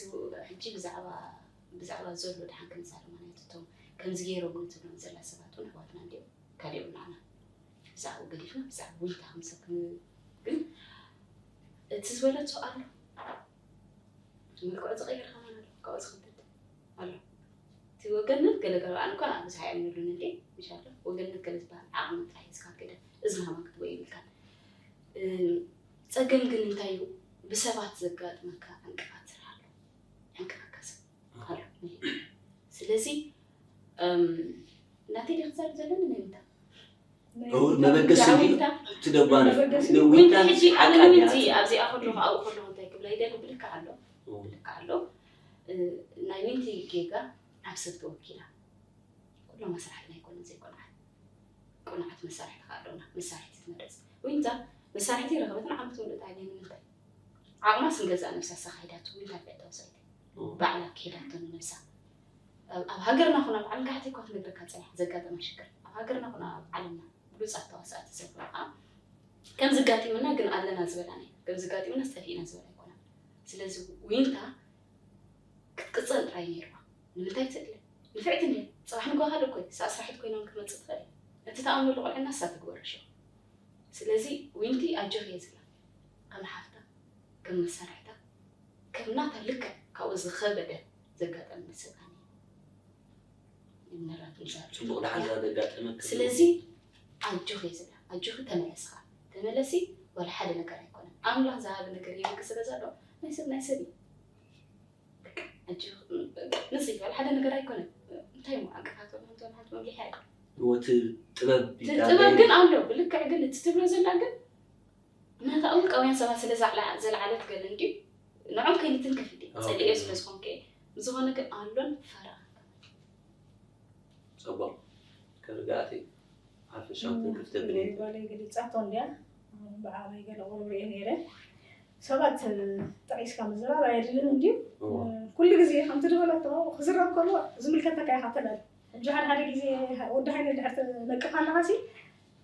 ሕጂ ብዛዕባ ብዛዕባ ዘሎ ድሓን ክንዛረብ ማለት እቶም ከምዚ ገይሮም ንትብሎም ዘላ ሰባት እውን ኣሕዋትና እንዲኦም ካልእ የብልናና ብዛዕባ ገዲፍና ብዛዕባ ዊንታ ከም ሰብ ግን እቲ ዝበለቶ ኣሎ መልክዑ ዝቐየር ከማን ኣሎ ካብኡ ዝኸብድ ኣሎ እቲ ወገነት ገለገለ ኣነ እኳ ብዙሕ ኣይኣምነሉን እንዴ ምሻለ ወገነት ገለ ዝበሃል ዓቕሚ ጥራሕ እዩ ዝካድ ገለ እዝና ማክት ወይ ይብልካን ፀገም ግን እንታይ እዩ ብሰባት ዘጋጥመካ ዕንቅፋት ስራሕ ኣሎ ዕንቅፋት ከሰብ ኣሎ ስለዚ እናተይ ዲ ክዛረብ ዘለኒ ናይ ምንታ መበገሲ ትደባነ ዊንቲ ሕጂ ኣነ ዊንቲ ኣብዚኣ ከለኹ ኣብኡ ከለኹ እንታይ ክብላ ይደሊ ብልካ ኣሎ ብልካ ኣሎ ናይ ዊንቲ ጌጋ ኣብ ሰብ ተወኪላ ኩሎም መስራሕትና ኣይኮነን ዘይኮንዓት ቁንዓት መሳርሕቲ ከዓ ኣለውና መሳርሕቲ ትመረፅ ዊንታ መሳርሕቲ ረኸበትን ዓመት ምልእታ ኣገኝ ንምንታይ ዓቕማስ ንገዛእ ነብሳ ሳኻይዳቱ ዊንታ ፍዕታዊ ሰይቲ ባዕላ ክሄዳቶ ንነብሳ ኣብ ሃገርና ኮነ ኣብ ዓለም ካሕቲ እኳ ክነግረካ ፀኒሓ ዘጋጠማ ሽግር ኣብ ሃገርና ኮነ ኣብ ዓለምና ብሉፃት ተዋሳእቲ ዘፍረኻ ከም ዝጋጢምና ግን ኣለና ዝበላና ከም ዝጋጢምና ዝጠፊእና ዝበላ ኣይኮና ስለዚ ዊንታ ክትቅፅል ጥራይ ነይርዋ ንምንታይ ትእለ ንፍዕቲ እንድያ ፅባሕ ንግሆ ካልእ እኮ እሳ ኣስራሒት ኮይና እውን ክትመፅእ ትኽእል እያ እቲ ተኣምነሉ ቆልዕና እሳ ትግበሮ ሽዑ ስለዚ ዊንቲ ኣጆኺ እየ ዝብላ ከም ሓፍታ ከም መሳርሕታ ከም ናታ ልክዕ ካብኡ ዝኸበደ ዘጋጠመ ሰብኣኒ ምናልባት ንዛረብ ፅቡቕ ደሓን ዘጋጠመክ ስለዚ ኣጆኺ እየ ዝብላ ኣጆኺ ተመለስኻ ተመለሲ ዋላ ሓደ ነገር ኣይኮነን ኣምላኽ ዝሃበ ነገር ይህብኪ ስለ ዘሎ ናይ ሰብ ናይ ሰብ እዩ ንፅይ በል ሓደ ነገር ኣይኮነን እንታይ ሞ ዕንቅፋት ወላ እንተ ሓንቲ መምሊሓ እዩ ወቲ ጥበብ ጥበብ ግን ኣሎ ብልክዕ ግን እቲ ትብሎ ዘላ ግን ናታ እውን ቀውያን ሰባት ስለ ዘልዓለት ገለ እንድዩ ንዖም ከይንትንክፍ እንዲ ፀሊኤ ስለ ዝኾንከ ዝኾነ ግን ኣሎን ፈረቓ ፅቡቕ ከርጋእቲ ሓፈሻዊ ትንክፍ ተብል ጓለይ ገሊፃቶ እንድያ ብዓባይ ገለ ቁሩብ ሪኤ ነይረ ሰባት ጠቒስካ ምዝራብ ኣየድልን እንድዩ ኩሉ ግዜ ከምቲ ዝበለቶ ክዝረብ ከሎ ዝምልከተካ ኢኻ ተላል ሕጂ ሓደ ሓደ ግዜ ወዲ ሃይለ ድሕር ትነቅፍ ኣለኻሲ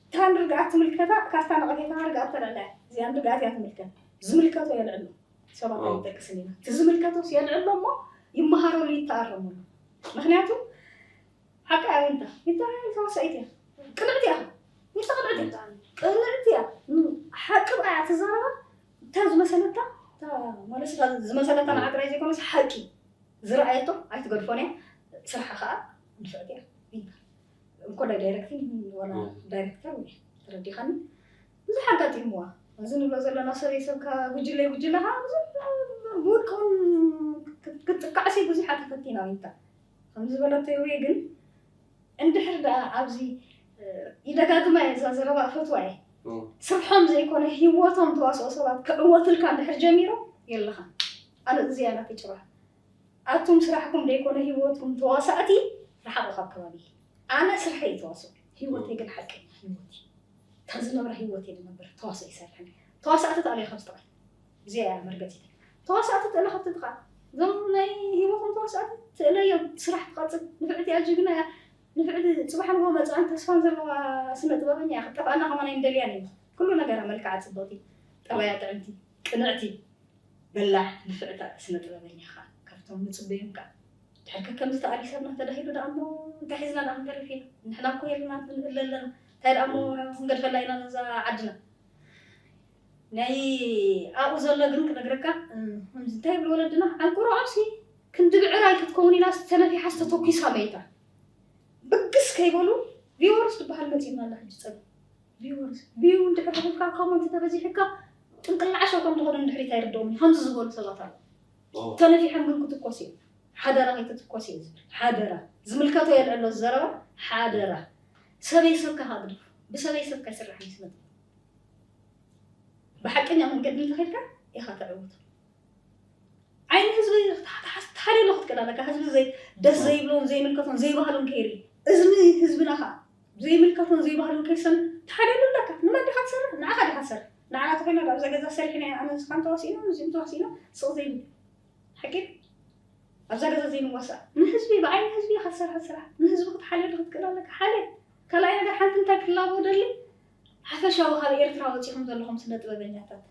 እታ ንርግኣት ትምልከታ ካብታ ነቐፌታ ርግኣት ተላላ እዚኣ ንርግኣት እያ ትምልከት ዝምልከቶ የልዕሎ ሰባት ኣይንጠቅስን ኢና እቲ ዝምልከቶስ የልዕሎ እሞ ይመሃረሉ ይተኣረመሉ ምክንያቱ ሓቂ ኣበይ እንታ ይተባሂል ተዋሳኢት እያ ቅንዕቲ እያ። ሚስታ ቅንዕቲ እያ። ቅንዕቲ እያ። ሓቂ ብኣ እያ ትዛረባ። እታ ዝመሰለታ፣ እታ ማለት እታ ዝመሰለታ ንዓ ጥራይ ዘይኮነስ ሓቂ ዝረኣየቶ ኣይትገድፎን እያ። ስርሓ ከዓ ንፍዕቲ እያ። እንኮ ዳይ ዳይሬክቲንግ ወላ ዳይሬክተር ወይ ተረዲኻኒ። ብዙሕ ኣጋጢምዋ። እዚ ንብሎ ዘለና ሰበይ ሰብካ ጉጅለ ጉጅለኻ ብዙሕ ብውድቅውን ክትጥቃዕሲ ብዙሕ ተፈቲና። ዊንታ ከምዚ ዝበለቶ ወይ ግን እንድሕር ደኣ ኣብዚ ይደጋግማ እየ እዛ ዘረባ እፈትዋ እየ። ስርሖም ዘይኮነ ሂወቶም ተዋስኦ ሰባት ክዕወትልካ እንድሕር ጀሚሮም የለኻን። ኣነ እዚኣ ናተይ ጭራ። ኣቱም ስራሕኩም ዘይኮነ ሂወትኩም ተዋሳእቲ ርሓቑ ካብ ከባቢ። ኣነ ስርሐይ እዩ ተዋስኦ፣ ሂወተይ ግን ሓቀኛ ሂወት እዩ። እታ ዝነብራ ሂወት እየ ዝነብር፣ ተዋስኦ ይሰርሕን። ተዋሳእቲ ተኣልዮ ካብ ዝጥቓ እዚኣ እያ መርገፂተይ። ተዋሳእቲ ትእለ ካብቲ ጥቓ እዞም ናይ ሂወቶም ተዋሳእቲ ትእለዮም። ስራሕ ትቐፅል፣ ንፍዕቲ እያ፣ ጅግና እያ። ንፍዕቲ ፅባሕ ንጎ መፅኣን ተስፋን ዘለዋ ስነ ጥበበኛ እያ። ክትጠፍኣና ከማን ኣይንደልያን ኢና። ኩሉ ነገራ መልክዓ ፅብቕቲ፣ ጠባያ ጥዕምቲ፣ ቅንዕቲ፣ በላሕ ንፍዕታ ስነ ጥበበኛ ኸዓ ካብቶም ንፅበዮም ከዓ ድሕር ከ ከምዚ ተኣሊሰብና ተዳሂሉ ደኣ እሞ እንታይ ሒዝና ደኣ ክንተርፍ ኢና? ንሕና እኮ የልና ክንእል ኣለና። እንታይ ደኣ እሞ ክንገድፈላ ኢና ነዛ ዓድና? ናይ ኣብኡ ዘሎ ግን ክነግረካ፣ ከምዚ እንታይ ይብሉ ወለድና፣ ዓንቁሮ ኣብሲ ክንዲ ብዕራይ ክትከውን ኢላ ዝተነፊሓ ዝተተኩሳ መይታ። ብግስ ከይበሉ ቪወርስ ዝበሃል መፂኡና ኣሎ ሕጂ ፀገም። ቪወርስ ቪው እንድሕር ረኺብካ ኮመንት ተበዚሕካ ጥንቅላዕ ሸው ከም ዝኾነ እንድሕሪት ኣይርድኦም እዩ። ከምዚ ዝበሉ ሰባት ኣለዉ። ተነፊሖም ግን ክትኮስ እዩ። ሓደራ ከይትትኮስ እዩ ዝብል። ሓደራ ዝምልከቶ የልዕሎ ዘረባ። ሓደራ ሰበይ ሰብካ ካግድፍ ብሰበይ ሰብካ ይስራሕ ይስመጥ። ብሓቀኛ መንገዲ እንተኸድካ ኢኻ ተዕውቶ። ዓይኒ ህዝቢ ተሓደሎ ክትክእል ኣለካ። ህዝቢ ዘይ ደስ ዘይብሎን ዘይምልከቶን ዘይባህሉን ከይርኢ እዝኒ ህዝብና ከዓ ዘይምልከቶን ዘይባህሉን ከይሰም ተሓደሎ ኣለካ። ንመን ዲኻ ትሰርሕ? ንዓኻ ዲኻ ትሰርሕ? ንዓና ተኮይና ኣብዛ ገዛ ሰሪሕና ኣነ ስኻን ተዋሲእና እዚም ተዋሲእና ስቕ ዘይብል ሓቂ ኣብዛ ገዛ ዘይንዋሳእ ንህዝቢ ብዓይኒ ህዝቢ ኢኻ ትሰርሕ ስራሕ ንህዝቢ ክትሓልየሉ ክትክእል ኣለካ። ሓደ ካልኣይ ነገር ሓንቲ እንታይ ክላቦ ደሊ ሓፈሻዊ ካብ ኤርትራ ወፂኹም ዘለኹም ስነ ጥበበኛታት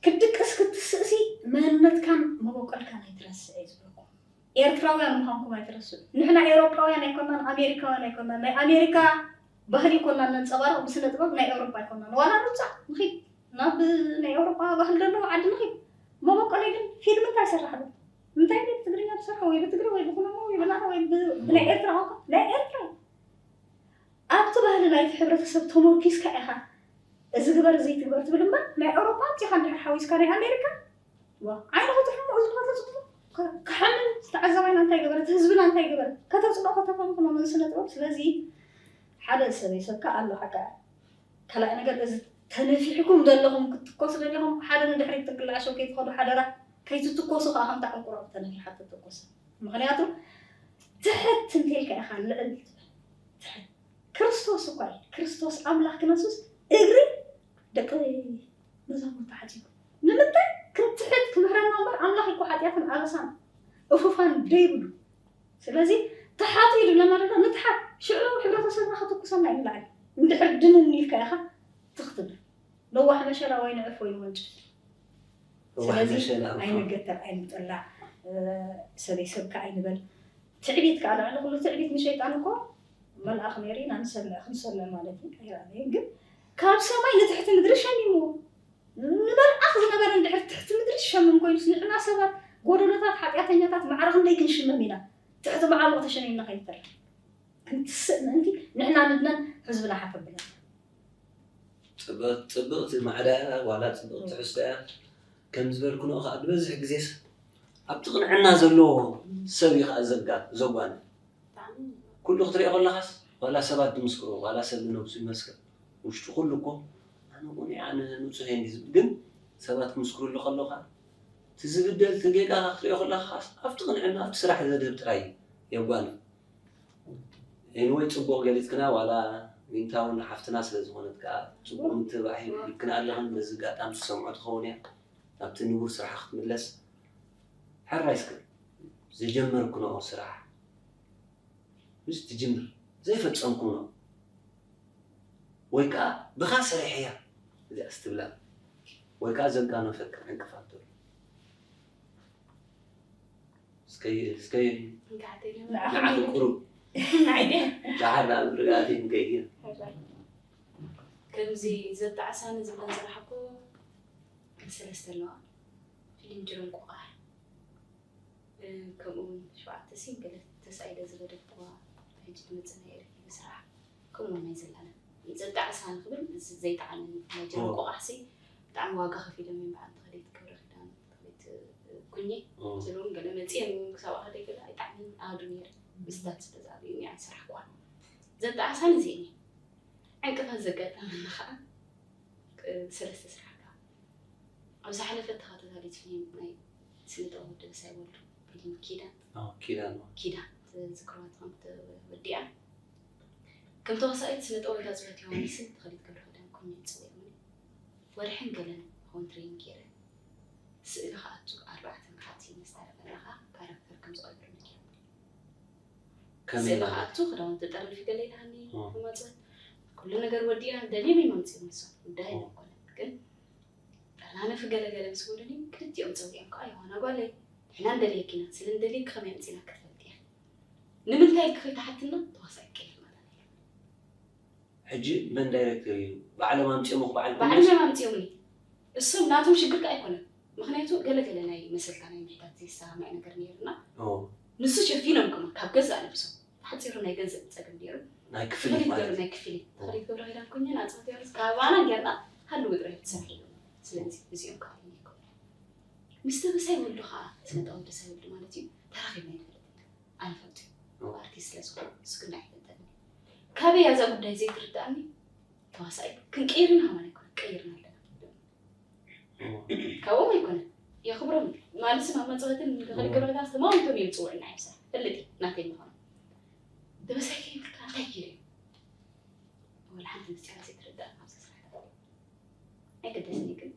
ክትድቅስ ክትስእሲ መንነትካን መበቆልካን ኣይትረስዕ እዩ ዝብለኩም። ኤርትራውያን ምዃንኩም ኣይትረስዑ። ንሕና ኤውሮጳውያን ኣይኮናን ኣሜሪካውያን ኣይኮናን። ናይ ኣሜሪካ ባህሊ ይኮና ነንፀባርቕ ብስነ ጥበብ ናይ ኤውሮጳ ኣይኮናን። ዋላ ንውፃእ ንኺድ ናብ ናይ ኤውሮጳ ባህሊ ዘለዎ ዓዲ ንኺድ መበቆለይ ግን ፊልም እንታይ ይሰርሕ ኣሎ? እንታይ ድዩ ብትግርኛ ትሰርሖ ወይ ብትግሪ ወይ ብኩናማ ወይ ብናና ወይ ብ- ብናይ ኤርትራ ቋንቋ ናይ ኤርትራ ኣብቲ ባህሊ ናይቲ ሕብረተሰብ ተመርኪስካ ኢኻ እዚ ግበር እዚ ትግበር ትብል እምበር ናይ ኤውሮጳ ኣምፂኻ እንድሕር ሓዊስካ ናይ ኣሜሪካ ዋ ዓይንኻ ትሕሞ እዚ ከተፅብቑ ክሓምን ዝተዓዘባይና እንታይ ገበረ እቲ ህዝብና እንታይ ገበረ ከተፅብቑ ከተፈምኩኖ ንስነ ጥበብ ስለዚ ሓደ ሰበይ ሰብካ ኣሎ ሓቃ ካልኣይ ነገር እዚ ተነፊሕኩም ዘለኹም ክትትኮሱ ዘለኹም ሓደ ንድሕሪት ጥንቅላዕ ሸው ከይትኸዱ ሓደራ ከይትትኮሱ ከዓ ከምታ ዕንቁሮ ተነፊሓ ትትኮስ ምክንያቱ ትሕት እንተልካ ኢኻ ልዕል ትብል ትሕት ክርስቶስ እኳ እዩ ክርስቶስ ኣምላኽ ክነሱስ እግሪ ደቂ መዛሙርቱ ሓፂቡ ንምንታይ ክንትሕት ክምህረና እምበር ኣምላኽ እኮ ሓጢኣትን ኣበሳን እፉፋን ደይብሉ ስለዚ ተሓቱ እዩ ዝብለና ዘሎ ንትሓት ሽዑ ሕብረተሰብና ከተኩሰና እዩ ንላዕሊ እንድሕር ድንን ኢልካ ኢኻ ትኽትብል ነዋሕ መሸላ ወይ ንዕፍ ወይ ንወንጭፍ ስለዚ ኣይንገተር ኣይንጠላዕ ሰበይ ሰብካ ኣይንበል ትዕቢት ከዓ ልዕሊ ኩሉ ትዕቢት ንሸይጣን እኮ መልኣኽ ነይሩ ኢና ንሰምዕ ክንሰምዕ ማለት እዩ ኣይረኣናዮን ግን ካብ ሰማይ ንትሕቲ ምድሪ ሸሚምዎ ንመልኣኽ ዝነበረ እንድሕር ትሕቲ ምድሪ ዝሸምም ኮይኑስ ንሕና ሰባት ጎደሎታት ሓጢኣተኛታት ማዕረ ክንደይ ክንሽመም ኢና ትሕቲ መዓሙቕ ተሸሚምና ከይንተርፍ ክንትስእ ምእንቲ ንሕና ንድነን ህዝብና ሓፍ ኣብለና። ፅብቕቲ ማዕዳ እያ ዋላ ፅብቕቲ ትሕዝቶ እያ። ከም ዝበልክንኦ ከዓ ዝበዝሕ ግዜስ ኣብቲ ቅንዕና ዘለዎ ሰብ እዩ ከዓ ዘጋ ዘጓነ። ኩሉ ክትሪኦ ከለኻስ ዋላ ሰባት ዝምስክርዎ ዋላ ሰብ ንነብሱ ይመስክር ውሽጡ ኩሉ እኮ ኣነ ቁኑዕ እየ ኣነ ንፁህ እየ እንዲ ዝብል ግን ሰባት ክምስክርሉ ከለዉ ከዓ እቲ ዝብደል እቲ ጌጋ ክትሪኦ ከለኻስ ኣብቲ ቅንዕና ኣብቲ ስራሕ ዘድህብ ጥራይ እዩ የጓንፍ። Anyway ፅቡቕ ገሊፅክና ዋላ ዊንታ እውን ሓፍትና ስለ ዝኾነት ከዓ ፅቡቕ ምትብባዕ ሂብክና ኣለኽን በዚ ኣጋጣሚ ትሰምዖ ትኸውን እያ ናብቲ ንቡር ስራሓ ክትምለስ ሕራይ እስከ ዝጀመርክንኦ ስራሕ ምስ ትጅምር ዘይፈፀምክንኦ ወይ ከዓ ብኻ ሰሪሐያ እዚኣስ ትብላ ወይ ከዓ ዘጋነፈካ ዕንቅፋት ተሎ እስከይ እስከይ ንዓኺ ቁሩብ ናይ ድያ? ደሓር ናብ ርግኣት እዩ ንከይድ። ከምዚ ዘጣዕሳኒ ዝብለን ዝረሓኩ ሰለስተ ኣለዋ። ፊልም ጅሮም ቆቓሕ፣ ከምኡ እውን ሸውዓተ ሲን ገለ ተሳኢለ ዝገደፍኩዋ፣ ሕጂ ትመፅእ ናይ ኤርትሪ ስራሕ፣ ከምኡ ናይ ዘላለም ዘጣዕሳኒ ክብል ዘይጠዓመኒ ናይ ጅሮም ቆቓሕሲ ብጣዕሚ ዋጋ ከፊሎም እዮም። በዓል ተኽሊት ክብረ ኪዳን፣ ተኽሊት ኩኜ ዝብሎም ገለ መፅኦም ክሳብ ኣኸደ ገለ ኣይጠዓመኒ ኣሃዱ ነይረ። ምስታት ስለ ዝኣበዩኒ ኣይሰራሕኩዋን። ዘጣዕሳኒ እዚአን እየን። ዕንቅፋት ዘጋጠመኒ ከዓ ሰለስተ ስራሕ ኣለዋ። ኣብ ዝሓለፈ ተኸታታሊት ፊልም ናይ ስነ ጥበብ ወዲ ደሳይ ወልዱ ፊልም ኪዳን ኪዳን ኪዳን ትዝክርዋ ትኾን ተወዲኣ። ከም ተዋሳኢት ስነ ጥበብ እታ ጽዮት ዮሃንስን ተኸሊት ገብረ ኪዳን ኮይነ ይጽውዑኒ። ወርሕን ገለን ኾን ትሬኒንግ ገይረ ስእሊ ክኣቱ ኣርባዕተ መዓልቲ ምስ ተረፈና ከዓ ካራክተር ከም ዝቐይሩ ነጊሮም። ከመይ ስእሊ ማለት ክኣቱ ክዳውንቲ ጠርኒፊ ገለ ኢላኒ መፅወት ኩሉ ነገር ወዲኣ ደልዮም እዮም ኣምፅኦም ንሶም ጉዳይ ኣይኮነን ግን ጠርናንፊ ገለ ገለ ምስ በሉኒ ክልቲኦም ፀዊዖም ከዓ ዮሃና ጓለይ ንሕና ንደልየኪ ኢና ስለ ንደልየኪ ከመይ ኣምፂና ክትፈልጢ እያ ንምንታይ ክኸይትሓትና ተዋሳኢ ቀይር ማለት እዩ ሕጂ መን ዳይሬክተር እዩ ባዕሎም ኣምፅኦምኽ በዓል ባዕሎም ኣምፅኦምኒ እሶም ናቶም ሽግር ከዓ ኣይኮነን ምክንያቱ ገለገለ ናይ መሰልካ ናይ ምሕታት ዘይሰማማዕ ነገር ነይርና ንሱ ሸፊኖም ከማ ካብ ገዛእ ነብሶም ሓፂሩ ናይ ገንዘብ ፀገም ነይሩ ናይ ክፍሊት ተኸሊት ማለት ገብረ ናይ ክፍሊት ተኸሊት ገብረ ኪዳን ኮይነ ናፅነት ዮሃንስ ካባና ጌርና ሃሉ ውጥረት ትሰርሕ እዩ ስለዚ እዚኦም ከዓ ይኮኑ ምስ ተበሳይ ወልዱ ከዓ ስነ ጥበብ ደሳይ ወልዱ ማለት እዩ ተራኺብና ይፈልጥ ኣይፈልጥ ኣርቲስት ስለ ዝኾነ ስግና ኣይፈልጠኒ ካበይ እያ እዛ ጉዳይ ዘይትርዳእኒ ተዋሳኢት ክንቀይር ኢና ማለት ኣይኮነ ቀይርና ኣለና ካብኦም ኣይኮነ የኽብሮም ማለት ስማ መፅወትን ተኸሊት ገብረ ኪዳን ተማምቶም እዮም ፅውዕና እዮም ስራሕ ፈልጥ ናተይ ምዃኑ ተበሳይ ከይብልካ እንታይ ገይሩ እዩ ወላ ሓንቲ ምስጢራ ዘይትርዳእ ኣብዚ ስራሕ ኣይገደስኒ ግን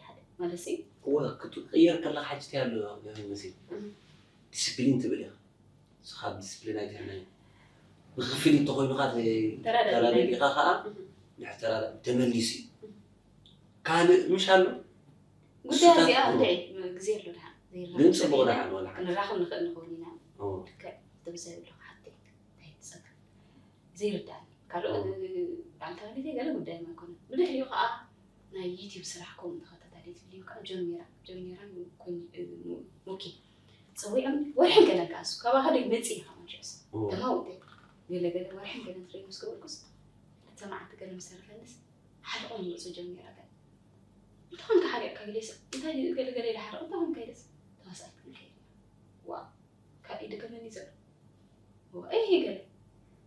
ሓደ ማለት እዩ እወ ክትቅየር ከለካ ሕጂ እንታይ ኣሎ ገበን መሲል ዲስፕሊን ትብል ኢኻ ንስኻ ዲስፕሊን ኣይትሕመኒ ብክፍል እንተኮይኑካ ተራዳዲ ተራዳዲኻ ከዓ ንሕተራዳ ተመሊሱ እዩ ካልእ ምሽ ኣሎ ጉዳይ እዚኣ እንታይ ግዜ ኣሎ ድሓን ግን ፅቡቅ ደሓን ወላ ሓንቲ ክንራኸብ ንኽእል ንኸውን ኢና እወ ልክዕ ትብዘ ይብሎ ሓቲ እንታይ ትፀገም ዘይርዳእኒ ካልኦት ብዓልታ ቤተይ ገለ ጉዳይ ኣይኮነን ብድሕሪኡ ከዓ ናይ ዩቲብ ስራሕ ከምኡ ተኸታታሊት ቪድዮ ከዓ ጀሚራ ጀሚራ ሞኪ ፀዊዖም ወርሒ ገለ ከኣሱ ካባኻ ደይ መፅእ ኢኻ ማንሸስ ተማውተ ገለ ገለ ወርሒ ገለ ትርኢ ምስ ገበርኩስ እተ መዓልቲ ገለ ምስ ተረፈንስ ሓርቆም ይወፁ ጀሚራ ገለ እንተኾንካ ሓሪቕካ ግሌስ እንታይ ገለ ገለ ኢለ ሓርቕ እንተኾንካ ኢለስ ተዋሳኢት ክንከይድ ዋ ካብ ኢዱ ገመን ይዘር እይ ገለ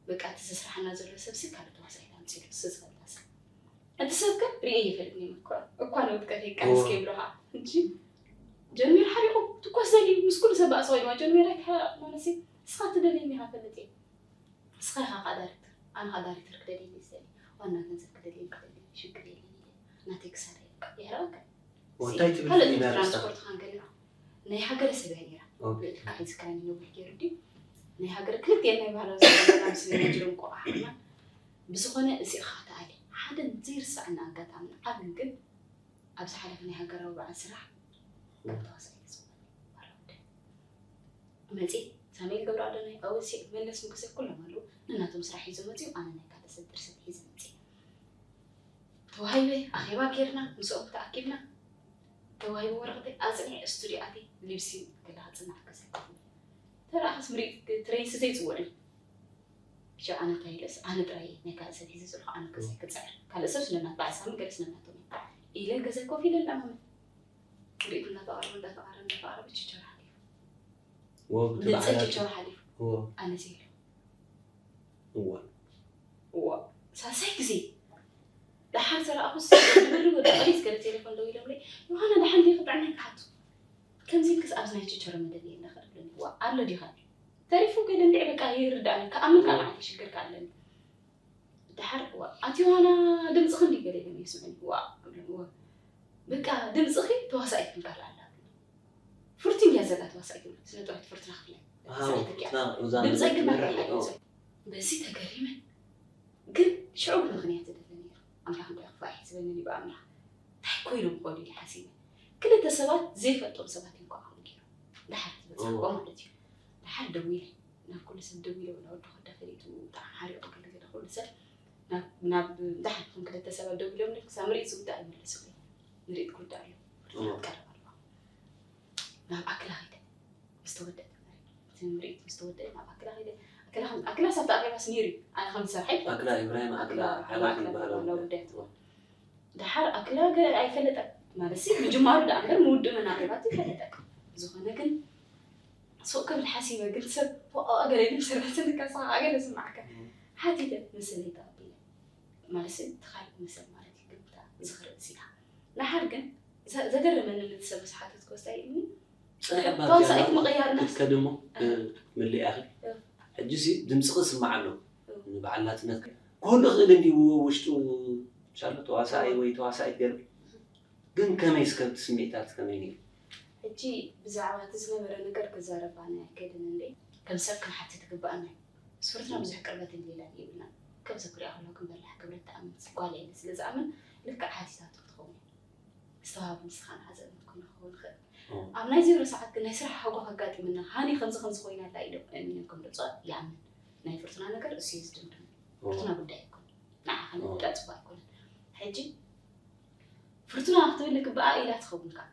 በቃ እቲ ዘስራሓና ዘሎ ሰብሲ ካልእ ተዋሳኢት ኣምፂሉ ስዝፈልታ ሰብ እቲ ሰብ ከ ርእየ ይፈልጥኒ እኳ እኳ ንውድቀት ይቃንስ ከይብሎ ከዓ እንጂ ጀሚሩ ሓሪቑ ትኮስ ዘሊ ምስ ኩሉ ሰብ ኣስወይድዋ ጀሚራ ይሓ ማለሲ እስኻ ትደልየኒ ኢኻ ፈልጥ እየ እስኻ ኢኻ ከዓ ዳይሬክተር ኣነ ከዓ ዳይሬክተር ክደልየኒ ዝደሊ ዋና ገንዘብ ክደልየኒ ክደልየኒ ሽግር የለኒ ናተይ ክሳዳ ይሕረቐካ እንታይ ትብል ካልእ ፊልም እያ ርእሳ? ትራንስፖርት ካንከ ነይራ ናይ ሃገረ ሰብ እያ ነይራ ኦኬ። ልዕሊ ከዓ ይዝክረኒ ነዊሕ ገይሩ ድዩ ናይ ሃገረ ክልቲኤን ናይ ባህላዊ ዘና ምስ ናይ ጅሮም ቆቓሕና ብዝኾነ እዚኣ ከዓ ተኣሊ ሓደ ዘይርሳዕና ኣጋጣሚ ዓብን ግን ኣብ ዝሓለፈ ናይ ሃገራዊ በዓል ስራሕ ከም ተዋሳኢ ዝፅወት ባለወደ መፂ ሳሙኤል ገብረ ኣዶናይ ኣወሲእ መለስ ሙገሰ ኩሎም ኣለዉ ነናቶም ስራሕ ሒዞም መፅኡ ኣነ ናይ ካልእ ሰብ ድርሰት ሒዘ መፂ ተዋሂበ ኣኼባ ጌርና ምስኦም ተኣኪብና ተዋሂበ ወረቐተይ ኣፅኒዐ ስቱድዮ ኣትየ ሊብሲን ክላ ክፅናዕ ከሰልኩ ተረኣኸስ ምርኢት ትሬንስ ዘይፅውዕን ብቻ ኣነ እንታይ ኢለስ ኣነ ጥራይ ናይ ካልእ ሰብ ሒዘ ዘለኹ ኣነ ገዛይ ክፅዕር ካልእ ሰብ ስለናት በዓል ሳሚ ገለ ስለናቶም ኢለ ገዛይ ኮፍ ኢለ እንዳማመ ምርኢት እንዳተቐረበ እንዳተቐረበ እንዳተቐረበ ችቸር ሓሊፉ ወ ንፅል ችቸር ሓሊፉ ኣነ ዘይለ እዋ እዋ ሳልሳይ ግዜ ደሓር ተረኣኹስ ድብሉ ወደ ቀሪት ገለ ቴሌፎን ደው ኢሎምለይ ዮሃና ደሓን ዲኺ ጥዕናይ ክሓቱ ከምዚ ኢልክስ ኣብዚ ናይ ችቸሮ መደብ የለ ክድብለኒ እዋ ኣሎ ዲኻ ተሪፉ ገለ እንድዒ በቃ ይርዳእኒ ክኣምን ከዓ ንዓይ ሽግር ከኣለኒ ደሓር እዋ ኣቲ ዮሃና ድምፅኺ እንዲ ገለ ኢሎም የስምዑኒ እዋ እብሎም እዋ በቃ ድምፅኺ ተዋሳኢት ክንካል ኣላ ፍርቱን እያ ዘላ ተዋሳኢት ስነ ጥበብ ፍርቱና ክፍለ ድምፀይ ግን ናተይ ሓሊፉ በዚ ተገሪመ ግን ሽዑ ብምኽንያት ይደለ ነይሩ ኣምላኽ እንዳ ክፋሕ ዝብለኒ ብኣምላኽ እንታይ ኮይኖም ክኾኑ ኢለ ሓሲበ ክልተ ሰባት ዘይፈልጦም ሰባት እዮም ከዓኹም ገይሮም ድሓር ዝበፅሕዎ ማለት እዩ ድሓር ደዊለ ናብ ኩሉ ሰብ ደው ኢሎም ናብ ወዲ ኮዳ ፈሊጡ ብጣዕሚ ሓሪቑ ገለ ገለ ኩሉ ሰብ ናብ ናብ ደሓን ከም ክልተ ሰባት ደው ኢሎም ክሳብ ምርኢት ዝውዳእ ይምለሱ። ምርኢት ክውዳእ ኣሎ። ፍርቱናት ቀረብ ኣለዋ። ናብ ኣክላ ኸይደ ምስ ተወደአ እቲ ምርኢት ምስ ተወደአ ናብ ኣክላ ኸይደ ኣክላ ከም ኣክላ ሳብ ተኣኪባስ ነይሩ ኣነ ከም ዝሰርሐ ኣክላ ኢብራሂም ኣክላ ሓላፊ ይበሃል። ኣክላ ውዳያት ደሓር ኣክላ ገ- ኣይፈለጠን ማለት ሲ ምጅማሩ ደኣ እምበር ምውድኡ መናሪባት ይፈለጠን። ዝኾነ ግን ሱቕ ክብል ሓሲበ ግን ሰብ ወኦ ገለ ኢሉ ሰበትን ከሳ ኣገለ ዝማዕከ ሓቲተ ምስለይ ተቐቢለ ማለት ሲ እቲ ካልእ መሰል ማለት እዩ ግብታ ዝኽርእ ሲላ ንሓር ግን ዘ- ዘገረመኒ ነቲ ሰብ ምስ ሓተት ኮስታ ኢልኒ ጽንሕ ባብ ተዋሳኢት ጃና ምቕያርና ክትከዲ እሞ እ። ክትምልእ ኢኺ። እ። ሕጂ ሲ ድምፅኺ ዝስማዕ ኣሎ። እ። ንበዓል ናፅነት ክህሉ ይኽእል እንድዩ ውሽጡ ሻሎ ተዋሳኣይ ወይ ተዋሳኢት ገለ ግን ከመይ እስከ እቲ ስምዒታት ከመይ ነይሩ? ሕጂ ብዛዕባ እቲ ዝነበረ ነገር ክዛረብ ኣነ ኣይክእልን እንዴ ከም ሰብ ክንሓትት ይግባኣና እዩ። ስፍርትና ብዙሕ ቅርበት እንዲላ ይብልና ከም ሰብ ክሪኣ ከሎ ክንበላሕ ክብረት ትኣምን ጓል እየ ስለ ዝኣምን ልክዕ ሓቲታቱ ክትኸውን እየ። ዝተዋሃቡ ንስኻ ንሓዘን ክኾን ይኽእል። ኣብ ናይ ዜሮ ሰዓት ግን ናይ ስራሕ ሃጓፍ ኣጋጢምና ሃኒ ከምዚ ከምዚ ኮይና ኣላ ኢሎም ኣእሚኖም ከምደምፅኦ ይኣምን። ናይ ፍርቱና ነገር እሱ እዩ ዝድምድም። ፍርቱና ጉዳይ ኣይኮን። ንዓኻ ንጉዳይ ፅቡቅ ኣይኮነን። ሕጂ ፍርቱና ክትብል ግብኣ ኢላ ትኸውን ከዓ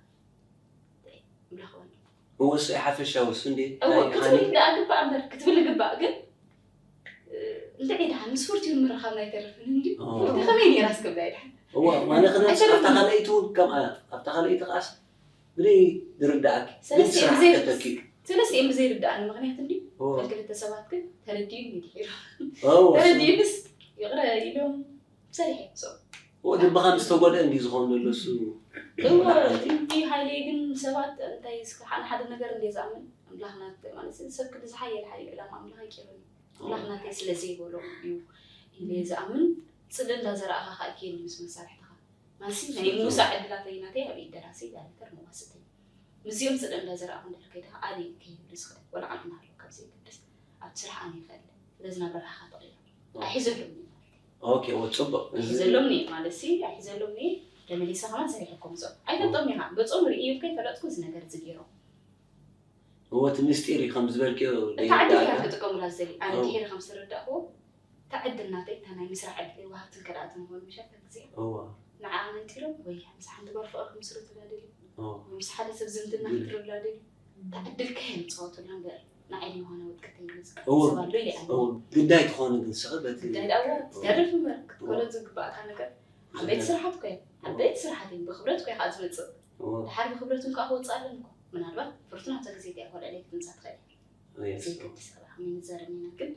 እወ እሱ ሓፈሻዊ እሱ እንዴ እዎ ክትብል ደኣ ግባእ እምበር ክትብል ግባእ ግን እንታይ ደሓን ምስ ፍርትዩ ምርኻብ ኣይተርፍን እንዲ ፍርቲ ከመይ ነይራ እስከብላ ደሓን እዋ ማለኽነ ኣብታ ካልኣይቲ እውን ከምኣ ኣብታ ካልኣይቲ ከዓስ ብደይ ዝርዳእኪ ግን ሰለስተ ስራሕ ብዘይ ከተኪ ሰለስተ እዮም ብዘይርዳእኒ ምክንያት እንዲ እዋ ክልተ ሰባት ግን ተረዲኡ ድሒሩ እዋ ተረዲኡንስ ይቕረ ኢሎም ሰሪሐ እዎ ልብኻ ምስ ተጎድአ እንዲ ዝኾን ዘሎ እሱ እዎ እቲ ሃይለ ግን ሰባት እንታይ እስከ ሓደ ሓደ ነገር እንደ ዝኣምን ኣምላኽና ማለት ሰብ ክዲ ዝሓየለ ሓይሉ ዕላማ ኣምላኽ ኣይቀይሩን ኣምላኽ ናተይ ስለ ዘይበሎ እዩ ኢለ ዝኣምን ጽልኢ እንዳዘራእኻ ከዓ ኬኒ ምስ መሳርሕትኻ ማሲ ናይ ምውሳእ ዕድላተይ ናተይ ኣብ ኢድ ደራሲ ዳይሬክተር መዋስእተይ ምስዚኦም ጽልኢ እንዳዘራእኹ እንድሕር ከይደ ከዓ ኣበይ ከይህሉ ዝኽእል ወላ ዓቕሚ እናሃለዎ ካብ ዘይገድስ ኣብቲ ስራሕ ኣነ ይኽእል ስለዚ ናብ ረብሓኻ ተቐይሮ ኣይሕዘሎም እዩ ማለት እዩ ኦኬ እወ ጽቡቕ እዚ ኣይሕዘሎም እየ ማለት ሲ ኣይሕዘሎም እየ ተመሊሰ ከማን ሰሪሐ ከምዞም ኣይፈልጦም ኢኻ ገጾም ርእዮም ከይፈለጥኩ እዚ ነገር እዚ ገይሮም እወ እቲ ምስጢር እዩ ከም ዝበልክዮ እቲ ዓዲ ከ ዘይርዳእካ ክጥቀሙላ ዝደሊ ኣነ እወ ድሒረ ከም ዝተረዳእክዎ እታ ዕድል ናተይ እታ ናይ ምስራሕ ዕድለይ ወሃብትን ከዳእትን ምኾኑ ምሸት ግዜ እወ ንዓ መንጢሎም ወይ ምስ ሓንቲ ጓል ፍቕሪ ክምስርቱላ ደልዩ እወ ወይ ምስ ሓደ ሰብ ዝምድና ግድ ክትርብላ ደልዩ እታ ዕድል ከየምፅወቱላ እምበር ንዓይ ዝኾነ ውድቀት የምፅእ እወ ሰብ ኣሎ ኢለ እወ ኣነ ግዳይ ትኾኑ ግን ስቕ በቲ ግዳይ ደኣ እወ ትደርፍ እምበር ክትከሎ ዝግባእካ ነገር ዓበይቲ ስራሓት ኮ ዓበይቲ ስራሓት እዮም ብክብረት ኮ ከዓ ዝመፅእ እወ ድሓር ብክብረት እውን ከዓ ክወፅእ ኣለኒ እኮ ምናልባት ፍርቱና ኣብዛ ግዜ እቲኣ ኮልዕለይ ክትምፃ ትኽእል እየ እወ ዘይገድስ ኣላ ከመይ ንዛረብ ኢና ግን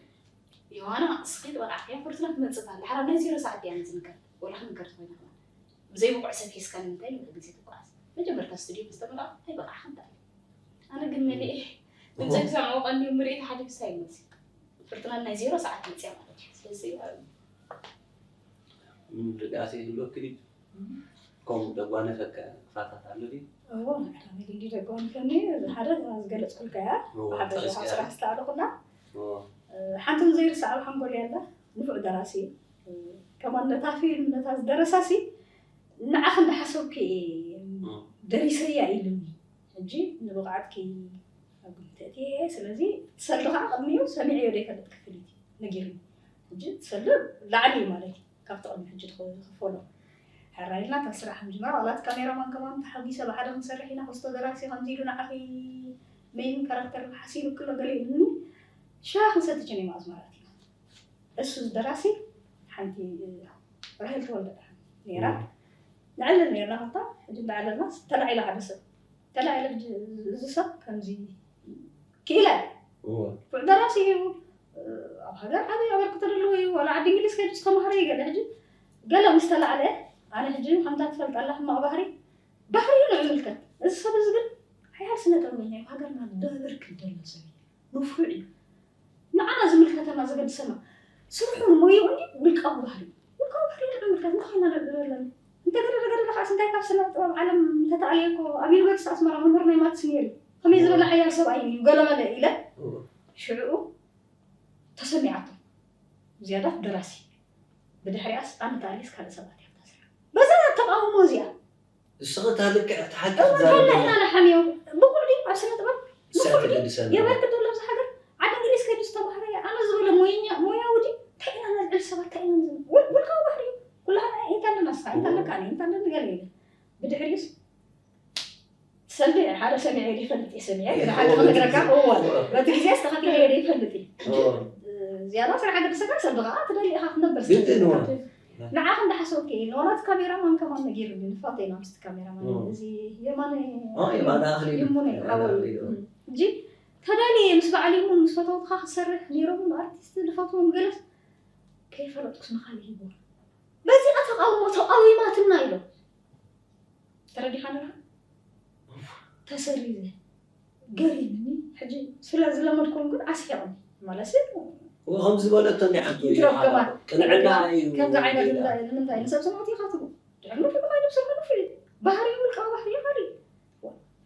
ዮሃና እስኺ ትበልዓኽያ ፍርቱና ትመፅእ ኣላ ድሓር ኣብ ናይ ዜሮ ሰዓት ድያ ንዝንገር ወላ ክንገር ትኾይና ከማን ብዘይ ብቑዕ ሰብ ሒዝካ ንምንታይ ንብለ ግዜ ትጓዓዝ መጀመርታ ስቱድዮ ምስ ተመረቐ ኣይበቃዕኽን ትኣሊ ኣነ ግን መሊኤ ድምፀ ክሰምዖ ቀንዲ ምርኢት ሓሊፉ ሳይመሲ ፍርቱና ናይ ዜሮ ሰዓት መፅያ ማለት እዩ ስለዚ ርግኣት ይህልወኪ ድዩ? ከምኡ ዘጓነፈካ ክፋታት ኣሎ ድዩ? እዎ፣ ንሕና መሊኡ ደጓኒፈኒ። ሓደ ዝገለፅኩልካ እያ። እዎ፣ ብሓፈሻ ካብ ተቐፂያ። ስራሕ ዝተኣለኹላ። እዎ፣ ሓንቲ ዘይርስዓ ኣብ ሓንጎል ያላ ንፉዕ ደራሲ እዩ። ከማን ነታ ፊልም ነታ ዝደረሳሲ ንዓኺ እንዳሓሰብኩ እየ እዎ፣ ደሪሰያ ኢሉኒ። ሕጂ ንብቕዓትኪ ኣብ ግምት እየ። ስለዚ ትሰልዲ ከዓ ቅድሚኡ ሰሚዐዮ ዘይፈልጥ ክፍሊት እዩ ነጊሩኒ። ሕጂ ትሰልዲ ላዕሊ እዩ ማለት እዩ። ካብቲ ቅድሚ ሕጂ ዝኸፈሎ ሕራይ ኢልና እታ ስራሕ ንጅምራ። ዋላ እቲ ካሜራማን ከማን ተሓጒሰ ብሓደ ክንሰርሕ ኢና፣ ክስቶ ደራሲ ከምዚ ኢሉ ንዓኺ ሜይን ካራክተር ሓሲቡ ክሎ ገለ ኢሉኒ። ሻሂ ክንሰቲ ጀሚርና ኣዝማራት ኢና። እሱ ደራሲ ሓንቲ ራሄል ተወልደ ነይራ። ንዕልል ነይርና ክልተ፣ ሕጂ እንዳዕለልና ተላዒሉ ሓደ ሰብ። ተላዒሉ ሕጂ እዚ ሰብ ከምዚ ክኢለ እወ። ውዕ ደራሲ እዩ ኣብ ሃገር ዓብዪ ኣበርክቶ ዘለዎ እዩ ዋላ ዓዲ እንግሊዝ ከይዱ ዝተማሃረ እዩ ገለ ሕጂ ገለ ምስ ተላዕለ ኣነ ሕጂ ከምታ ትፈልጣላ ሕማቕ ባህሪ ባህሪ እዩ ንዕምልከት እዚ ሰብ እዚ ግን ሓያል ስነ ጥበበኛ እዩ ሃገርና ደብርክ ደሎ ሰብ እዩ ንፉዕ እዩ ንዓና ዝምልከተና ዘገድሰና ስርሑ ንሞይኡ እንዲ ውልቃዊ ባህሪ ውልቃዊ ባህሪ ንዕምልከት እንታይ ኢና ንዕምል ኣለና እንተ ገለ ገለ ከዓስ እንታይ ካብ ስነ ጥበብ ዓለም እንተተኣልየ እኮ ኣብ ዩኒቨርሲቲ ኣስመራ መምህር ናይ ማትስ ነይሩ እዩ። ከመይ ዝበለ ሓያል ሰብኣይ እዩ ገለመለ ኢለ ሽዕኡ ተሰሚዓቶ። ዝያዳት ደራሲ ብድሕሪኣስ ኣነ ተኣልየስ ካልእ ሰባት እያ እታ ስራሕ። በዛ ተቓውሞ እዚኣ። እስኺ እታ ልክዕ እታ ሓቂ እወ ትዛረቢ ታላ ኢና ኣለኺ። ንሓምዮ። ብቑዕ ድዩ ኣብ ስነ ጥበብ? ንፉዕ ድዩ? ትገድሰና። የበርክት ዘሎ ኣብዚ ሃገር? ዓዲ እንግሊዝ ከይዱስ ሓደ ሰሚዐ ዘይፈልጥ እየ ሰሚዐ፣ ግን ሓደ ክነግረካ፣ እወ፣ በቲ ግዜ ኣስተኻኺለ ዘይፈልጥ እየ። ዝያዳ ስራሕ ገድሰካ ሰብ ከዓ ትደሊ ኢኻ ክትነብር ግድን እወ። ስለዘለካ። ንዓኻ እንዳሓሰብኩ እየ። ዋላ እቲ ካሜራማን ከማን ነጊሩኒ፣ ንፋተይ ኢና ምስቲ ካሜራማን። እወ። እዚ የማነ ኣዎ፣ የማነ ኣኽሊሉ። ይሙነ የማነ ሓወይ። ኣኽሊሉ። እም። እንጂ ተዳልየ ምስ በዓል ይሙን ምስ ፈተውትኻ ክሰርሕ ነይሮም ኣርቲስት ዝፈትዎም ገለስ ከይፈለጥኩስ ንኻልእ ሂቦ። በዚኣ ተቃውሞ ተቃዊማትና ኢሎም። ተረዲኻ ኣለኻ? ተሰሪዘ። ገሪምኒ። ሕጂ ስለ ዝለመድኩም ግን ኣስሒቕኒ። ማለት እዎ፣ ከም ዝበለቶ እንዲ ሓንቲ ይትረፍ ከማን። ቅንዕና እዩ ከምዚ ዓይነት ኢላ። እንታይ፣ ንምንታይ ንሰብ ስምዒት ኢኻ ትብሉ? ድሕሪ ንፉዕ ኮይኑ ሰብ ንፉዕ እዩ። ባህሪ ውልቃዊ ባህሪ ይኻል እዩ።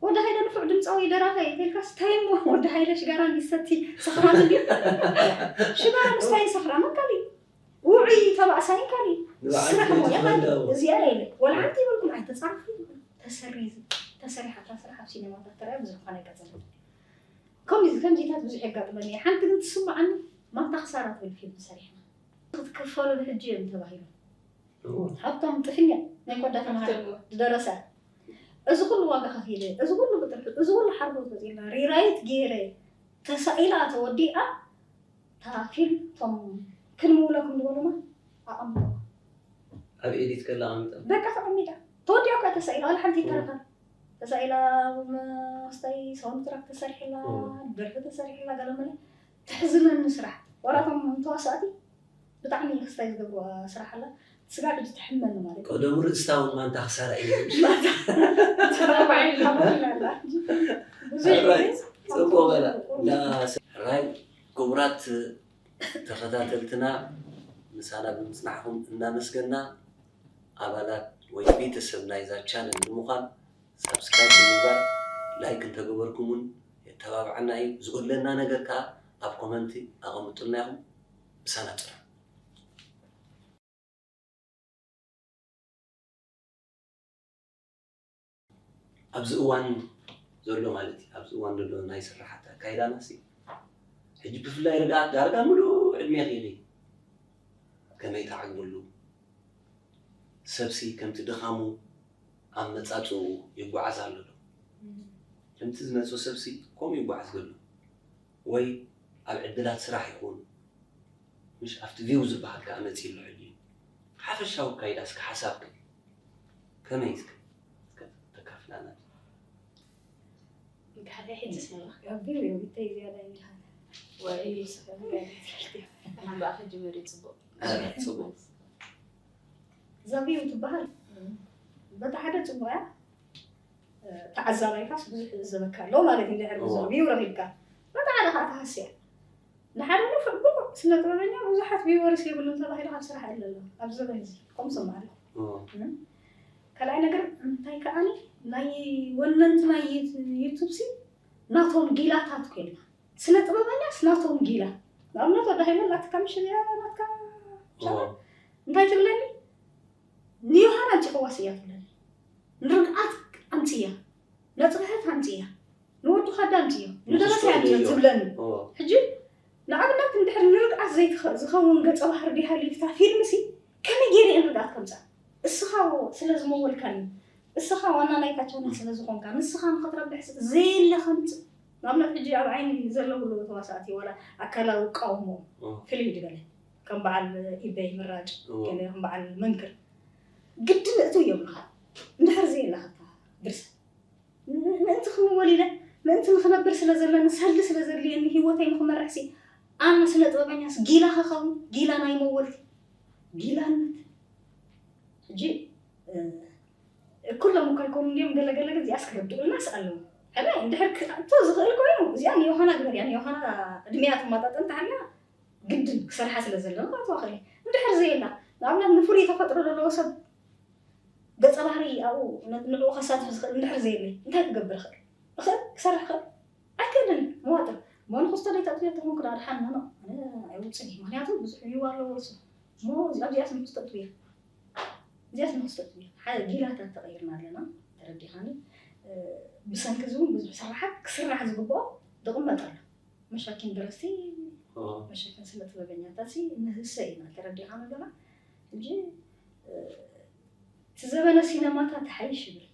ወዲ ሃይለ ንፉዕ ድምፃዊ ደራፋይ ተልካስ እንታይ እሞ ወዲ ሃይለ ሽጋራ እንዲሰቲ ሰኽራን እንዲ ሽጋራ ምስታይ ሰኽራን ካሊ ውዑይ ተባእሳይ ካሊ ንባዕሉ ስራሕ ሞያ ትፈልጥ ካሊ ኣለዎ። እዚኣ ኢለ ወላ ሓንቲ ይበልኩም ኣይተፃርፉ ተሰሪዙ ተሰሪሓ እታ ስራሕ ኣብ ሲኔማታት ተረኣ ብዙሕ ኮነ ኣይቀፀለን። ከምዚ ከምዚታት ብዙሕ የጋጥመኒ እየ። ሓንቲ ግን ትስምዓኒ ማንታ ክሳራ ትብል ፊልም ሰሪሕና ክትክፈሉ ብሕጂ እዮም ተባሂሉ። እዎ። ሃብቶም ጥፍኛ ናይ ኮዳ ተምሃር ሃብቶም። ዝደረሰ እዚ ኩሉ ዋጋ ከፊለ እዚ ኩሉ ብጥርሑ እዚ ኩሉ ሓርጎት ወፂና ሪራይት ገይረ ተሳኢላ ተወዲኣ እታ ፊልም እቶም ክንምውለኩም ዝበሉና ኣቐምጦ ኣብ ኤዲት ከላ ኣቐምጠ በቃ ተቐሚጣ ተወዲኣ እኳ ተሳኢላ ዋላ ሓንቲ እዎ። ይተረፋ ተሳኢላ መስታይ ሳውንድ ትራክ ተሰሪሕላ እዎ። ደርፊ ተሰሪሕላ ገለመለ ተሕዝነኒ ስራሕ ዋላ እቶም ተዋሳእቲ ብጣዕሚ ክስታይ ዝገብርዋ ስራሕ ኣላ ስጋ ሕጂ ትሕመኒ ማለት እዩ። ቀደሙ ርእስታ እውን ማንታ ክሳራ እዩ። ማንታ ክሳራ ባዕሉ ይላቦ ይላላ። ብዙሕ ራይት፣ ጽቡቅ በላ። ቁሩብ ዳ ራይ ክቡራት ተኸታተልትና ምሳና ብምጽናሕኩም እናመስገና ኣባላት ወይ ቤተሰብ ናይዛ ቻነል ንምዃን ሳብስክራይብ ብምግባር ላይክ እንተገበርኩም እውን የተባብዓና እዩ። ዝጎድለና ነገር ከዓ ኣብ ኮመንቲ ኣቐምጡልና ኢኹም። ምሳና ጥራሕ። ኣብዚ እዋን ዘሎ ማለት እዩ ኣብዚ እዋን ዘሎ ናይ ስራሓት ኣካይዳና ሲ ሕጂ ብፍላይ ርግኣት ዳርጋ ምሉእ ዕድሜኺ ኢኺ ከመይ ትዓግብሉ ሰብሲ ከምቲ ድኻሙ ኣብ መጻጽኡ ይጓዓዝ ኣሎ ዶ ከምቲ ዝመጾ ሰብሲ ከምኡ ይጓዓዝ ዘሎ ወይ ኣብ ዕድላት ስራሕ ይኹን ምሽ ኣብቲ ቪው ዝበሃል ከኣ መጺኡ ኣሎ ሕጂ ሓፈሻዊ ኣካይዳ እስከ ሓሳብኪ ከመይ እስከ እስከ ተካፍላና። ጋህደ ሕጂ ስምራ። ጋቢ ወይ ቢተይ ዝያዳ ይልሃል። ወይ ስለ ጋቢ ትፈልጥ። ኣነ በኣኸ ጅምሪ ጽቡቕ። ኣረ ጽቡቕ። ዛቢው ትበሃል። በታ ሓደ ጽቡቕ እያ። ተዓዛባይካስ ብዙሕ ዝእዘበካ ኣሎ ማለት እዩ። እንድሕር እዎ። ብዛቢው ረኺብካ። በታ ሓደ ከዓ ተሃስያ። ንሓደ ንፉዕ ብቑዕ ስነ ጥበበኛ ብዙሓት ቪወርስ የብሉን ተባሂሉ ካብ ስራሕ ኣለሎ ኣብዚ ዘበን እዚ ከምኡ ሰማዕ ኣለኹ እም። ካልኣይ ነገር እንታይ ከዓኒ ናይ ወነንቲ ናይ ዩቱብ ሲ ናቶም ጊላታት ኮይና ስነ ጥበበኛስ ናቶም ጊላ ንኣብነት ወዲ ሃይለ ናትካ ምሽ እዚኣ ናትካ ቻነል እንታይ ትብለኒ ንዮሃና ኣምፂኽዋስ እያ ትብለኒ ንርግኣት ኣምፅያ ነፅርሐት ኣምፅያ ንወዲ ኻዳ ኣምፅዮ ንደረሰ ኣምፅዮ ትብለኒ ሕጂ ንኣብነት እንድሕር ንርግኣት ዘይትኸ- ዝኸውን ገፀ ባህሪ ዲሃልዩ እታ ፊልም ሲ ከመይ ገይረ እየ ንርግኣት ከምፃ እስኻ ስለ ዝመወልካኒ እስኻ ዋና ናይታ ቻነል ስለ ዝኾንካ ንስኻ ንኽትረብሕ ስ- ዘየለ ከምፅእ ንኣብነት ሕጂ ኣብ ዓይኒ ዘለዉ ኣለዉ ተዋሳእቲ ዋላ ኣካላዊ ቃውሞ ፍልይ ድበለ ከም በዓል ኢበይ ምራጭ ገለ ከም በዓል መንክር ግድን እቱ እዮም ኢኻ እንድሕር ዘየለ ካብታ ድርሰት ምእንቲ ክምወል ኢለ ምእንቲ ንክነብር ስለ ዘለኒ ሰሊ ስለ ዘድልየኒ ሂወተይ ንክመርሕ ሲ ኣነ ስነ ጥበበኛስ ጊላ ክኸውን ጊላ ናይ መወልቲ ጊላነት ሕጂ ኩሎም እኳ ይኮኑ እንዲዮም ገለገለ ግን እዚኣስ ክረድኡልናስ ኣለዉ ሕራይ እንድሕር ክኣቶ ዝኽእል ኮይኑ እዚኣ ንዮሃና ግበርያ ንዮሃና ዕድሜያ ትመጣጠን ተሃልያ ግድን ክሰርሓ ስለ ዘለዋ ክትዋኽል እንድሕር ዘየላ ንኣብነት ንፍሉይ ተፈጥሮ ዘለዎ ሰብ ገፀ ባህሪ ኣብኡ ንዕኡ ከሳትፍ ዝኽእል እንድሕር ዘየለ እንታይ ክገብር ይኽእል? ይኽእል ክሰርሕ ይኽእል ኣይክእልን መዋጥር መኑ ክስቶ ደይ ተጥብዮ ተኾንኩ ዳ ድሓን ኖ ኣይውፅን እዩ ምክንያቱ ብዙሕ ቪው ኣለዎ እሱ እሞ ኣብዚኣስ ንክስቶ ጥብያ እዚኣስ ንክስቶ ጥብያ ሓደ ጊላታት ተቐይርና ኣለና ተረዲኻኒ ብሰንኪ እዚ እውን ብዙሕ ስራሓት ክስራሕ ዝግብኦ ዝቕመጥ ኣሎ መሻኪን ደረስቲ መሸፈን ስነ ጥበበኛታት ሲ ንህሰ ኢና ተረዲኻ ነገራ እንጂ እቲ ዘበነ ሲነማታት ሓይሽ ይብል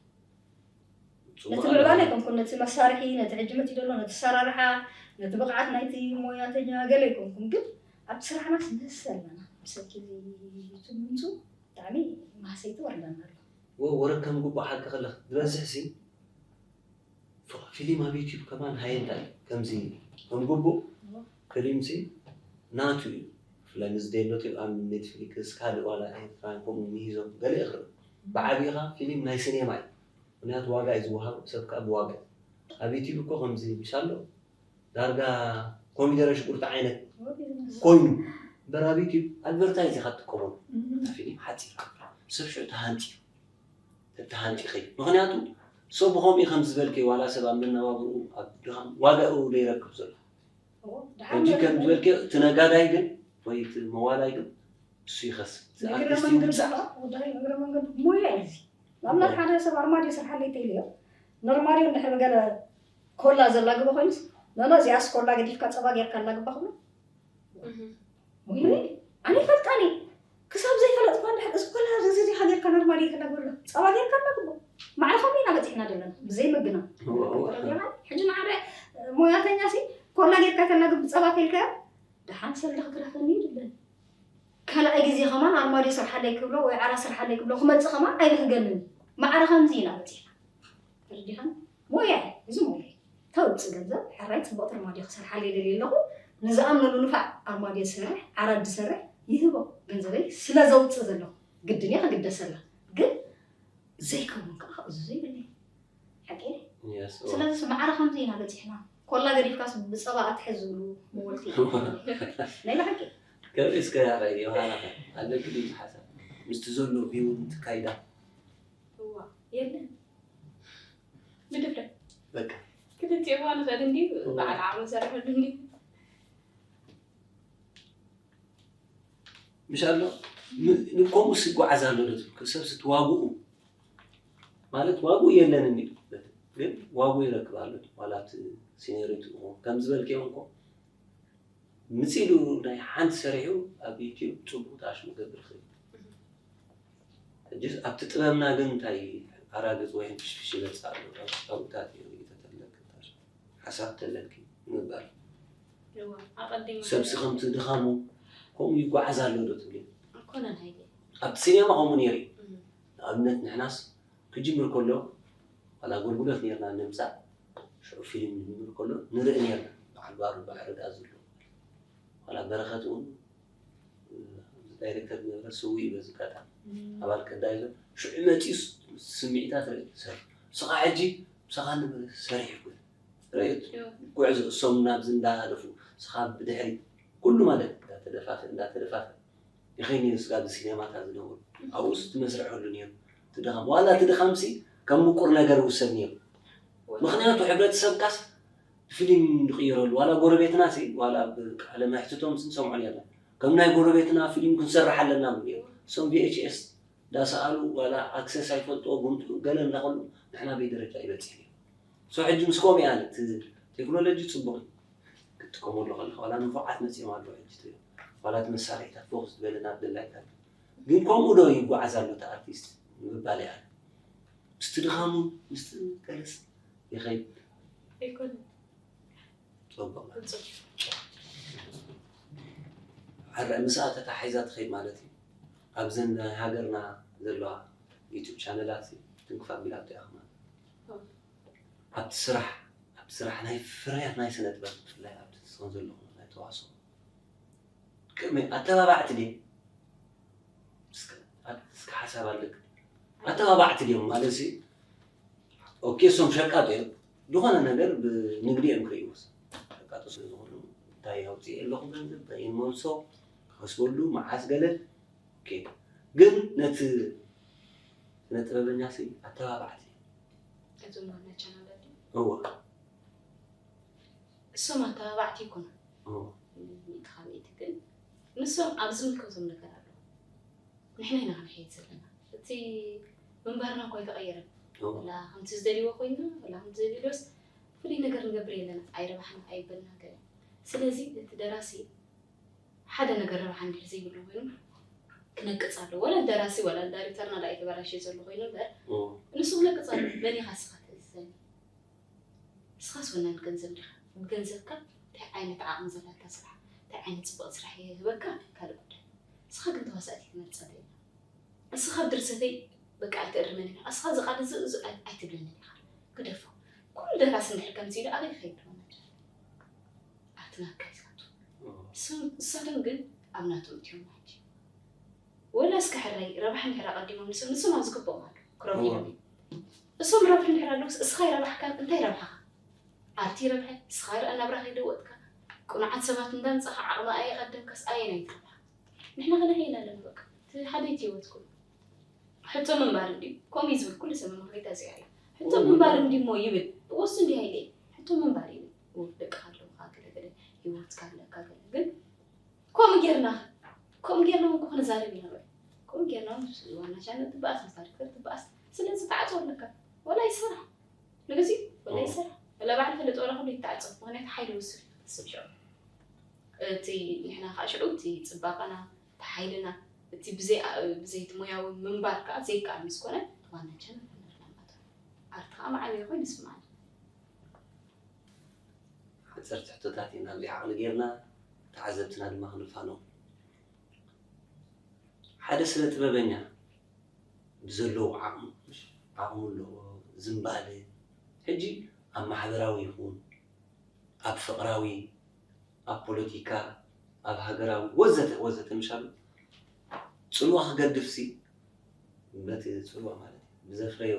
ነቲ ምዕባለ ኣይኮንኩን፣ ነቲ መሳርሒ፣ ነቲ ሕጂ መፂኡ ዘሎ፣ ነቲ ሰራርሓ፣ ነቲ ብቕዓት ናይቲ ሞያተኛ ገለ ኣይኮንኩን። ግን ኣብቲ ስራሕናስ ንህሰ ኣለና። ብሰኪ ትምንቱ ብጣዕሚ ማህሰይቲ ወርደና ኣሎ። ወ- ወረ ከም ግቡእ ሓቂ ከለኽ ዝበዝሕ ሲ ፍ- ፊልም ኣብ ዩቲዩብ ከማን ሃየ እንታይ ከምዚ ከም ግቡእ ፊልም ሲ ናቱ እዩ። ብፍላይ ንዝደሎ ቲብ ኣብ ኔትፍሊክስ ካልእ ዋላ ኤርትራን ከምኡ ምሂዞም ገለ ይኽእል ብዓቢኻ ፊልም ናይ ሲኔማ እዩ። ምክንያቱ ዋጋ እዩ ዝወሃብ ሰብ ከዓ ብዋጋ እዩ። ኣብ ዩቲዩብ እኮ ከምዚ ምሻሎ ዳርጋ ኮሚደረ ሽጉርቲ ዓይነት ኮይኑ እምበር ኣብ ዩቲዩብ ኣድቨርታይዝ ኢኻ ትጥቀመሉ። እታ ፊልም ሓፂር ሰብ ሽዑ ተሃንጢ ተተሃንጢ ኸይ ምክንያቱ ሰብ ብኸምኡ ከም ዝበልከ ዋላ ሰብ ኣብ መነባብርኡ ኣብ ድኻም ዋጋኡ ዘይረክብ ዘሎ ሕጂ ከም ዝበልከ እቲ ነጋዳይ ግን ወይ እቲ መዋላይ ግን እሱ ይኸስብ እቲ እግረ ኣርቲስት መንገዱ ይውፃእ ከዓ ወዳይ እግረ መንገዱ ሞያ እዩ እዚ። ንኣብነት ሓደ ሰብ ኣርማድዮ ስርሓለይ ተይልዮ ንኣርማድዮ እንድሕር ገለ ኮላ ዘላግበ ኮይኑስ ነኖ እዚኣስ ኮላ ገዲፍካ ፀባ ጌርካ ኣላግባ ክብሎ ወይ ኣነ ይፈልጣኒ ክሳብ ዘይፈለጥኳ እንድሕር እዚ ኮላ እዚ ጌርካ ንኣርማድዮ ተላግበሎ ፀባ ጌርካ ኣላግቦ ማዕረ ከምኡ ኢና በፂሕና ዘለና ብዘይ ምግና ሕጂ ንሓደ ሞያተኛ ሲ ኮላ ጌርካ ተላግብ ብፀባ ከልካዮ ደሓን ሰልዲ ክትረፈኒ ይድለን ካልኣይ ግዜ ከማን ኣርማድዮ ስርሓለይ ክብሎ ወይ ዓራ ስርሓለይ ክብሎ ክመፅእ ከማን ኣይብህገንን ማዕረ ከምዚ ኢና በፂሕና ተረዲኻን ሞያ እዩ እዚ ሞያ እዩ ተውፅእ ገንዘብ ሕራይ ፅቡቕ ኣርማድዮ ክሰርሓለይ ደልየ ኣለኹ ንዝኣምነሉ ንፋዕ ኣርማድዮ ዝሰርሕ ዓራት ዝሰርሕ ይህቦ ገንዘበይ ስለ ዘውፅእ ዘለኹ ግድን እየ ክግደሰላ ግን ዘይከውን ከዓ ክእዝዞ ይብለይ ሓቂ Yes, ኦ። ስለዚ ማዕረ ከምዚ ኢና በፂሕና ኮላ ገዲፍካስ ብፀባ ኣትሕዝ ዝብሉ መወልቲ ናይ ብሓቂ ከመይ እስከ ያኸ ዮሃና ኣለኪ ድዩ ሓሳብ ምስቲ ዘሎ ቪው እንትካይዳ እዋ የለን ብድፍረት በቃ ክልቲኦ ንኽእል እንዲ በዓል ዓቕሚ ሰርሐሉ እንዲ ምሽ ኣሎ ን- ንከምኡ ስጓዓዝ ኣሎ ዶ ትብል ሰብ ስትዋግኡ ማለት ዋግኡ የለን እንዲ ግን ዋግኡ ይረክብ ኣሎ ዋላ እቲ ሲኒሪቲ ከም ዝበልክዮ እንኮ ምፂሉ ናይ ሓንቲ ሰሪሑ ኣብ ዩቲዩብ ፅቡቅ ታሽ ክገብር ይኽእል ሕጂ ኣብቲ ጥበብና ግን እንታይ ኣራግፅ ወይ ሕንፍሽፍሽ ይመፅእ ኣሎ ኣብታት እዩ ተተለክ ሓሳብ ተለኪ ምባል እዋ ኣቐዲሙ ሰብሲ ከምቲ ድኻሙ ከምኡ ይጓዓዝ ኣሎ ዶ ትብሊ ኣይኮነን ሃይለ ኣብቲ ሲኔማ ከምኡ ነይሩ እዩ ንኣብነት ንሕናስ ክጅምር ከሎ ዋላ ኣገልግሎት ነርና ንምፃእ ሽዑ ፊልም ንጅምር ከሎ ንርኢ ነርና በዓል ባሩ ባሕሪ ዳ ዝብሉ ዋላ በረኸት እውን ዳይሬክተር ዝነበረ ስውእ እዩ በዚ ኣጋጣሚ ኣባል ቀዳይ ዘሎ ሽዑ መፂኡ ስምዒታት ርኢ ሰብ ንስኻ ሕጂ ምሳኻ ነበረ ሰሪሕ ይኮን ርእዮት ጉዕዞ እሶም ናብዚ እንዳሃለፉ ንስኻ ብድሕሪ ኩሉ ማለት እንዳተደፋፍእ እንዳተደፋፍእ ይኸይድ ነይሩ ስጋብ ሲኔማታት ዝነበሩ ኣብኡ እቲ መስርሕ ህሉ ነይሩ እቲ ድኻም ዋላ እቲ ድኻም ሲ ከም ምቁር ነገር ይውሰድ ነይሩ ምኽንያቱ ሕብረተሰብካስ ብፊልም ዝቕይረሉ ዋላ ጎረቤትና ሲ ዋላ ብቃለ መሕትቶም ሲ ንሰምዖ ነርና ከም ናይ ጎረቤትና ፊልም ክንሰርሕ ኣለና ብ ነይሩ እሶም ቪኤችኤስ እንዳሰኣሉ ዋላ ኣክሰስ ኣይፈልጥዎ ጉምጥኡ ገለ እንዳኸሉ ንሕና በይ ደረጃ ይበፅሕ ነይሩ so ሕጂ ምስ ከምኡ እያ እቲ ቴክኖሎጂ ፅቡቕ እዩ ክትጥቀመሉ ከለካ ዋላ ንፉዓት መፅኦም ኣለዉ ሕጂ ትብል ዋላ እቲ መሳርሒታት ፎክስ ዝበለ ናብ ድላይካ ግን ከምኡ ዶ ይጓዓዝ ኣሎ እቲ ኣርቲስት ንምባል እያ ምስቲ ድኻሙ ምስቲ ገለስ ይኸይድ ኣይኮነን ፅቡቕ ፍፁም ሕረ ምስኣ ተታሒዛ ትኸይድ ማለት እዩ ኣብዘን ናይ ሃገርና ዘለዋ ዩቱብ ቻነላት ትንክፍ ኣቢላ ኣብቲኣ ማለት ኣብቲ ስራሕ ኣብቲ ስራሕ ናይ ፍርያት ናይ ስነ ጥበብ ብፍላይ ኣብቲ ትስኾን ዘለኹ ናይ ተዋስኦ ከመይ ኣተባባዕቲ ድየ እስከ ሓሳብ ኣለክ ኣተባባዕቲ ድዮም ማለት ሲ ኦኬ እሶም ሸቃጦ እዮም ዝኾነ ነገር ብንግዲ እዮም ክርእይዎስ ሸቃጦ ስለ ዝኾኑ እንታይ ኣውፅእ ኣለኹ ገንዘብ እንታይ መልሶ ክኸስበሉ መዓስ ገለ ግን ነቲ ስነ ጥበበኛ ሲ ኣተባባዕቲ እዞም ዋና ቻናላት እወ እሶም ኣተባባዕቲ ይኮኑ እወ ሚእቲ ካብ ሚእቲ ግን ንሶም ኣብ ዝምልከቶም ነገር ኣለዉ ንሕና ኢና ክንሕይት ዘለና እቲ ምንባርና እኳ ኣይተቐየረን እወ ወላ ከምቲ ዝደልይዎ ኮይንና ወላ ከምቲ ዘድልዮስ ፍሉይ ነገር ንገብር የለና ኣይረባሕና ኣይበልና ገለ ስለዚ እቲ ደራሲ ሓደ ነገር ረብሓ እንድሕር ዘይብሉ ኮይኑ ክነቅፅ ኣለዎ ወላ ደራሲ ወላ ዳይሬክተርና ዳ ኣይተበላሸ ዘሎ ኮይኑ እምበር እወ ንሱ ክነቅፅ ኣለዎ መን ኢኻ ስኻ ተእዝዘኒ ንስኻስ ወናን ገንዘብ ዲኻ? ብገንዘብካ እንታይ ዓይነት ዓቕሚ ዘላታ ስራሕ፣ እንታይ ዓይነት ጽቡቕ ስራሕ እየ ዝህበካ ካልእ ጉዳይ። ንስኻ ግን ተዋሳእቲ ትመርጸለይ። ንስኻ ድርሰተይ በቃ ኣይትእርመን ኢኻ። ንስኻ እዚ ቃል እዚ እዚ ኣይ- ኣይትብለንን ኢኻ። ግደፎ። ኩሉ ደራሲ እንድሕር ከምዚ ኢሉ ኣበይ ይኸይድ? ኣቲ ናትካ ይዛቱ። እሳቶም ግን ኣብ ናቶም እትዮም ናጂ ወላ እስከ ሕራይ ረባሕ እንድሕር ኣቐዲሞም ንሶም ንሶም ኣብ ዝግብኦም ኣሎ ክረብሑ እዮም። እሶም ረብሑ እንድሕር ኣለውስ እስኻ ይረባሕካን እንታይ ረብሓኻ ኣብቲ ረብሐ እስኻ ርአ ናብራ ከይደወጥካ ቅኑዓት ሰባት እንዳምጻኻ ዓቕሚ ኣየ ቀደምካስ ኣየ ናይ ትረብሓ ንሕና ከነሐ ኢና ኣለና በቃ እቲ ሓደ እቲ ህይወት ኩሉ ሕቶ ምንባር እንድዩ ከምኡ እዩ ዝብል ኩሉ ሰብ መምክሪታ እዚኣ እያ ሕቶ ምንባር እንድዩ እሞ ይብል ወሱ እንዲ ሃይለ ሕቶ ምንባር ይብል ደቂ ኣለውካ ገለ ገለ ህይወትካ ኣለካ ገለ ግን ከምኡ ጌርና ከምኡ ጌርና እውን ክኾነ ዛረብ ኢና በል ከምኡ ጌርና እውን ዋና ቻነል ትበኣስ ምስ ዳይሬክተር ትበኣስ ስለዚ ተዓፅወ ኣለካ ወላ ይሰራሕ ንግዜ ወላ ይሰራሕ ወላ ባዕሉ ፈለጥ ወላ ኩሉ ይተዓፀው ምክንያቱ ሓይሊ ወስድ ትስብ ሽዑ እቲ ንሕና ከዓ ሽዑ እቲ ፅባቐና እቲ ሓይልና እቲ ብዘይ ብዘይቲ ሞያዊ ምንባር ከዓ ዘይከኣል ምስ ኮነ ዋና ቻነል ክንርና ማለት ኣርቲ ከዓ መዓበየ ኮይኑ ይስምዓና ሓፀርቲ ሕቶታት ኢና ኣብዚ ዓቕሊ ጌርና ተዓዘብትና ድማ ክንፋኖ ሓደ ስነ ጥበበኛ ብዘለዎ ዓቕሙ ዓቕሙ ኣለዎ ዝምባለ ሕጂ ኣብ ማሕበራዊ ይኹን ኣብ ፍቕራዊ ኣብ ፖለቲካ ኣብ ሃገራዊ ወዘተ ወዘተ ምሻሉ ፅልዋ ክገድፍሲ በቲ ፅልዋ ማለት እዩ ብዘፍረዮ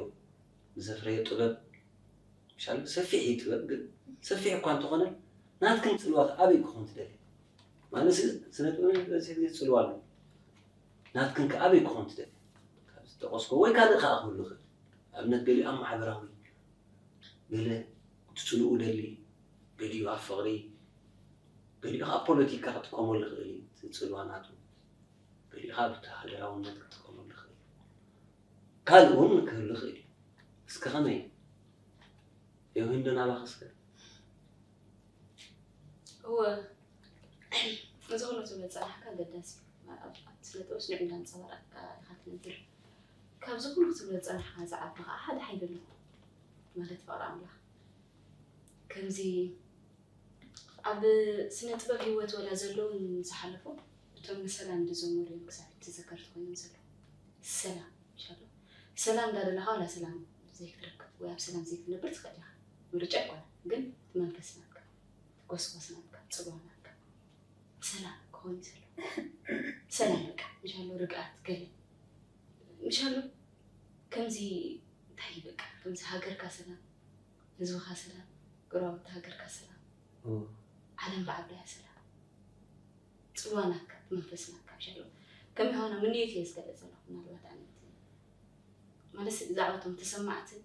ብዘፍረዮ ጥበብ ምሻሉ ሰፊሕ እዩ ጥበብ ግን ሰፊሕ እኳ እንተኾነ ናትክን ፅልዋ ኣበይ ክኾን ትደሊ ማለት ስነ ጥበብ ዝበዝሕ ግዜ ፅልዋ ኣሎ ናትክን ከ ኣበይ ክኾን ትደሊ ካብ ዝጠቀስኮ ወይ ካልእ ከዓ ክህሉ ይኽእል ኣብነት ገሊኡ ኣብ ማሕበራዊ ገለ ትፅልኡ ደሊ ገሊኡ ኣብ ፍቕሪ ገሊኡ ከዓ ፖለቲካ ክጥቀመሉ ይኽእል እዩ እቲ ፅልዋ ናቱ ገሊኡ ከዓ ብቲ ሃገራውነት ክጥቀመሉ ይኽእል እዩ ካልእ እውን ክህሉ ይኽእል እዩ እስከ ከመይ እዩ ዮሂንዶ ናባኸ እስከ እወ እዚ ኩሉ ትብል ፀናሕካ ኣገዳሲ ኣብቲ ስነ ጥበብ ስኒዑ እንዳንፀባረቕካ ኢኻ ትነብር ካብዚ ኩሉ ክትብል ዝፀናሕካ ዝዓቢ ከዓ ሓደ ሓይሊ ኣሎ ማለት ፍቕሪ ኣምላኽ ከምዚ ኣብ ስነ ጥበብ ህይወት ወላ ዘለውን ዝሓለፉ እቶም ንሰላም ዝዘመሩ እዮም ክሳብ ሕጂ ተዘከርቲ ኮይኖም ዘለዉ ሰላም ይሻሉ ሰላም እንዳደለኻ ወላ ሰላም ዘይክትረክብ ወይ ኣብ ሰላም ዘይክትነብር ትኽእል ኢኻ ምርጫ ኣይኮነ ግን መንፈስ ናትካ ጎስጓስ ናትካ ፅልዋ ናትካ ሰላም ክኸውን ይሰሎ ሰላም በቃ ምሻሎ ርግኣት ገለ ምሻሎ ከምዚ እንታይ በቃ ከምዚ ሃገርካ ሰላም ህዝብኻ ሰላም ጎረባብቲ ሃገርካ ሰላም ዓለም ብዓባያ ሰላም ፅልዋ ናትካ መንፈስ ናትካ ምሻሎ ከም የሆነ ምንየት እየ ዝገለፅ ዘለኹ ምናልባት ኣነት ማለት ብዛዕባ እቶም ተሰማዕትን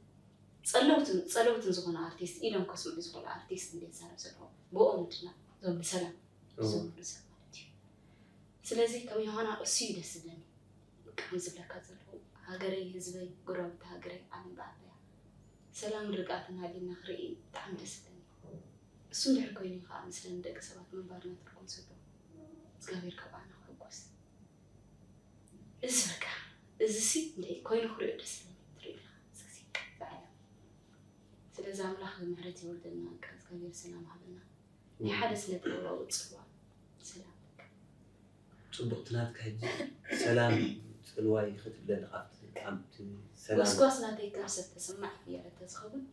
ጸለውትን ጸለውትን ዝኾነ ኣርቲስት ኢሎም ከስምዑ ዝኽእሉ ኣርቲስት እንደ ዝዛረብ ዘለኹ ብኦም ድና እዞም ንሰላም ዝዘምሩ ሰብ ማለት እዩ። ስለዚ ከም ዮሃና እሱ እዩ ደስ ዝብለኒ። ብቃ ከም ዝብለካ ዘለኹ ሃገረይ፣ ህዝበይ፣ ጎረባብቲ ሃገረይ፣ ዓለም ብዓበያ ሰላምን ርግኣትን ሃልዩና ክርኢ ብጣዕሚ ደስ ዝብለኒ። እሱ እንድሕር ኮይኑ ከዓ ንስለ ንደቂ ሰባት ምንባርና ትርጉም ዘለዎ እግዚኣብሔር ካብ ዓና ክሕጎስ። እዚ በቃ እዚ ሲ እንደ ኮይኑ ክሪኦ ደስ ይብለኒ ትሪኦ ኣለኻ እዚ ሲ በዓል ስለዚ ኣምላኽ ምሕረት የውርደልና በቃ እግዚኣብሔር ሰላም ሃበና ናይ ሓደ ስነ ጥበባዊ ፅልዋ ሰላም በቃ ፅቡቕቲ ናትካ ሕጂ ሰላም ፅልዋይ ክትብለኒ ካብቲ ካብቲ ሰላም ጎስጓስ ናተይ ከም ሰብ ተሰማዕ እያ ተዝኸውን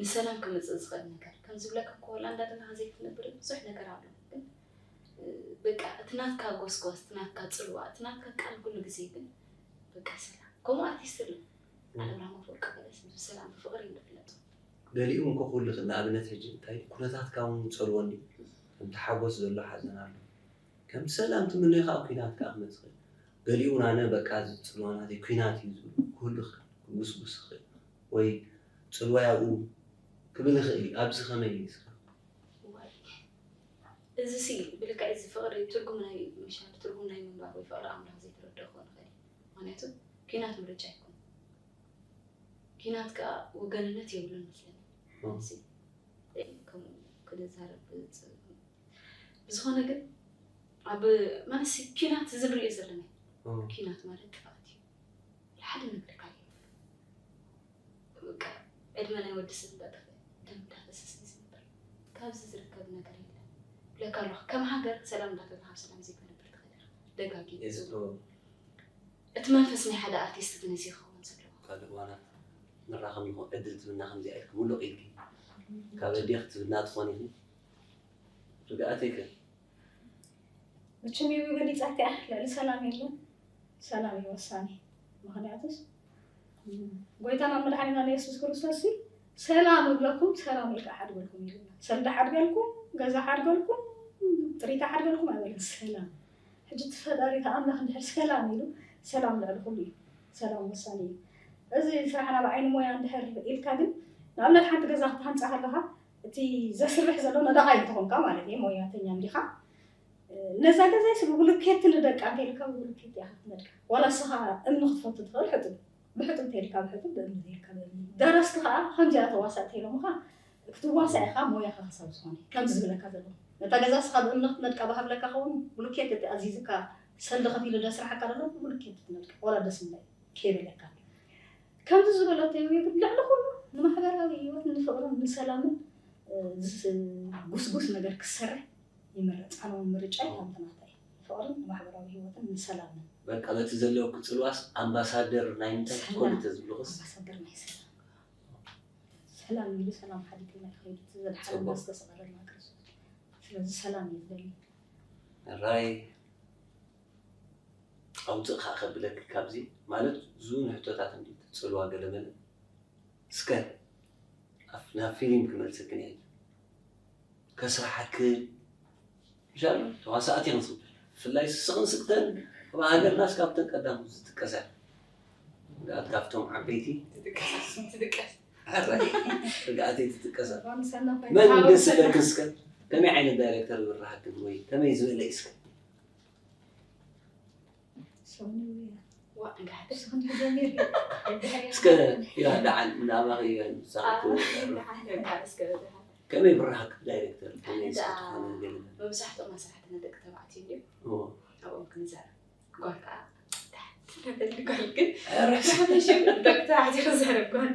ንሰላም ክመፅእ ዝኽእል ነገር ከም ዝብለካ እኮ ሆላንዳ ደለኻ ዘይትነብር ብዙሕ ነገር ኣሎ ግን በቃ እቲ ናትካ ጎስጓስ እቲ ናትካ ፅልዋ እቲ ናትካ ቃል ኩሉ ግዜ ግን በቃ ሰላም ከምኡ ኣርቲስት ኣሎ ዓለም ራማ ወርቅ በለስ ምስ ሰላም ብፍቅሪ እዩ ዝፍለጡ ገሊኡ እንኮ ክህሉ ይኽእል ንኣብነት ሕጂ እንታይ ኩነታትካ እውን ፀልዎ እንዲ ከምቲ ሓጎስ ዘሎ ሓዘን ኣሎ ከም ሰላም ትምነዮ ከዓ ኩናት ከዓ ክመፅእ ይኽእል ገሊኡ እውን ኣነ በቃ እዚ ፅልዋ ናተይ ኩናት እዩ ዝብል ክህሉ ይኽእል ክጉስጉስ ይኽእል ወይ ፅልዋይ ኣብኡ ክብል ይኽእል እዩ ኣብዚ ከመይ እዩ ንስኻ እዚ ሲ ብልክዕ እዚ ፍቕሪ ትርጉም ናይ ምሻል ትርጉም ናይ ምንባር ወይ ፍቕሪ ኣምላኽ ዘይተረድኦ ክኾን ይኽእል እዩ። ምኽንያቱ ኪናት ምርጫ ኣይኮነን። ኪናት ከኣ ወገንነት የብሉን መስለኒ። ሲ ከምኡ ክንዛረብ ብዝኾነ ግን ኣብ ማለት ሲ ኪናት እዚ ንሪኦ ዘለና እዩ። ኪናት ማለት ጥፍኣት እዩ። ሓደ ነገር ካሊእ በቃ ዕድመ ናይ ወዲ ሰብ እንዳጠፈ ደም እንዳፈሰሰ ኣብዚ ዝርከብ ነገር የለን። ብለካ ኣለኹ፣ ከም ሃገር ሰላም እንዳተተሃብ ሰላም ዘይክነብር ትኽእል ኢኻ። ደጋጊ የዝክሮ። እቲ መንፈስ ናይ ሓደ ኣርቲስት ግን እዚ ክኸውን ዘለዎ። ካልእ እዋናት ንራኸብ ንኾን ዕድል ትብልና ከምዚ ኢልኪ ሙሉቕ ኢልኪ ካብ ኣዴኺ ትብልና ትኾን ኢኺ። ርግኣት ይከ መቸም የዊ ገሊጻት እያ። ልዕሊ ሰላም የለን። ሰላም እዩ ወሳኒ። ምኽንያቱስ ጎይታና መድሓኒና ንየሱስ ክርስቶስ ሲ ሰላም እብለኩም ሰላም ኢልካ ሓድገልኩም ኢሉና። ሰልዲ ሓድገልኩም፣ ገዛ ሓድገልኩም፣ ጥሪታ ሓድገልኩም ኣይበለን። ሰላም ሕጂ እቲ ፈጣሪ እቲ ኣምላኽ እንድሕር ሰላም ኢሉ ሰላም ልዕሊ ኩሉ እዩ። ሰላም ወሳኒ እዩ። እዚ ስራሕና ብዓይኒ ሞያ እንድሕር ኢልካ ግን ንኣብነት ሓንቲ ገዛ ክትሃንፃ ከለኻ እቲ ዘስርሕ ዘሎ ነዳቓይ እንተኾንካ ማለት እዩ ሞያተኛ እንዲኻ ነዛ ገዛይስ ብብሉኬት ንደቃ እንተኢልካ ብብሉኬት ኢኻ ክትነድቃ። ዋላ እስኻ እምኒ ክትፈቱ ትኽእል ሕጡብ ብሕጡብ እንተኢልካ ብሕጡብ ብእምኒ እንተኢልካ ብእምኒ። ደረስቲ ከዓ ከምዚኣ ተዋሳእ እንተኢሎምኻ ክትዋሳእ ኢኻ ሞያኻ ክሳብ ዝኾነ ከምዚ ዝብለካ ዘለኹ ነታ ገዛ እስኻ ብእምኒ ክትነድቃ ብሃብለካ ኸውን ብሉኬት እቲ ኣዚዝካ ሰልዲ ከፊሉ ደስራሓካ ደሎ ብብሉኬት ትነድቃ ዋላ ደስ ምላይ ከይበለካ ከምዚ ዝበለቶ ይብል ልዕሊ ኩሉ ንማሕበራዊ ህይወት ንፍቕርን ንሰላምን ጉስጉስ ነገር ክሰርሕ ይምረፅ። ኣነ እውን ምርጫይ ከምቲ ናታይ ፍቕርን ንማሕበራዊ ህይወትን ንሰላምን። በቃ በቲ ዘለውኪ ፅልዋስ ኣምባሳደር ናይ ምንታይ ክትኮኒ ተዝብልኽስ? ኣምባሳደር ናይ ሰላም። ሰላም ኢሉ ሰላም ሓሊፉ ናይ ከይዱ እቲ ዘድሓነና ዝተሰቐለልና ክርስቶስ። ስለዚ ሰላም እዩ ዝደሊ። ራይ ኣውፅእ ከዓ ከብለኪ ካብዚ ማለት ዝውን ሕቶታት እንዲ ፅልዋ ገለመለ እስከ ኣብ ናብ ፊሊም ክመልሰክን እየ ከስርሓክን ምሻሉ ተዋሳእቲ ክንፅበ ብፍላይ ስስቕን ስቅተን ኣብ ሃገርና እስካብተን ቀዳም ዝጥቀሰ ርግኣት ካብቶም ዓበይቲ ትጥቀስ ትጥቀስ ሕራይ ርግኣተይ ትጥቀሰ እኳን ሰናፋይ መን ሓወሰና። ደስ ይለክን እስከ ከመይ ዓይነት ዳይሬክተር ይብርሃክን ወይ ከመይ ዝበለ እዩ እስከ ሰውነውያ ዋ እንጋሕተሽ ክንዲ ጀሚር እስከ ያ ደዓል እንዳባኺ ይበል ዝሳቕቱ ከመይ ብራሃክ ዳይሬክተር ከመይ ስክትኾነ ገለ መብዛሕትኦም ኣስራሕትና ደቂ ተባዕትዮ እንዲዮም ኣብኦም ክንዛረብ ጓል ከዓ ትበል ጓል ግን ደቂ ተባዕትዮ ክዛረብ ጓል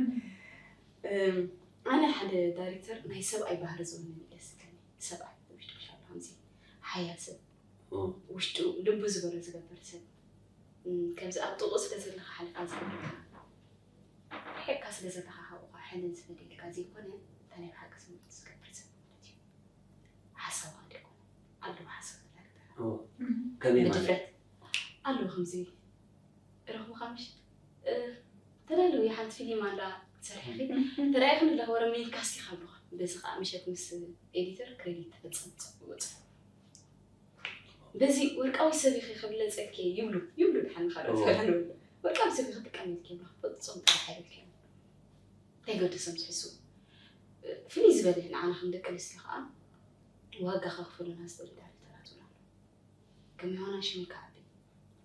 ኣነ ሓደ ዳይሬክተር ናይ ሰብኣይ ባህሪ ዝውንን እዩ ደስ ዝብለኒ ሰብኣይ ውሽጡ ሻሎ ከምዚ ሓያል ሰብ ውሽጡ ልቡ ዝበሎ ዝገብር ሰብ ከምዚ ኣብ ጥቕኡ ስለ ዘለኻ ሓሊኻ ዝገብረካ ርሒቕካ ስለ ዘለኻ ካብኡ ከዓ ሕንን ዝበደልካ ዘይኮነ እታ ናይ ብሓቂ ስምዒት ዝገብር ሰብ ማለት እዩ ሓሳብ ኣይኮነ ኣለዎ ሓሳብ ከመይ ማለት ብድፍረት ኣለዎ ከምዚ ረኽብኻ ምሽ ተዳለዊ ሓንቲ ፊሊም ኣላ ትሰርሕኺ ተዳኢኽኒ ኣለኻ ወረ ሜልካስቲ ካብ ኣለኻ በዚ ከዓ ምሸት ምስ ኤዲተር ክሬዲት ተፈፀም ፅቡቅ በዚ ወርቃዊ ሰብ ኢኺ ክብለፀኪ ይብሉ ይብሉ ድሓን ካልኦት ፈላልወሉ ወርቃዊ ሰብ ኢኺ ክጥቀም ኢልኪ ይብሉ ፍፁም ጥራሕ ኣይብልኪ እንታይ ገደሶም ዝሕስቡ ፍልይ ዝበለ ንዓና ከም ደቂ ኣንስትዮ ከዓ ዋጋ ከኽፍሉና ዝደሊ ዳይሬክተራት እውን ኣሎ ከም ዮሃና ሽመይ ክዓቢ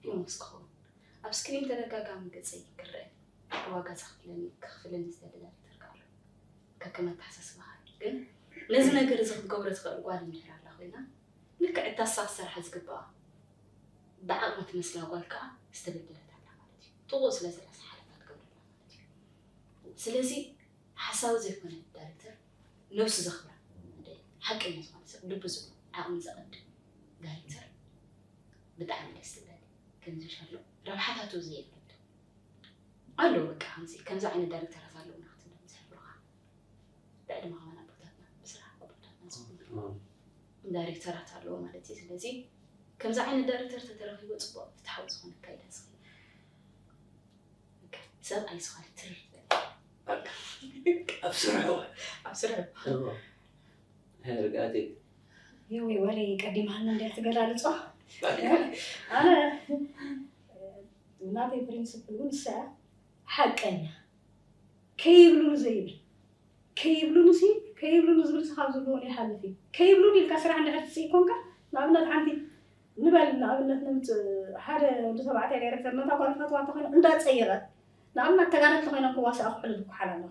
ፌሞስ ክኸውን ኣብ ስክሪን ተደጋጋሚ ገፀይ ክረአ ዋጋ ዘኽፍለኒ ከኽፍለኒ ዝደሊ ዳይሬክተር ከዓ ኣሎ ከከም ኣተሓሳስባኻ እዩ ግን ነዚ ነገር እዚ ክትገብሮ ትኽእል ጓል እንድሕር ኣላ ኮይና ልክዕ እታ ንሳ ክትሰርሓ ዝግብኣ ብዓቕማ ትመስላ ጓል ከዓ ዝተበደለት ኣላ ማለት እዩ ጥቑ ስለ ዘላ ዝሓለፋ ትገብረላ ማለት እዩ ስለዚ ሓሳዊ ዘይኮነ ዳይሬክተር ነብሱ ዘኽብራ ሓቀኛ ዝኾነ ሰብ ልቡ ዝብሎ ዓቕሚ ዘቐድም ዳይሬክተር ብጣዕሚ ደስ ትብለኒ ከምዚ ሻሎ ረብሓታቱ ዘየብለቶ ኣሎ በቃ ከምዚ ከምዚ ዓይነት ዳይሬክተራት ኣለውና ክትብሎም ዝሕብሩኻ ብዕድመ ከማን ኣቦታትና ብስራሕ ኣቦታትና ዝኾኑ ዳይሬክተራት ኣለዎ ማለት እዩ ስለዚ ከምዚ ዓይነት ዳይሬክተር ተተረኺቡ ፅቡቅ ፍትሓዊ ዝኾነ ኣካይዳ ዝኽእል ሰብኣይ ዝኾነ ትርር ኣብ ስርሑ ኣብ ስርሑ ርግኣተይ የወይ ወለይ ቀዲማኒ እንድያ ትገላልፆ ኣነ ናተይ ፕሪንስፕል እውን ንሳ ሓቀኛ ከይብሉኒ ዘይብል ከይብሉኒ ሲ ከይብሉኒ ዝብል ሲ ካብ ዘለዎም ይሓልፍ እዩ ከይብሉኒ ኢልካ ስራሕ እንድሕር ትፅእ ኮንካ ንኣብነት ሓንቲ ንበል ንኣብነት ንምፅእ ሓደ ወዲ ተባዕታይ ዳይረክተር ነታ ጓል ፈትዋ እንተኮይኑ እንዳፀየቐት ንኣብነት ተጋደልቲ ኮይኖም ክዋስኣ ኩሕሊ ዝኩሓላ ኣለዋ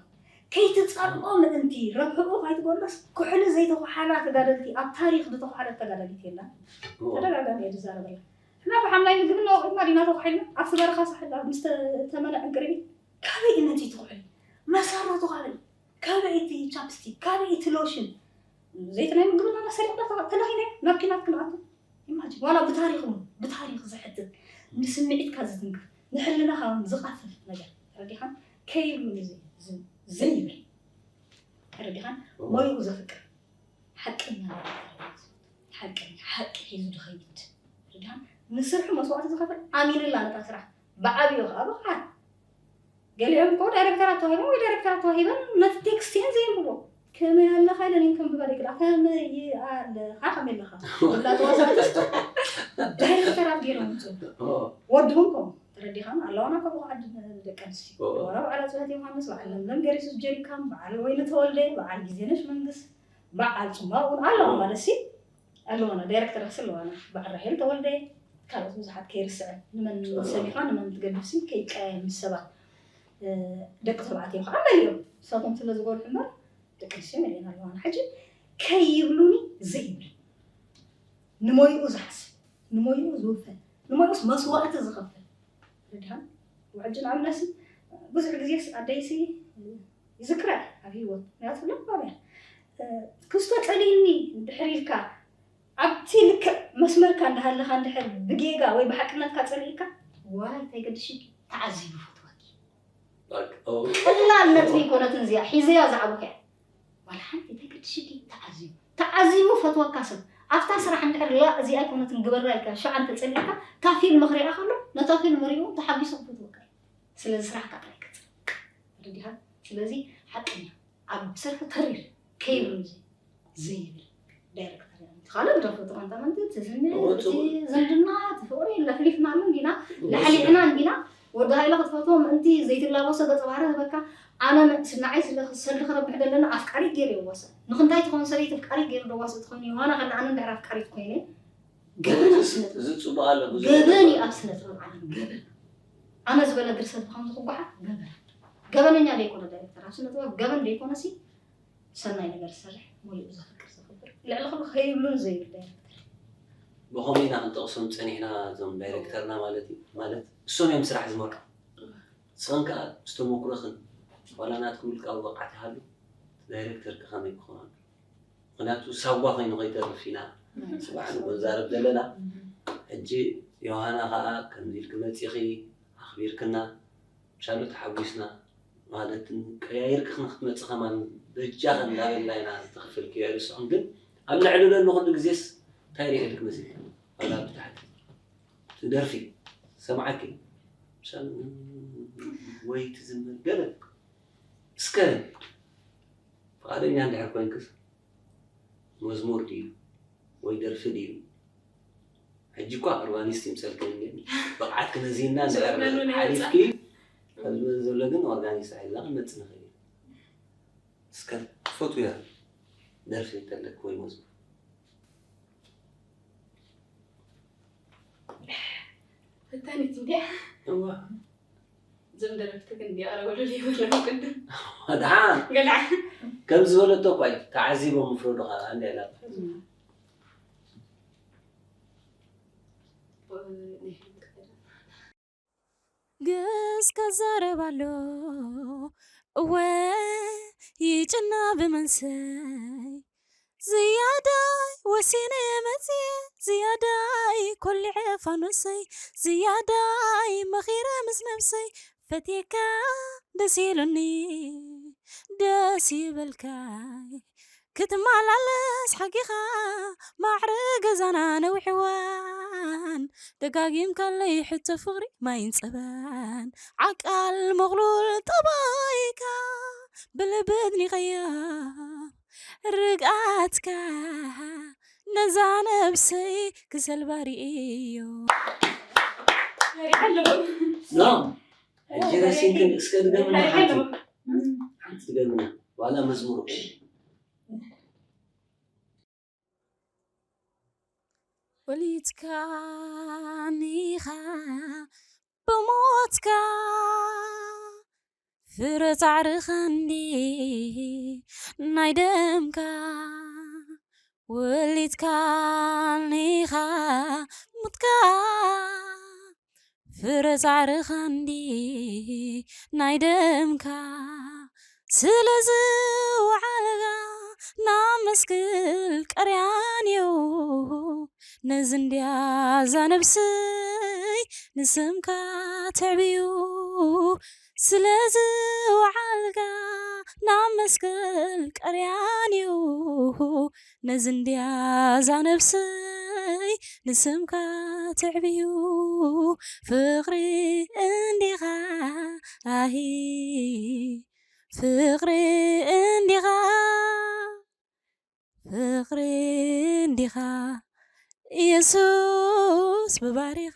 ከይትፀልኦ ምእንቲ ረብሕኡ ከይትጎሎስ ኩሕሊ ዘይተኳሓላ ተጋደልቲ ኣብ ታሪክ ዝተኳሓለት ተጋዳሊት የላን ተደጋጋሚ እየ ዝዛረበላ ሕና ብሓምላይ ምግብና ወቂጥና ዲና ተኳሒልና ኣብቲ በረኻ ሳሕል ኣብ ዝተመነ ዕንቅርቢት ካበይ እነቲ ትኩሕሊ መሰረቱ ካበይ ካበይ እቲ ቻፕስቲክ ካበይ እቲ ሎሽን ዘይቲ ናይ ምግብና ሰሪቕና ተላኺና ናብ ኪናት ክንኣቱ። ኢማጂን ዋላ ብታሪኽ እውን ብታሪኽ ዘሕትት ንስምዒትካ ዝትንክፍ ንሕልናኻ እውን ዝቐፍፍ ነገር ተረዲኻን ከይብሉ ዘይብል ተረዲኻን ሞይኡ ዘፍቅር ሓቀኛ ሓቀኛ ሓቂ ሒዙ ዝኸይድ ተረዲኻን ንስርሑ መስዋዕቲ ዝኸፍል ኣሚንላ ነታ ስራሕ ብዓብዮ ከዓ ብቕዓት ገሊኦም እኮ ዳይሬክተራት ተዋሂቦም ወይ ዳይሬክተራት ተዋሂበን ነቲ ቴክስት እየን ዘየንብቦ ከመይ ኣለኻ ኢለን እየን ከንብባ ደይክላ ከመይ ኣለኻ ከመይ ኣለኻ ብላ ተዋሳእቲ ዳይሬክተራት ገይሮም ምፅኡ ወድኹም ከምኡ ተረዲኻን ኣለዋና ከምኡ ዓዲ ደቂ ኣንስትዮ ወላ በዓል ኣፅዋት ዮሃንስ በዓል ለምለም ገሪሱስ ጀሪካን በዓል ወይኒ ተወልደ በዓል ግዜነሽ መንግስ በዓል ፅማቕ እውን ኣለዋ ማለት ሲ ኣለዋና ዳይሬክተር ክስ ኣለዋና በዓል ራሄል ተወልደ ካልኦት ብዙሓት ከይርስዐ ንመን ሰሚኻ ንመን ትገድፍሲ ከይቀያየም ምስ ሰባት ደቂ ተባዕትዮ ከዓ መሊኦም ንሳቶም ስለ ዝጎልሑ እምበር ደቂ ኣንስትዮ መሊኦም ኣለዋና ሕጂ ከይብሉኒ ዘይብል ንሞይኡ ዝሓስብ ንሞይኡ ዝውፈል ንሞይኡስ መስዋእቲ ዝኸፍል ርድሃን ውሕጂ ንኣብነሲ ብዙሕ ግዜስ ኣደይሲ ይዝክራ ኣብ ህይወት ምክንያቱ ለባም እያ ክስቶ ጸሊእኒ እንድሕር ኢልካ ኣብቲ ልክዕ መስመርካ እንዳሃለኻ እንድሕር ብጌጋ ወይ ብሓቅነትካ ጸሊእካ ዋይ እንታይ ገድሽኪ ተዓዚቡ ፈትወኪ ቀላል ነጥቢ ይኮነትን እዚኣ ሒዘያ ዝዓብኩ እያ ዋላ ሓንቲ እንታይ ገድሽኪ ተዓዚቡ ተዓዚቡ ፈትወካ ሰብ ኣብታ ስራሕ እንድሕር ላ እዚኣ ኣይኮነትን ግበራ ኢልካ ሸዓ እንተጸሊእካ እታ ፊልም ክሪኣ ከሎ ነታ ፊልም ሪኡ ተሓጒሱ ክፈትወካ እዩ ስለዚ ስራሕካ ጥራይ ቀጽል ተረዲኻ ስለዚ ሓቀኛ ኣብ ስርሑ ተሪር ከይብሉ ዘይብል ዳይሬክተር ካልእ ደርፊ ተቐንጠመንቲ እቲ ስምዒት እቲ ዝምድና እቲ ፍቕሪ ለፍሊፍናሉ እንዲና ላዕሊዕና እንዲና ወዲ ሃይለ ክትፈትዎ ምእንቲ ዘይትላበሶ ገጸ ባህሪ ዝበካ ኣነ ንዓይ ስለ ሰልዲ ክረብሕ ደለና ኣፍቃሪት ገይረ ይወሰን ንክንታይ ትኾን ሰበይቲ ኣፍቃሪት ገይሩ ደዋስ ትኾን ዮሃና ከላ ኣነ እንድሕር ኣፍቃሪት ኮይነ ገበን ኣብ ስነ ጥበብ እዚ ጽቡቅ ኣሎ ብዙ ገበን እዩ ኣብ ስነ ጥበብ ዓለም ገበን ኣነ ዝበለ ድርሰት ብከምዚ ክጓሓ ገበን ገበነኛ ደይኮነ ዳይሬክተር ኣብ ስነ ጥበብ ገበን ደይኮነ ሲ ሰናይ ነገር ዝሰርሕ ሙሉእ ዘፍቅር ዘኽብር ልዕሊ ኩሉ ከይብሉን ዘይብል ዳይሬክተር እዩ። ብኸመይ ኢና ክንጠቕሶም ጸኒሕና እዞም ዳይሬክተርና ማለት እዩ። ማለት እሶም እዮም ስራሕ ዝመርሑ። ንስኽን ከኣ ምስ ተመኩሮኽን ዋላ ናትክን ውልቃዊ ብቕዓት ይሃሉ እቲ ዳይሬክተርኪ ከመይ ክኾን ኣለዎ? ምኽንያቱ ሳጓ ኮይኑ ከይተርፍ ኢና ስባሕ ንጎ ንዛረብ ዘለና። ሕጂ ዮሃና ከኣ ከምዚ ኢልኪ መጺኺ ኣኽቢርክና። ሻሎ ተሓጒስና ማለት ቀያይርኪ ንክትመፂ ከማን በጃኸ እንዳበልና ኢና ዝተኸፈልክዮ ኣይርስዖን ግን ኣብ ልዕሊ ዘሎ ኩሉ ግዜስ እንታይ ሪኤልክ መሲልክ ዋላ ብታሕቲ ትደርፊ ሰምዓኪ ምሳል ወይ ትዝምር ገለ እስከ ፍቓደኛ እንድሕር ኮይንክስ መዝሙር ድዩ ወይ ደርፊ ድዩ ሕጂ እኳ ኦርጋኒስት ይምሰልክን ግን ብቕዓት ክነዚህና እንድሕር ሓሊፍኪ ኣብዚ ዘሎ ግን ኦርጋኒስት ሒዝና ክንመጽእ ንኽእል ኢና እስከ ትፈትውያ ደርፊ እንተለክ ወይ መዝሙር ፈታኒት እንዲያ እዋ እዞም ደረፍቲ ግን እንዲያ ቀረበሉ ዘይበሎም ቅድም ደሓ ገላ ከም ዝበለቶ እኳ እዩ ተዓዚቦም ምፍረዱ ከዓ እንዲ ኢላ ግስ ከዛረብ ኣሎ እወ ይጭና ብመንሰይ ዝያዳይ ወሲነ መፅየ ዝያዳይ ኮሊዐ ፋኖሰይ ዝያዳይ መኺረ ምስ ነብሰይ ፈትየካ ደስ ኢሉኒ ደስ ይበልካይ ክትመላለስ ሓጊኻ ማዕረ ገዛና ነዊሕዋን ደጋጊምካለይ ሕቶ ፍቕሪ ማይን ጸባን ዓቃል መቕሉል ጠባይካ ብልቢ ኣድኒቐያ ርግኣትካ ነዛ ነብሰይ ክሰልባ ርእዮ ኖ ሕጂ ረሲንክን እስከ ድገምና ሓንቲ ሓንቲ ትገምና ዋላ መዝሙር ወሊድካኒኻ ብሞትካ ፍረ ጻዕርኻ እንዲ ናይ ደምካ ወሊድካኒኻ ሙትካ ፍረ ጻዕርኻ እንዲ ናይ ደምካ ስለዚ ወዓልካ ናብ መስቀል ቀርያንዮ፣ ነዚ እንድያ እዛ ነብሰይ ንስምካ ተዕብዩ። ስለዚ ወዓልካ ናብ መስቀል ቀርያንዮ፣ ነዚ እንድያ እዛ ነብሰይ ንስምካ ተዕብዩ። ፍቕሪ እንዲኻ፣ ኣሂ፣ ፍቕሪ እንዲኻ፣ ፍቕሪ እንዲኻ፣ ኢየሱስ ብባሪኻ።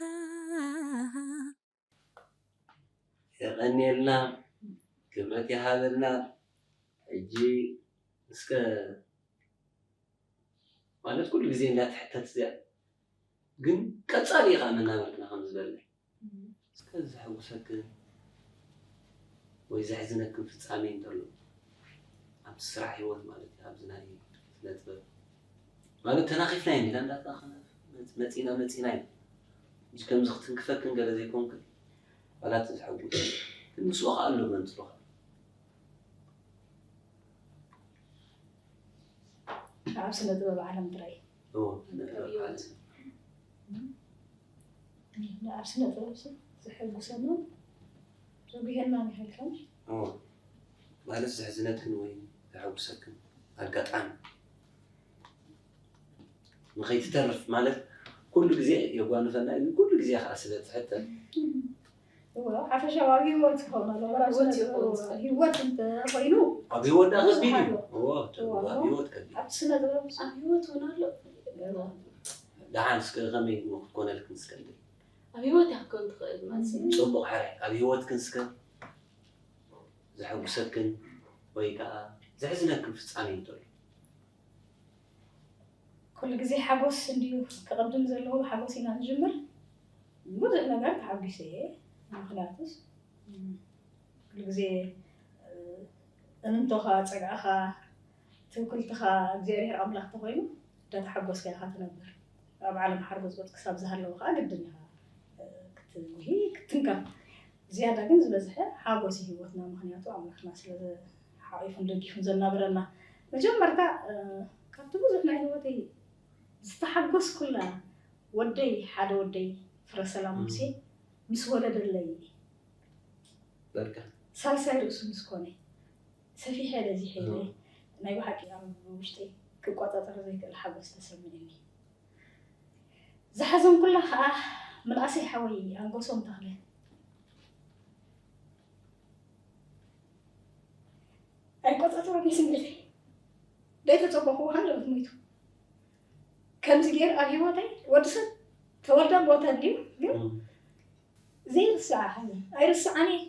የቐንየልና፣ ክብረት ይሃበልና። ሕጂ እስከ፣ ማለት፣ ኩሉ ግዜ እንዳትሕተት እዚኣ፣ ግን ቀጻሊ ኢኻ መናብርትና ከም ዝበለ። እስከ ዘሐጉሰክን ወይ ዘሕዝነክን ፍጻሜ እንተሎ፣ ኣብቲ ስራሕ ህይወት ማለት እዩ፣ ኣብዚ ናይ ስነ ጥበብ ማለት ተናኺፍና ኢና፣ ኢላ እንዳተናኸፈ መጽ-፣ መጺና፣ መጺና ኢና። ሕጂ ከምዚ ክትንክፈክን ገለ ዘይኮንክን፣ ዋላ እቲ ዘሐጉስ ግን ምስኡ ከኣ ኣሎ መንጽሮኻ። ኣብ ስነ ጥበብ ዓለም ጥራይ። እዎ፣ ስነ ጥበብ ዓለም። ኣብ ስነ ጥበብ ሰብ ዘሐጉሰና ዘጉሄና ንሃልካን። እዎ፣ ማለት ዘሕዝነክን ወይ ዘሐጉሰክን ኣጋጣሚ ንኸይትተርፍ ማለት ኩሉ ግዜ የጓንፈና እዩ። ኩሉ ግዜ ከዓ ስለ ትሕተት። እዎ፣ ሓፈሻዊ ኣብ ህይወት ክኸውን ኣለዎ። ኣብ ህይወት ስነ ጥበብ ይኸውን። ህይወት እንተኾይኑ ኣብ ህይወት ዳ ብዙሕ ከቢድ እዩ። ኣሎ። እዎ፣ እዎ፣ ኣብ ህይወት ከቢድ። ኣብ ስነ ጥበብ ኣብ ህይወት እውን ኣሎ። እዎ። ደሓን እስከ ከመይ ክትኮነልክን እስከ እንድዒ። ኣብ ህይወት እያ ክትከውን ትኽእል ማለት እዩ። ጽቡቕ፣ ሕራይ። ኣብ ህይወትክን እስከ ዘሐጉሰክን ወይ ከዓ ዘሕዝነክን ፍጻሜ እንተሎ? ኩሉ ግዜ ሓጎስ እንድዩ ክቕድም ዘለዎ፣ ሓጎስ ኢና ንጅምር። ብዙሕ ነገር ተሓጒሰ እየ። ምኽንያቱስ፣ እም፣ ኩሉ ግዜ፣ እ፣ እምንቶኻ፣ ጸግዕኻ፣ ትውክልትኻ እግዚኣብሔር ኣምላኽ ተኾይኑ፣ እንዳተሓጎስካ ኢኻ ትነብር። ኣብ ዓለም ሓርጎጽጎጽ ክሳብ ዝሃለወ ኸኣ ግድን ኢኻ፣ እ፣ ክትጉሂ፣ ክትንከፍ። ዝያዳ ግን ዝበዝሐ ሓጎስ እዩ ህይወትና፣ ምኽንያቱ ኣምላኽና ስለ ሓቒፉን ደጊፉን ዘናብረና። መጀመርታ፣ እ፣ ካብቲ ብዙሕ ናይ ህይወተይ ዝተሓጎስኩላ ወደይ፣ ሓደ ወደይ ፍረ ሰላም እም። ሙሴ ምስ ወለደለይ፣ በቃ። ሳልሳይ ርእሱ ምስ ኮነ፣ ሰፊሐ በዚሐ ኢለ፣ እም። ናይ ብሓቂ ኣብ ውሽጠይ ክቆጻጸሮ ዘይክእል ሓጎስ ተሰሚዑኒ። ዝሓዘንኩላ ኸኣ ምንኣሰይ ሓወይ ኣንጎሶም ተኽለ። ኣይቆጻጸሮን ስምዒተይ። ዘይተጸበኹዎ ሃንደበት ሞይቱ። ከምዚ ገይሩ ኣብ ህይወተይ ወዲ ሰብ ተወልደ ሞተ እንድዩ፣ ግን እም። ዘይርስዓ ሓዘን። ኣይርስዓን እየ።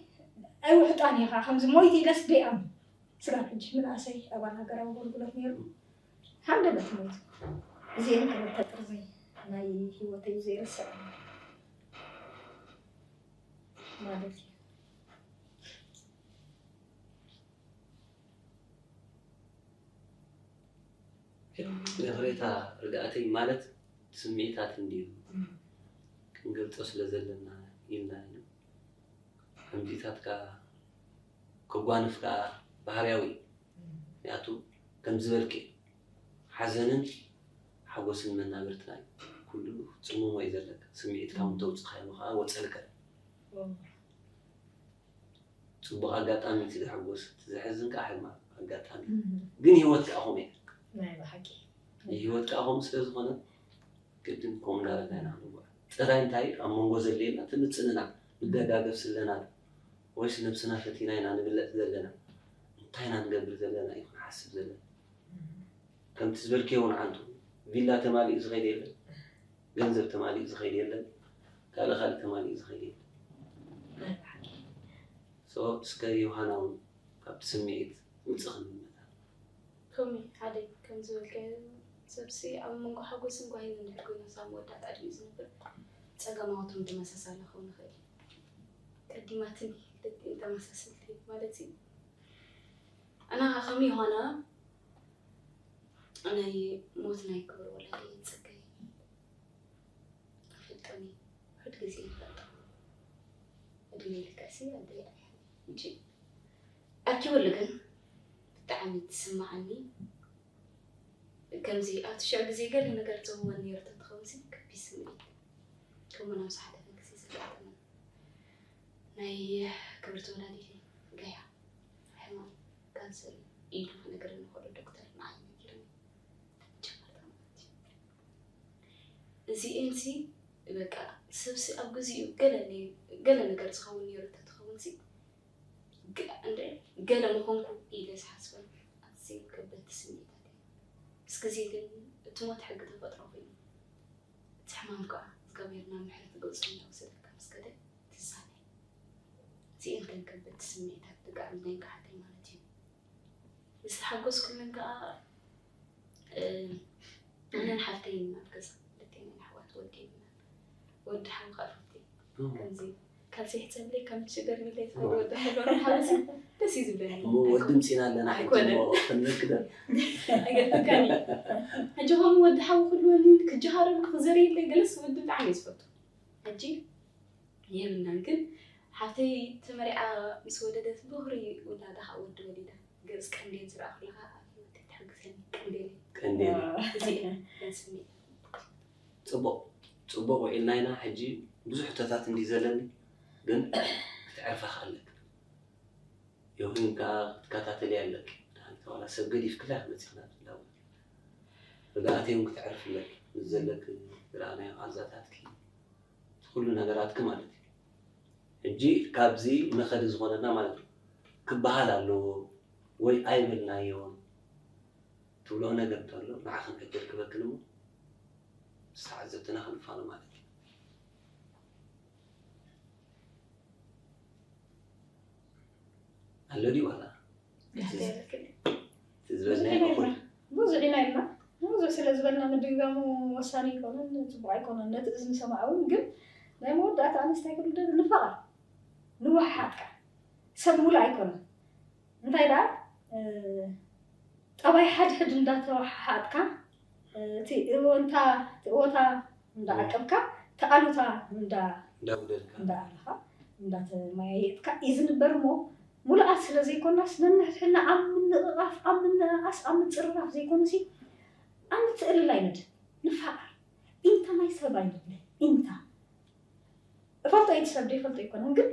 ኣይውሕጣን እየ ኸዓ። ከምዚ ሞይቱ ኢለስ ደይኣምን። ስጋብ ሕጂ ምንኣሰይ ኣባል ሃገራዊ ኣገልግሎት ነይሩ። ሃንደበት ሞይቱ። እዚኤን ክልተ ጥርዚ ናይ ህይወተይ ዘይርስዐን ማለት እዩ። ይቕሬታ፣ ርግኣተይ ማለት ስምዒታት እንድዩ እም። ክንገልጾ ስለ ዘለና ኢልና ኢና። ከምዚታት ከኣ ከጓንፍ ከኣ ባህርያዊ እዩ። እም። ምኽንያቱ ከም ዝበልኪ ሓዘንን ሓጎስን መናብርትና እዩ። ኩሉ ጽሙሞ እዩ ዘለካ። ስምዒትካ እውን እም። ተውጽኻዮ ከኣ ወጸልካ እዩ። እም። ጽቡቕ ኣጋጣሚ እቲ ዘሐጉስ፣ እቲ ዘሕዝን ከኣ ሕማቕ ኣጋጣሚ። እም። ግን ህይወት ከኣ ከምኡ እያ። ናይ ብሓቂ። ህይወት ከኣ ከምኡ ስለ ዝኾነ ግድን ከምኡ እናበልና ኢና ክንጓዓዝ። ጥራይ እንታይ ኣብ መንጎ ዘድልየና እቲ ምጽንናዕ፣ ንደጋገፍ ስለና ዶ? ወይስ ነብስና ፈቲና ኢና ንብለጽ ዘለና? እንታይ ኢና ንገብር ዘለና እዩ ክንሓስብ ዘለና። እም። ከምቲ ዝበልክዮ እውን ዓንቱ ቪላ ተማሊኡ ዝኸይድ የለን፣ ገንዘብ ተማሊኡ ዝኸይድ የለን፣ ካልእ ካልእ ተማሊኡ ዝኸይድ የለን። ናይ ብሓቂ። ሶ እስከ ዮሃና እውን ካብቲ ስምዒት ውጽእ ክንብል መታን። ቶሚ፣ ሓደ ከም ዝበልካዮ ሰብሲ ኣብ መንጎ ሓጎስን ጓሂን እንድሕር ኮይኑ ክሳብ መወዳእታ ዕድሚኡ ዝነብር ጸገማቱ እውን ተመሳሳሊ ክኸውን ይኽእል እዩ። ቀዲማትኒ ክልቲኤን ተመሳሰልቲ ማለት እዩ። ኣና ከም ዮሃና ናይ ሞት ናይ ክብሪ ወላዲ ጸገይ ኣይፈልጦን እየ። ውሑድ ግዜ ይፈልጦ። ዕድመይ ልክዕሲ ኣደይ እያ። ሕጂ ኣርኪበሉ ግን ብጣዕሚ ትስምዓኒ። ከምዚ ኣብቲ ሽዑ ግዜ ገለ ነገር ዝህወን ነይሩ ተትኸውን ሲ ከቢድ ስምዒት ከምኡ ናብ ዝሓለፈ ግዜ ዘጋጠመ ናይ ክብርቲ ወላዲተይ ገያ ሕማም ካንሰር ኢሉ ክነግረኒ ከሎ ዶክተር ንዓይ ነጊርኒ። ጀመርታ ማለት እዩ። እዚኤን ሲ በቃ ሰብሲ ኣብ ግዚኡ ገለ ገለ ነገር ዝኸውን ነይሩ ተትኸውን ሲ ገለ ምኾንኩ ኢለ ዝሓስበን ኣዝየን ከበድቲ ስምዒታት እየን። ምስ ግዜ ግን እቲ ሞት ሕጊ ተፈጥሮ ኮይኑ እቲ ሕማም ከዓ እግዚኣብሔር ናብ ምሕረት ገጹ እናወሰደካ ምስ ከደ ትዛነ። እዚኤን ከን ከበድቲ ስምዒታት ደቂ ዓብድናይ ክሓተይ ማለት እዩ። ዝተሓጎስኩለን ከዓ ኣነን ሓፍተይን ኢና ኣብ ገዛ ክልቴና ኢና ኣሕዋት ወዲ የብልናን። ወዲ ሓው ከዓ ሩቲ ከምዚ ካልሲ ይሕፀብለይ ከም ሽገር ሚለይ ዝኸዱ ወዲ ሓው ሓውሲ ደስ እዩ ዝብለኒ። እሞ ወዲ ምፂና ኣለና ሕጂ ኣይኮነን። እሞ ክንረክበን። ኣይገርመካን እዩ። ሕጂ ከምኡ ወዲ ሓው ክህልወኒ ክጀሃረሉ ክዘርየለይ ገለስ ወዲ ብጣዕሚ እየ ዝፈቱ። ሕጂ የብልናን ግን ሓፍተይ ተመሪዓ ምስ ወለደት ብኽሪ ውላዳ ከዓ ወዲ ወሊዳ ገጽ ቀንዴል ዝረኣኹ ኣለኻ ኣብ ህይወተይ ተሐጉሰኒ ቀንዴል ቀንዴል እዚ እዩ ስምዒት። ፅቡቕ ፅቡቕ ውዒልና ኢና። ሕጂ ብዙሕ ሕቶታት እንዲ ዘለኒ ግን ክትዕርፋ ኣለክ። የሁን ከዓ ክትከታተሊ ኣለክ። ዋላ ሰብ ገዲፍክላ መፂኽና ትላወ ርግኣት እውን ክትዕርፍ ኣለክ ምስ ዘለክ ዝረኣናዮ ቃንዛታትኪ ኩሉ ነገራትኪ ማለት እዩ። ሕጂ ካብዚ መኸዲ ዝኾነና ማለት እዩ ክበሃል ኣለዎ ወይ ኣይበልናዮን ትብሎ ነገር እንተሎ ንዓኽን ዕድል ክበክን እሞ ምስ ተዓዘብትና ክንፋኖ ማለት እዩ። ኣሎ ድዩ ዋላ? ዝበልና ይኹን ብዙሕ ኢና ኢልና ብዙሕ ስለ ዝበልና ምድግጋሙ ወሳኒ ኣይኮነን፣ ፅቡቅ ኣይኮነን። ነቲ እዝኒ ሰማዒ እውን ግን ናይ መወዳእታ ኣንስታይ ክልደት ንፋቐር ንወሓሓጥካ ሰብ ሙሉእ ኣይኮነን። እንታይ ደኣ ጠባይ ሓድሕድ እንዳተወሓሓጥካ እቲ እወንታ እቲ እወታ እንዳዓቀብካ እቲ ኣሉታ እንዳ እንዳጉደልካ እንዳኣለኻ እንዳተመያየጥካ እዩ ዝንበር እሞ ሙሉኣት ስለ ዘይኮናስ ነንሕድሕድና ኣብ ምንቕቓፍ ኣብ ምንእኣስ ኣብ ምፅርራፍ ዘይኮነሲ ኣብ ምትእልላይ ንድ ንፋቐር ኢንታ ናይ ሰብ ኣይንብለ ኢንታ እፈልጦ እቲ ሰብ ዘይፈልጦ ኣይኮነን ግን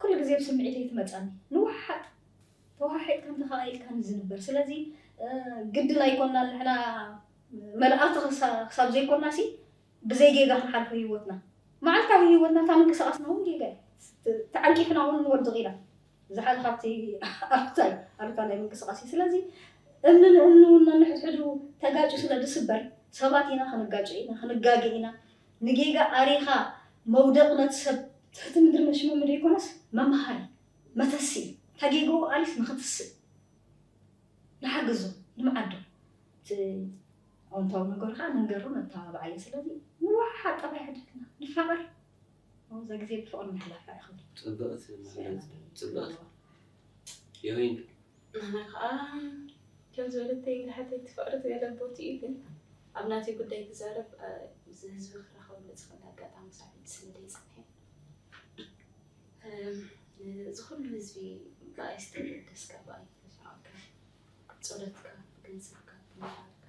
ኩሉ ግዜ ብስምዒተይ ትመፀኒ ንወሓሓጥ ተወሓሒጥካ እንተኸኣኢልካ ንዝንበር ስለዚ ግድን ኣይኮናን ንሕና መልኣኽቲ ክሳብ ዘይኮናሲ ብዘይ ጌጋ ክንሓልፎ ህይወትና መዓልታዊ ህይወትና እታ ምንቅስቃስና እውን ጌጋ እዩ ተዓንቂፍና እውን ንወድቕ ኢና ዝሓል ካብቲ ኣሉታ እዩ ኣሉታ ናይ ምንቅስቃስ እዩ ስለዚ እምኒ ንእምኒ እውን ነንሕድሕዱ ተጋጩ ስለ ዝስበር ሰባት ኢና ክንጋጩ ኢና ክንጋገ ኢና ንጌጋ ኣሪኻ መውደቕ ነቲ ሰብ ትሕቲ ምድሪ መሽመሚ ዘይኮነስ መምሃሪ መተሲ እዩ ተጌግኡ ኣሪፍ ንኽትስእ ንሓግዞ ንምዓዶ እቲ ኣወንታዊ ነገሩ ከዓ ንንገሮ ነተባብዓዮ ስለዚ ንወሓሓጥ ጠባይ ሕድሕድና ንፋቐር ኣብዛ ግዜ ብፍቕሪ ምሕላፋ ይኽእል ፅብቕቲ መግለፂ ፅብቕቲ ዮሂን ንሕና ከዓ ከም ዝበለተይ እንድሕተይ ፍቕሪ ዝበለ ቦቲ እዩ ግን ኣብ ናተይ ጉዳይ ክዛረብ እዚ ህዝቢ ክራኸበሉ ዝኽእል ኣጋጣሚ ሳዕቤን ስለ ዘይፀንሐ እዚ ኩሉ ህዝቢ ብኣይ ዝተገደስካ ብኣይ ዝተሰዓብካ ጸሎትካ ገንዘብካ ብሞራልካ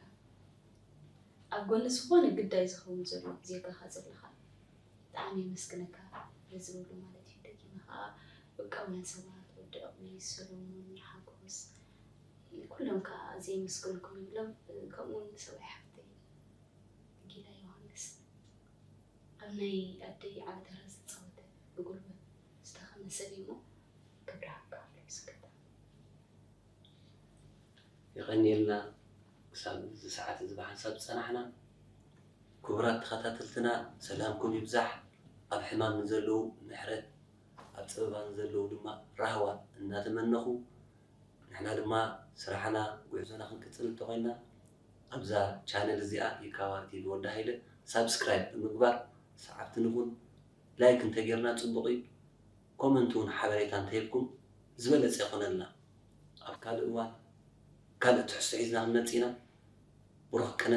ኣብ ጎኒ ዝኾነ ግዳይ ዝኸውን ዘሎ ዜጋኻ ዘለኻ ብጣዕሚ የመስግነካ ነዚ በሉ ማለት እዩ ደጊመ ከዓ ውቃውያን ሰባት ወዲ ዕቑቢ ሰሎሞን ሓጎስ ኩሎም ከዓ ዘየመስገንኩም የብሎም ከምኡ እውን ሰብኣይ ሓፍተይ ጊላ ዮሃንስ ኣብ ናይ ኣደይ ዓቢ ተራ ዝተፃወተ ብጉልበት ዝተኸመ ሰብ እዩ እሞ ክብሪ ሃብካ ኣሎ ይስከታ። የቐንየልና ክሳብ እዚ ሰዓት እዚ ብሓንሳብ ዝፀናሕና ክቡራት ተኸታተልትና ሰላምኩም ይብዛሕ ኣብ ሕማም ንዘለዉ ምሕረት ኣብ ፀበባ ንዘለዉ ድማ ራህዋ እናተመነኹ ንሕና ድማ ስራሕና ጉዕዞና ክንቅፅል እንተኾይና ኣብዛ ቻነል እዚኣ ይካባ ቲቪ ወዲ ሃይለ ሳብስክራይብ ብምግባር ሰዓብቲ ንኹን ላይክ እንተጌርና ፅቡቕ እዩ ኮመንት እውን ሓበሬታ እንተሂብኩም ዝበለፀ ይኾነልና ኣብ ካልእ እዋን ካልእ ትሕዝቶ ሒዝና ክንመፅእ ኢና ብሩኽ ቅነ